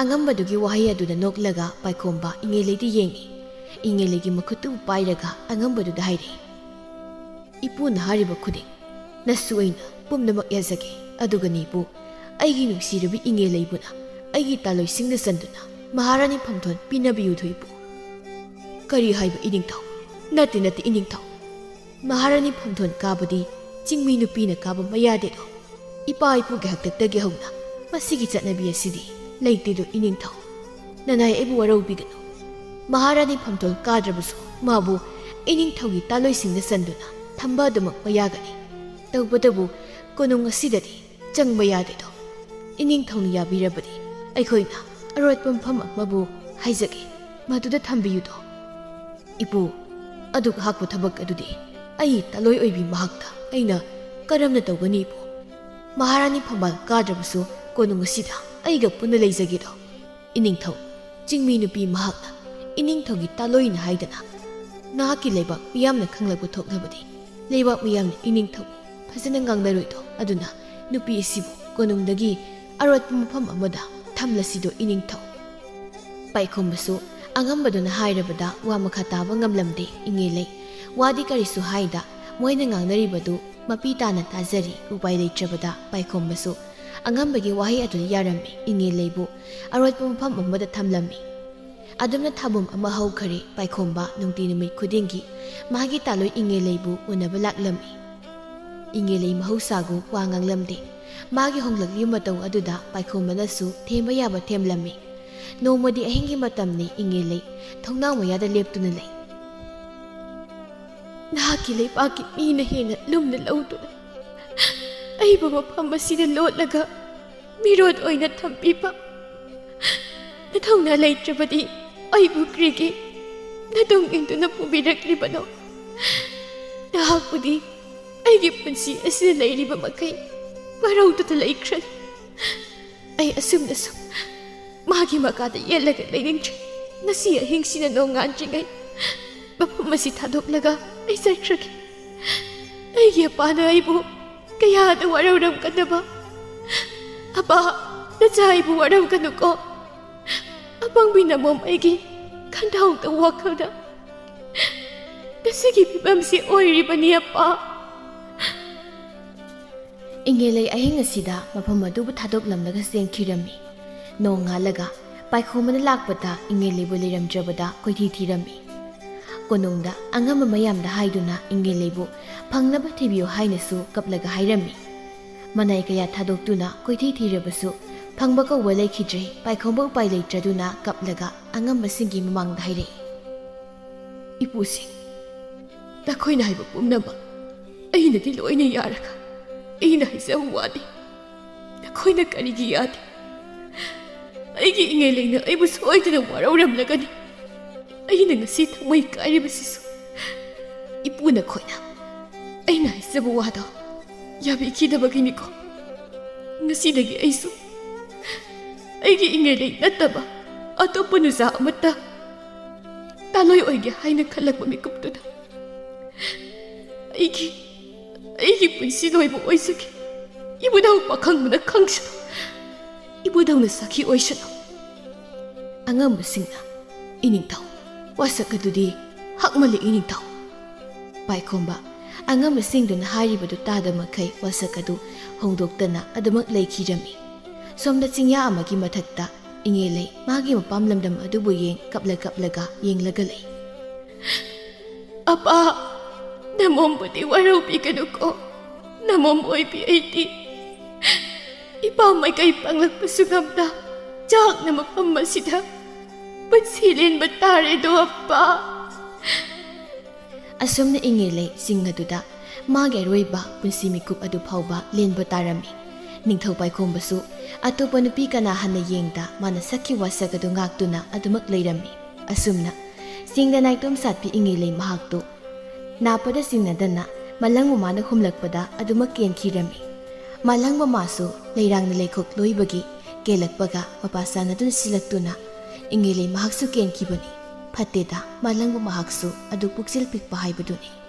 ꯑꯉꯝꯕꯗꯨꯒꯤ ꯋꯥꯍꯩ ꯑꯗꯨꯗ ꯅꯣꯛꯂꯒ ꯄꯥꯏꯈꯣꯝꯕ ꯏꯉꯦꯂꯩꯗ ꯌꯦꯡꯉꯤ꯫ ꯏꯉꯦꯂꯩꯒꯤ ꯃꯈꯨꯠꯇꯨ ꯄꯥꯏꯔꯒ ꯑꯉꯝꯕꯗꯨꯗ ꯍꯥꯏꯔꯛꯏ, "ꯏꯄꯨꯅ ꯍꯥꯏꯔꯤꯕ ꯈꯨꯗꯤꯡ ꯅꯁꯨ ꯑꯩꯅ ꯄꯨꯝꯅꯃꯛ ꯌꯥꯖꯒꯦ꯫ ꯑꯗꯨꯒꯅꯤ ꯏꯄꯨ, ꯑꯩꯒꯤ ꯅꯨꯡꯁꯤꯔꯕꯤ ꯏꯉꯦꯂꯩꯕꯨꯅ ꯑꯩꯒꯤ ꯇꯥꯂꯣꯏꯁꯤꯡꯗ ꯆꯟꯗꯨꯅ ꯃꯍꯥꯔꯥꯅꯤ ꯐꯝꯊꯣꯟ ꯄꯤꯅꯕꯤꯌꯨ ꯊꯣꯏ ꯏꯄꯨ꯫" "ꯀꯔꯤ ꯍꯥꯏꯕ ꯏꯅꯤꯡꯊꯧ? ꯅꯠꯇꯦ, ꯅꯠꯇꯦ ꯏꯅꯤꯡꯊꯧ꯫ ꯃꯍꯥꯔꯥꯅꯤ ꯐꯝꯊꯣꯟ ꯀꯥꯕꯗꯤ ꯆꯤꯡꯃꯤ ꯅꯨꯄꯤꯅ ꯀꯥꯕ ꯃꯌꯥꯗꯦꯗꯣ꯫ ꯏꯄꯥ ꯏꯄꯨꯒꯤ ꯍꯥꯛꯇꯛꯇꯒꯤ ꯍꯧꯅ ꯃꯁꯤꯒꯤ ꯆꯠꯅꯕꯤ ꯑꯁꯤꯗꯤ ꯂꯩꯇꯦꯗꯣ ꯏꯅꯤꯡꯊꯧ꯫ ꯅꯅꯥꯏ ꯑꯩꯕꯨ ꯋꯥꯔꯧꯕꯤꯒꯅꯨ꯫ ꯃꯍꯥꯔꯥꯅꯤ ꯐꯝꯊꯣꯟ ꯀꯥꯗ꯭ꯔꯕꯁꯨ ꯃꯥꯕꯨ ꯏꯅꯤꯡꯊꯧꯒꯤ ꯇꯥꯂꯣꯏꯁꯤꯡꯗ ꯆꯟꯗꯨꯅ ꯊꯝꯕ ꯑꯗꯨꯃꯛ ꯃꯌꯥꯒꯅꯤ꯫ ꯇꯧꯕꯇꯕꯨ ꯀꯣꯅꯨꯡ ꯑꯁꯤꯗꯗꯤ ꯆꯪꯕ ꯌꯥꯗꯦꯗꯣ꯫ ꯏꯅꯤꯡꯊꯧꯅ ꯌꯥꯕꯤꯔꯕꯗꯤ ꯑꯩꯈꯣꯏꯅ ꯑꯔꯣꯠꯄ ꯃꯐꯝ ꯑꯃꯕꯨ ꯍꯥꯏꯖꯒꯦ, ꯃꯗꯨꯗ ꯊꯝꯕꯤꯌꯨꯗꯣ꯫" "ꯏꯄꯨ, ꯑꯗꯨꯛ ꯍꯥꯛꯄ ꯊꯕꯛ ꯑꯗꯨꯗꯤ ꯑꯩ ꯇꯥꯂꯣꯏ ꯑꯣꯏꯕꯤ ꯃꯍꯥꯛꯇ ꯑꯩꯅ ꯀꯔꯝꯅ ꯇꯧꯒꯅꯤꯕꯨ? ꯃꯍꯥꯔꯥꯅꯤ ꯐꯝꯕꯥꯜ ꯀꯥꯗ꯭ꯔꯕꯁꯨ ꯀꯣꯅꯨꯡ ꯑꯁꯤꯗ ꯑꯩꯒ ꯄꯨꯟꯅ ꯂꯩꯖꯒꯦꯗꯣ꯫ ꯏꯅꯤꯡꯊꯧ, ꯆꯤꯡꯃꯤ ꯅꯨꯄꯤ ꯃꯍꯥꯛꯅ ꯏꯅꯤꯡꯊꯧꯒꯤ ꯇꯥꯂꯣꯏꯅ ꯍꯥꯏꯗꯅ ꯅꯍꯥꯛꯀꯤ ꯂꯩꯕꯥꯛ ꯃꯤꯌꯥꯝꯅ ꯈꯪꯂꯛꯄ ꯊꯣꯛꯂꯕꯗꯤ ꯂꯩꯕꯥꯛ ꯃꯤꯌꯥꯝꯅ ꯏꯅꯤꯡꯊꯧ ꯐꯖꯅ ꯉꯥꯡꯅꯔꯣꯏꯗꯣ꯫ ꯑꯗꯨꯅ ꯅꯨꯄꯤ ꯑꯁꯤꯕꯨ ꯀꯣꯅꯨꯡꯗꯒꯤ ꯑꯔꯣꯠꯄ ꯃꯐꯝ ꯑꯃꯗ ꯊꯝꯂꯁꯤꯗꯣ ꯏꯅꯤꯡꯊꯧ꯫ ꯄꯥꯏꯈꯣꯝꯕꯁꯨ ꯑꯉꯝꯕꯗꯨꯅ ꯍꯥꯏꯔꯕꯗ ꯋꯥ ꯃꯈꯥ ꯇꯥꯕ ꯉꯝꯂꯝꯗꯦ ꯏꯉꯦꯂꯩ꯫ ꯋꯥꯗꯤ ꯀꯔꯤꯁꯨ ꯍꯥꯏꯗ ꯃꯣꯏꯅ ꯉꯥꯡꯅꯔꯤꯕꯗꯨ ꯃꯄꯤ ꯇꯥꯅ ꯇꯥꯖꯔꯤ꯫ ꯎꯄꯥꯏ ꯂꯩꯇ꯭ꯔꯕꯗ ꯄꯥꯏꯈꯣꯝꯕꯁꯨ ꯑꯉꯝꯕꯒꯤ ꯋꯥꯍꯩ ꯑꯗꯨꯅ ꯌꯥꯔꯝꯃꯤ꯫ ꯏꯉꯦꯂꯩꯕꯨ ꯑꯔꯣꯠꯄ ꯃꯐꯝ ꯑꯃꯗ ꯊꯝꯂꯝꯃꯤ꯫ ꯑꯗꯨꯝꯅ ꯊꯥꯕꯨꯝ ꯑꯃ ꯍꯧꯈꯔꯦ꯫ ꯄꯥꯏꯈꯣꯝꯕ ꯅꯨꯡꯇꯤ ꯅꯨꯃꯤꯠ ꯈꯨꯗꯤꯡꯒꯤ ꯃꯥꯒꯤ ꯇꯥꯂꯣꯏ ꯏꯉꯦꯂꯩꯕꯨ ꯎꯅꯕ ꯂꯥꯛꯂꯝꯃꯤ꯫ ꯏꯉꯦꯂꯩ ꯃꯍꯧꯁꯥꯒꯨ ꯋꯥ ꯉꯥꯡꯂꯝꯗꯦ꯫ ꯃꯥꯒꯤ ꯍꯣꯡꯂꯛꯂꯤꯕ ꯃꯇꯧ ꯑꯗꯨꯗ ꯄꯥꯏꯈꯣꯝꯕꯅꯁꯨ ꯊꯦꯝꯕ ꯌꯥꯕ ꯊꯦꯝꯂꯝꯃꯤ꯫ ꯅꯣꯡꯃꯗꯤ ꯑꯍꯤꯡꯒꯤ ꯃꯇꯝꯅꯤ꯫ ꯏꯉꯦꯂꯩ ꯊꯣꯡꯅꯥꯎ ꯃꯌꯥꯗ ꯂꯦꯞꯇꯨꯅ ꯂꯩ꯫ ꯅꯍꯥꯛꯀꯤ ꯂꯩꯕꯥꯛꯀꯤ ꯃꯤꯅ ꯍꯦꯟꯅ ꯂꯨꯝꯅ ꯂꯧꯗꯨꯅ ꯑꯩꯕꯨ ꯃꯐꯝ ꯑꯁꯤꯗ ꯂꯣꯠꯂꯒ ꯃꯤꯔꯣꯠ ꯑꯣꯏꯅ ꯊꯝꯕꯤꯕ ꯅꯊꯧꯅꯥ ꯂꯩꯇ꯭ꯔꯕꯗꯤ ꯑꯩꯕꯨ ꯀꯔꯤꯒꯤ ꯅꯇꯨꯡ ꯏꯟꯗꯨꯅ ꯄꯨꯕꯤꯔꯛꯂꯤꯕꯅꯣ? ꯅꯍꯥꯛꯄꯨꯗꯤ ꯑꯩꯒꯤ ꯄꯨꯟꯁꯤ ꯑꯁꯤꯗ ꯂꯩꯔꯤꯕ ꯃꯈꯩ ꯋꯥꯔꯧꯗꯨꯅ ꯂꯩꯈ꯭ꯔꯅꯤ꯫ ꯑꯩ ꯑꯁꯨꯝꯅ ꯁꯨꯝ ꯃꯥꯒꯤ ꯃꯀꯥꯗ ꯌꯦꯠꯂꯒ ꯂꯩꯅꯤꯡꯗ꯭ꯔꯦ꯫ ꯉꯁꯤ ꯑꯍꯤꯡꯁꯤꯅ ꯅꯣꯡꯉꯥꯟꯗ꯭ꯔꯤꯉꯩ ꯃꯐꯝ ꯑꯁꯤ ꯊꯥꯗꯣꯛꯂꯒ ꯑꯩ ꯆꯠꯈ꯭ꯔꯒꯦ꯫ ꯑꯩꯒꯤ ꯑꯄꯥꯅ ꯑꯩꯕꯨ ꯀꯌꯥꯗ ꯋꯥꯔꯧꯔꯝꯒꯗꯕ꯫ ꯑꯄꯥ, ꯅꯆꯥ ꯑꯩꯕꯨ ꯋꯥꯔꯧꯒꯅꯨꯀꯣ꯫ ꯑꯄꯪꯕꯤ ꯅꯃꯣꯝ ꯑꯩꯒꯤ ꯈꯟꯊꯥꯡꯗ ꯋꯥꯈꯜꯗ ꯉꯁꯤꯒꯤ ꯐꯤꯕꯝꯁꯤ ꯑꯣꯏꯔꯤꯕꯅꯤ ꯑꯄꯥ꯫ ꯏꯉꯦꯂꯩ ꯑꯍꯤꯡ ꯑꯁꯤꯗ ꯃꯐꯝ ꯑꯗꯨꯕꯨ ꯊꯥꯗꯣꯛꯂꯝꯂꯒ ꯆꯦꯟꯈꯤꯔꯝꯃꯤ꯫ ꯅꯣꯡꯉꯥꯜꯂꯒ ꯄꯥꯏꯈꯣꯝꯕꯅ ꯂꯥꯛꯄꯗ ꯏꯉꯦꯂꯩꯕꯨ ꯂꯩꯔꯝꯗ꯭ꯔꯕꯗ ꯀꯣꯏꯊꯤ ꯊꯤꯔꯝꯃꯤ꯫ ꯀꯣꯅꯨꯡꯗ ꯑꯉꯝꯕ ꯃꯌꯥꯝꯗ ꯍꯥꯏꯗꯨꯅ ꯏꯉꯦꯂꯩꯕꯨ ꯐꯪꯅꯕ ꯊꯤꯕꯤꯌꯨ ꯍꯥꯏꯅꯁꯨ ꯀꯞꯂꯒ ꯍꯥꯏꯔꯝꯃꯤ꯫ ꯃꯅꯥꯏ ꯀꯌꯥ ꯊꯥꯗꯣꯛꯇꯨꯅ ꯀꯣꯏꯊꯤ ꯊꯤꯔꯕꯁꯨ ꯐꯪꯕ ꯀꯧꯕ ꯂꯩꯈꯤꯗ꯭ꯔꯦ꯫ ꯄꯥꯏꯈꯣꯝꯕ ꯎꯄꯥꯏ ꯂꯩꯇ꯭ꯔꯗꯨꯅ ꯀꯞꯂꯒ ꯑꯉꯝꯕꯁꯤꯡꯒꯤ ꯃꯃꯥꯡꯗ ꯍꯥꯏꯔꯛꯏ, "ꯏꯄꯨꯁꯤꯡ, ꯅꯈꯣꯏꯅ ꯍꯥꯏꯕ ꯄꯨꯝꯅꯃꯛ ꯑꯩꯅꯗꯤ ꯂꯣꯏꯅ ꯌꯥꯔꯒ ꯑꯩꯅ ꯍꯥꯏꯖꯕ ꯋꯥꯅꯤ꯫ ꯅꯈꯣꯏꯅ ꯀꯔꯤꯒꯤ ꯌꯥꯗꯦ? ꯑꯩꯒꯤ ꯏꯉꯦꯂꯩꯅ ꯑꯩꯕꯨ ꯁꯣꯏꯗꯅ ꯋꯥꯔꯧꯔꯝꯂꯒꯅꯤ꯫ ꯑꯩꯅ ꯉꯁꯤ ꯊꯃꯣꯏ ꯀꯥꯏꯔꯤꯕꯁꯤꯁꯨ ꯏꯄꯨ ꯅꯈꯣꯏꯅ ꯑꯩꯅ ꯍꯥꯏꯖꯕ ꯋꯥꯗꯣ ꯌꯥꯕꯤꯈꯤꯗꯕꯒꯤꯅꯤꯀꯣ꯫ ꯉꯁꯤꯗꯒꯤ ꯑꯩꯁꯨ ꯑꯩꯒꯤ ꯏꯉꯦꯂꯩ ꯅꯠꯇꯕ ꯑꯇꯣꯞꯄ ꯅꯨꯖꯥ ꯑꯃꯠꯇ ꯇꯥꯂꯣꯏ ꯑꯣꯏꯒꯦ ꯍꯥꯏꯅ ꯈꯜꯂꯛꯄ ꯃꯤꯀꯨꯞꯇꯨꯗ ꯑꯩꯒꯤ ꯑꯩꯒꯤ ꯄꯨꯟꯁꯤ ꯂꯣꯏꯕ ꯑꯣꯏꯖꯒꯦ꯫ ꯏꯕꯨꯙꯧ ꯄꯥꯈꯪꯕꯅ ꯈꯪꯁꯅꯨ, ꯏꯕꯨꯙꯧꯅ ꯁꯥꯈꯤ ꯑꯣꯏꯁꯅꯨ꯫ ꯑꯉꯝꯕꯁꯤꯡꯅ, "ꯏꯅꯤꯡꯊꯧ, ꯋꯥꯁꯛ ꯑꯗꯨꯗꯤ ꯍꯛꯃꯜꯂꯤ ꯏꯅꯤꯡꯊꯧ꯫" ꯄꯥꯏꯈꯣꯝꯕ ꯑꯉꯝꯕꯁꯤꯡꯗꯨꯅ ꯍꯥꯏꯔꯤꯕꯗꯨ ꯇꯥꯗ ꯃꯈꯩ ꯋꯥꯁꯛ ꯑꯗꯨ ꯍꯣꯡꯗꯣꯛꯇꯅ ꯑꯗꯨꯃꯛ ꯂꯩꯈꯤꯔꯝꯃꯤ꯫ ꯁꯣꯝꯗ ꯆꯤꯡꯌꯥ ꯑꯃꯒꯤ ꯃꯊꯛꯇ ꯏꯉꯦꯂꯩ ꯃꯥꯒꯤ ꯃꯄꯥꯝ ꯂꯝꯗꯝ ꯑꯗꯨꯕꯨ ꯌꯦꯡ ꯀꯞꯂ ꯀꯞꯂꯒ ꯌꯦꯡꯂꯒ ꯂꯩ꯫ "ꯑꯄꯥ, ꯅꯃꯣꯝꯕꯨꯗꯤ ꯋꯥꯔꯧꯕꯤꯒꯅꯨꯀꯣ꯫ ꯅꯃꯣꯝ ꯑꯣꯏꯕꯤ ꯑꯩꯗꯤ ꯏꯄꯥ ꯃꯥꯏꯀꯩ ꯄꯥꯡꯂꯛꯄꯁꯨ ꯉꯝꯗ ꯆꯥꯛꯅ ꯃꯐꯝ ꯑꯁꯤꯗ ꯄꯨꯟꯁꯤ ꯂꯦꯟꯕ ꯇꯥꯔꯦꯗꯣ ꯑꯄꯥ꯫" ꯑꯁꯨꯝꯅ ꯏꯉꯦꯂꯩ ꯆꯤꯡ ꯑꯗꯨꯗ ꯃꯥꯒꯤ ꯑꯔꯣꯏꯕ ꯄꯨꯟꯁꯤ ꯃꯤꯀꯨꯞ ꯑꯗꯨ ꯐꯥꯎꯕ ꯂꯦꯟꯕ ꯇꯥꯔꯝꯃꯤ꯫ ꯅꯤꯡꯊꯧ ꯄꯥꯏꯈꯣꯝꯕꯁꯨ ꯑꯇꯣꯞꯄ ꯅꯨꯄꯤ ꯀꯅꯥ ꯍꯟꯅ ꯌꯦꯡꯗ ꯃꯥꯅ ꯁꯛꯈꯤ ꯋꯥꯁꯛ ꯑꯗꯨ ꯉꯥꯛꯇꯨꯅ ꯑꯗꯨꯃꯛ ꯂꯩꯔꯝꯃꯤ꯫ ꯑꯁꯨꯝꯅ ꯆꯤꯡꯗ ꯅꯥꯏꯇꯣꯝ ꯁꯥꯠꯄꯤ ꯏꯉꯦꯂꯩ ꯃꯍꯥꯛꯇꯨ ꯅꯥꯞꯄꯗ ꯆꯤꯡꯅꯗꯅ ꯃꯂꯪ ꯃꯃꯥꯅ ꯍꯨꯝꯂꯛꯄꯗ ꯑꯗꯨꯃꯛ ꯀꯦꯟꯈꯤꯔꯝꯃꯤ꯫ ꯃꯂꯪ ꯃꯃꯥꯁꯨ ꯂꯩꯔꯥꯡꯅ ꯂꯩꯈꯣꯛ ꯂꯣꯏꯕꯒꯤ ꯀꯦꯜꯂꯛꯄꯒ ꯃꯄꯥ ꯆꯥꯅꯗꯨꯅ ꯁꯤꯜꯂꯛꯇꯨꯅ ꯏꯉꯦꯂꯩ ꯃꯍꯥꯛꯁꯨ ꯀꯦꯟꯈꯤꯕꯅꯤ꯫ ꯐꯠꯇꯦꯗ, ꯃꯂꯪꯕ ꯃꯍꯥꯛꯁꯨ ꯑꯗꯨ ꯄꯨꯛꯆꯦꯜ ꯄꯤꯛꯄ ꯍꯥꯏꯕꯗꯨꯅꯤ꯫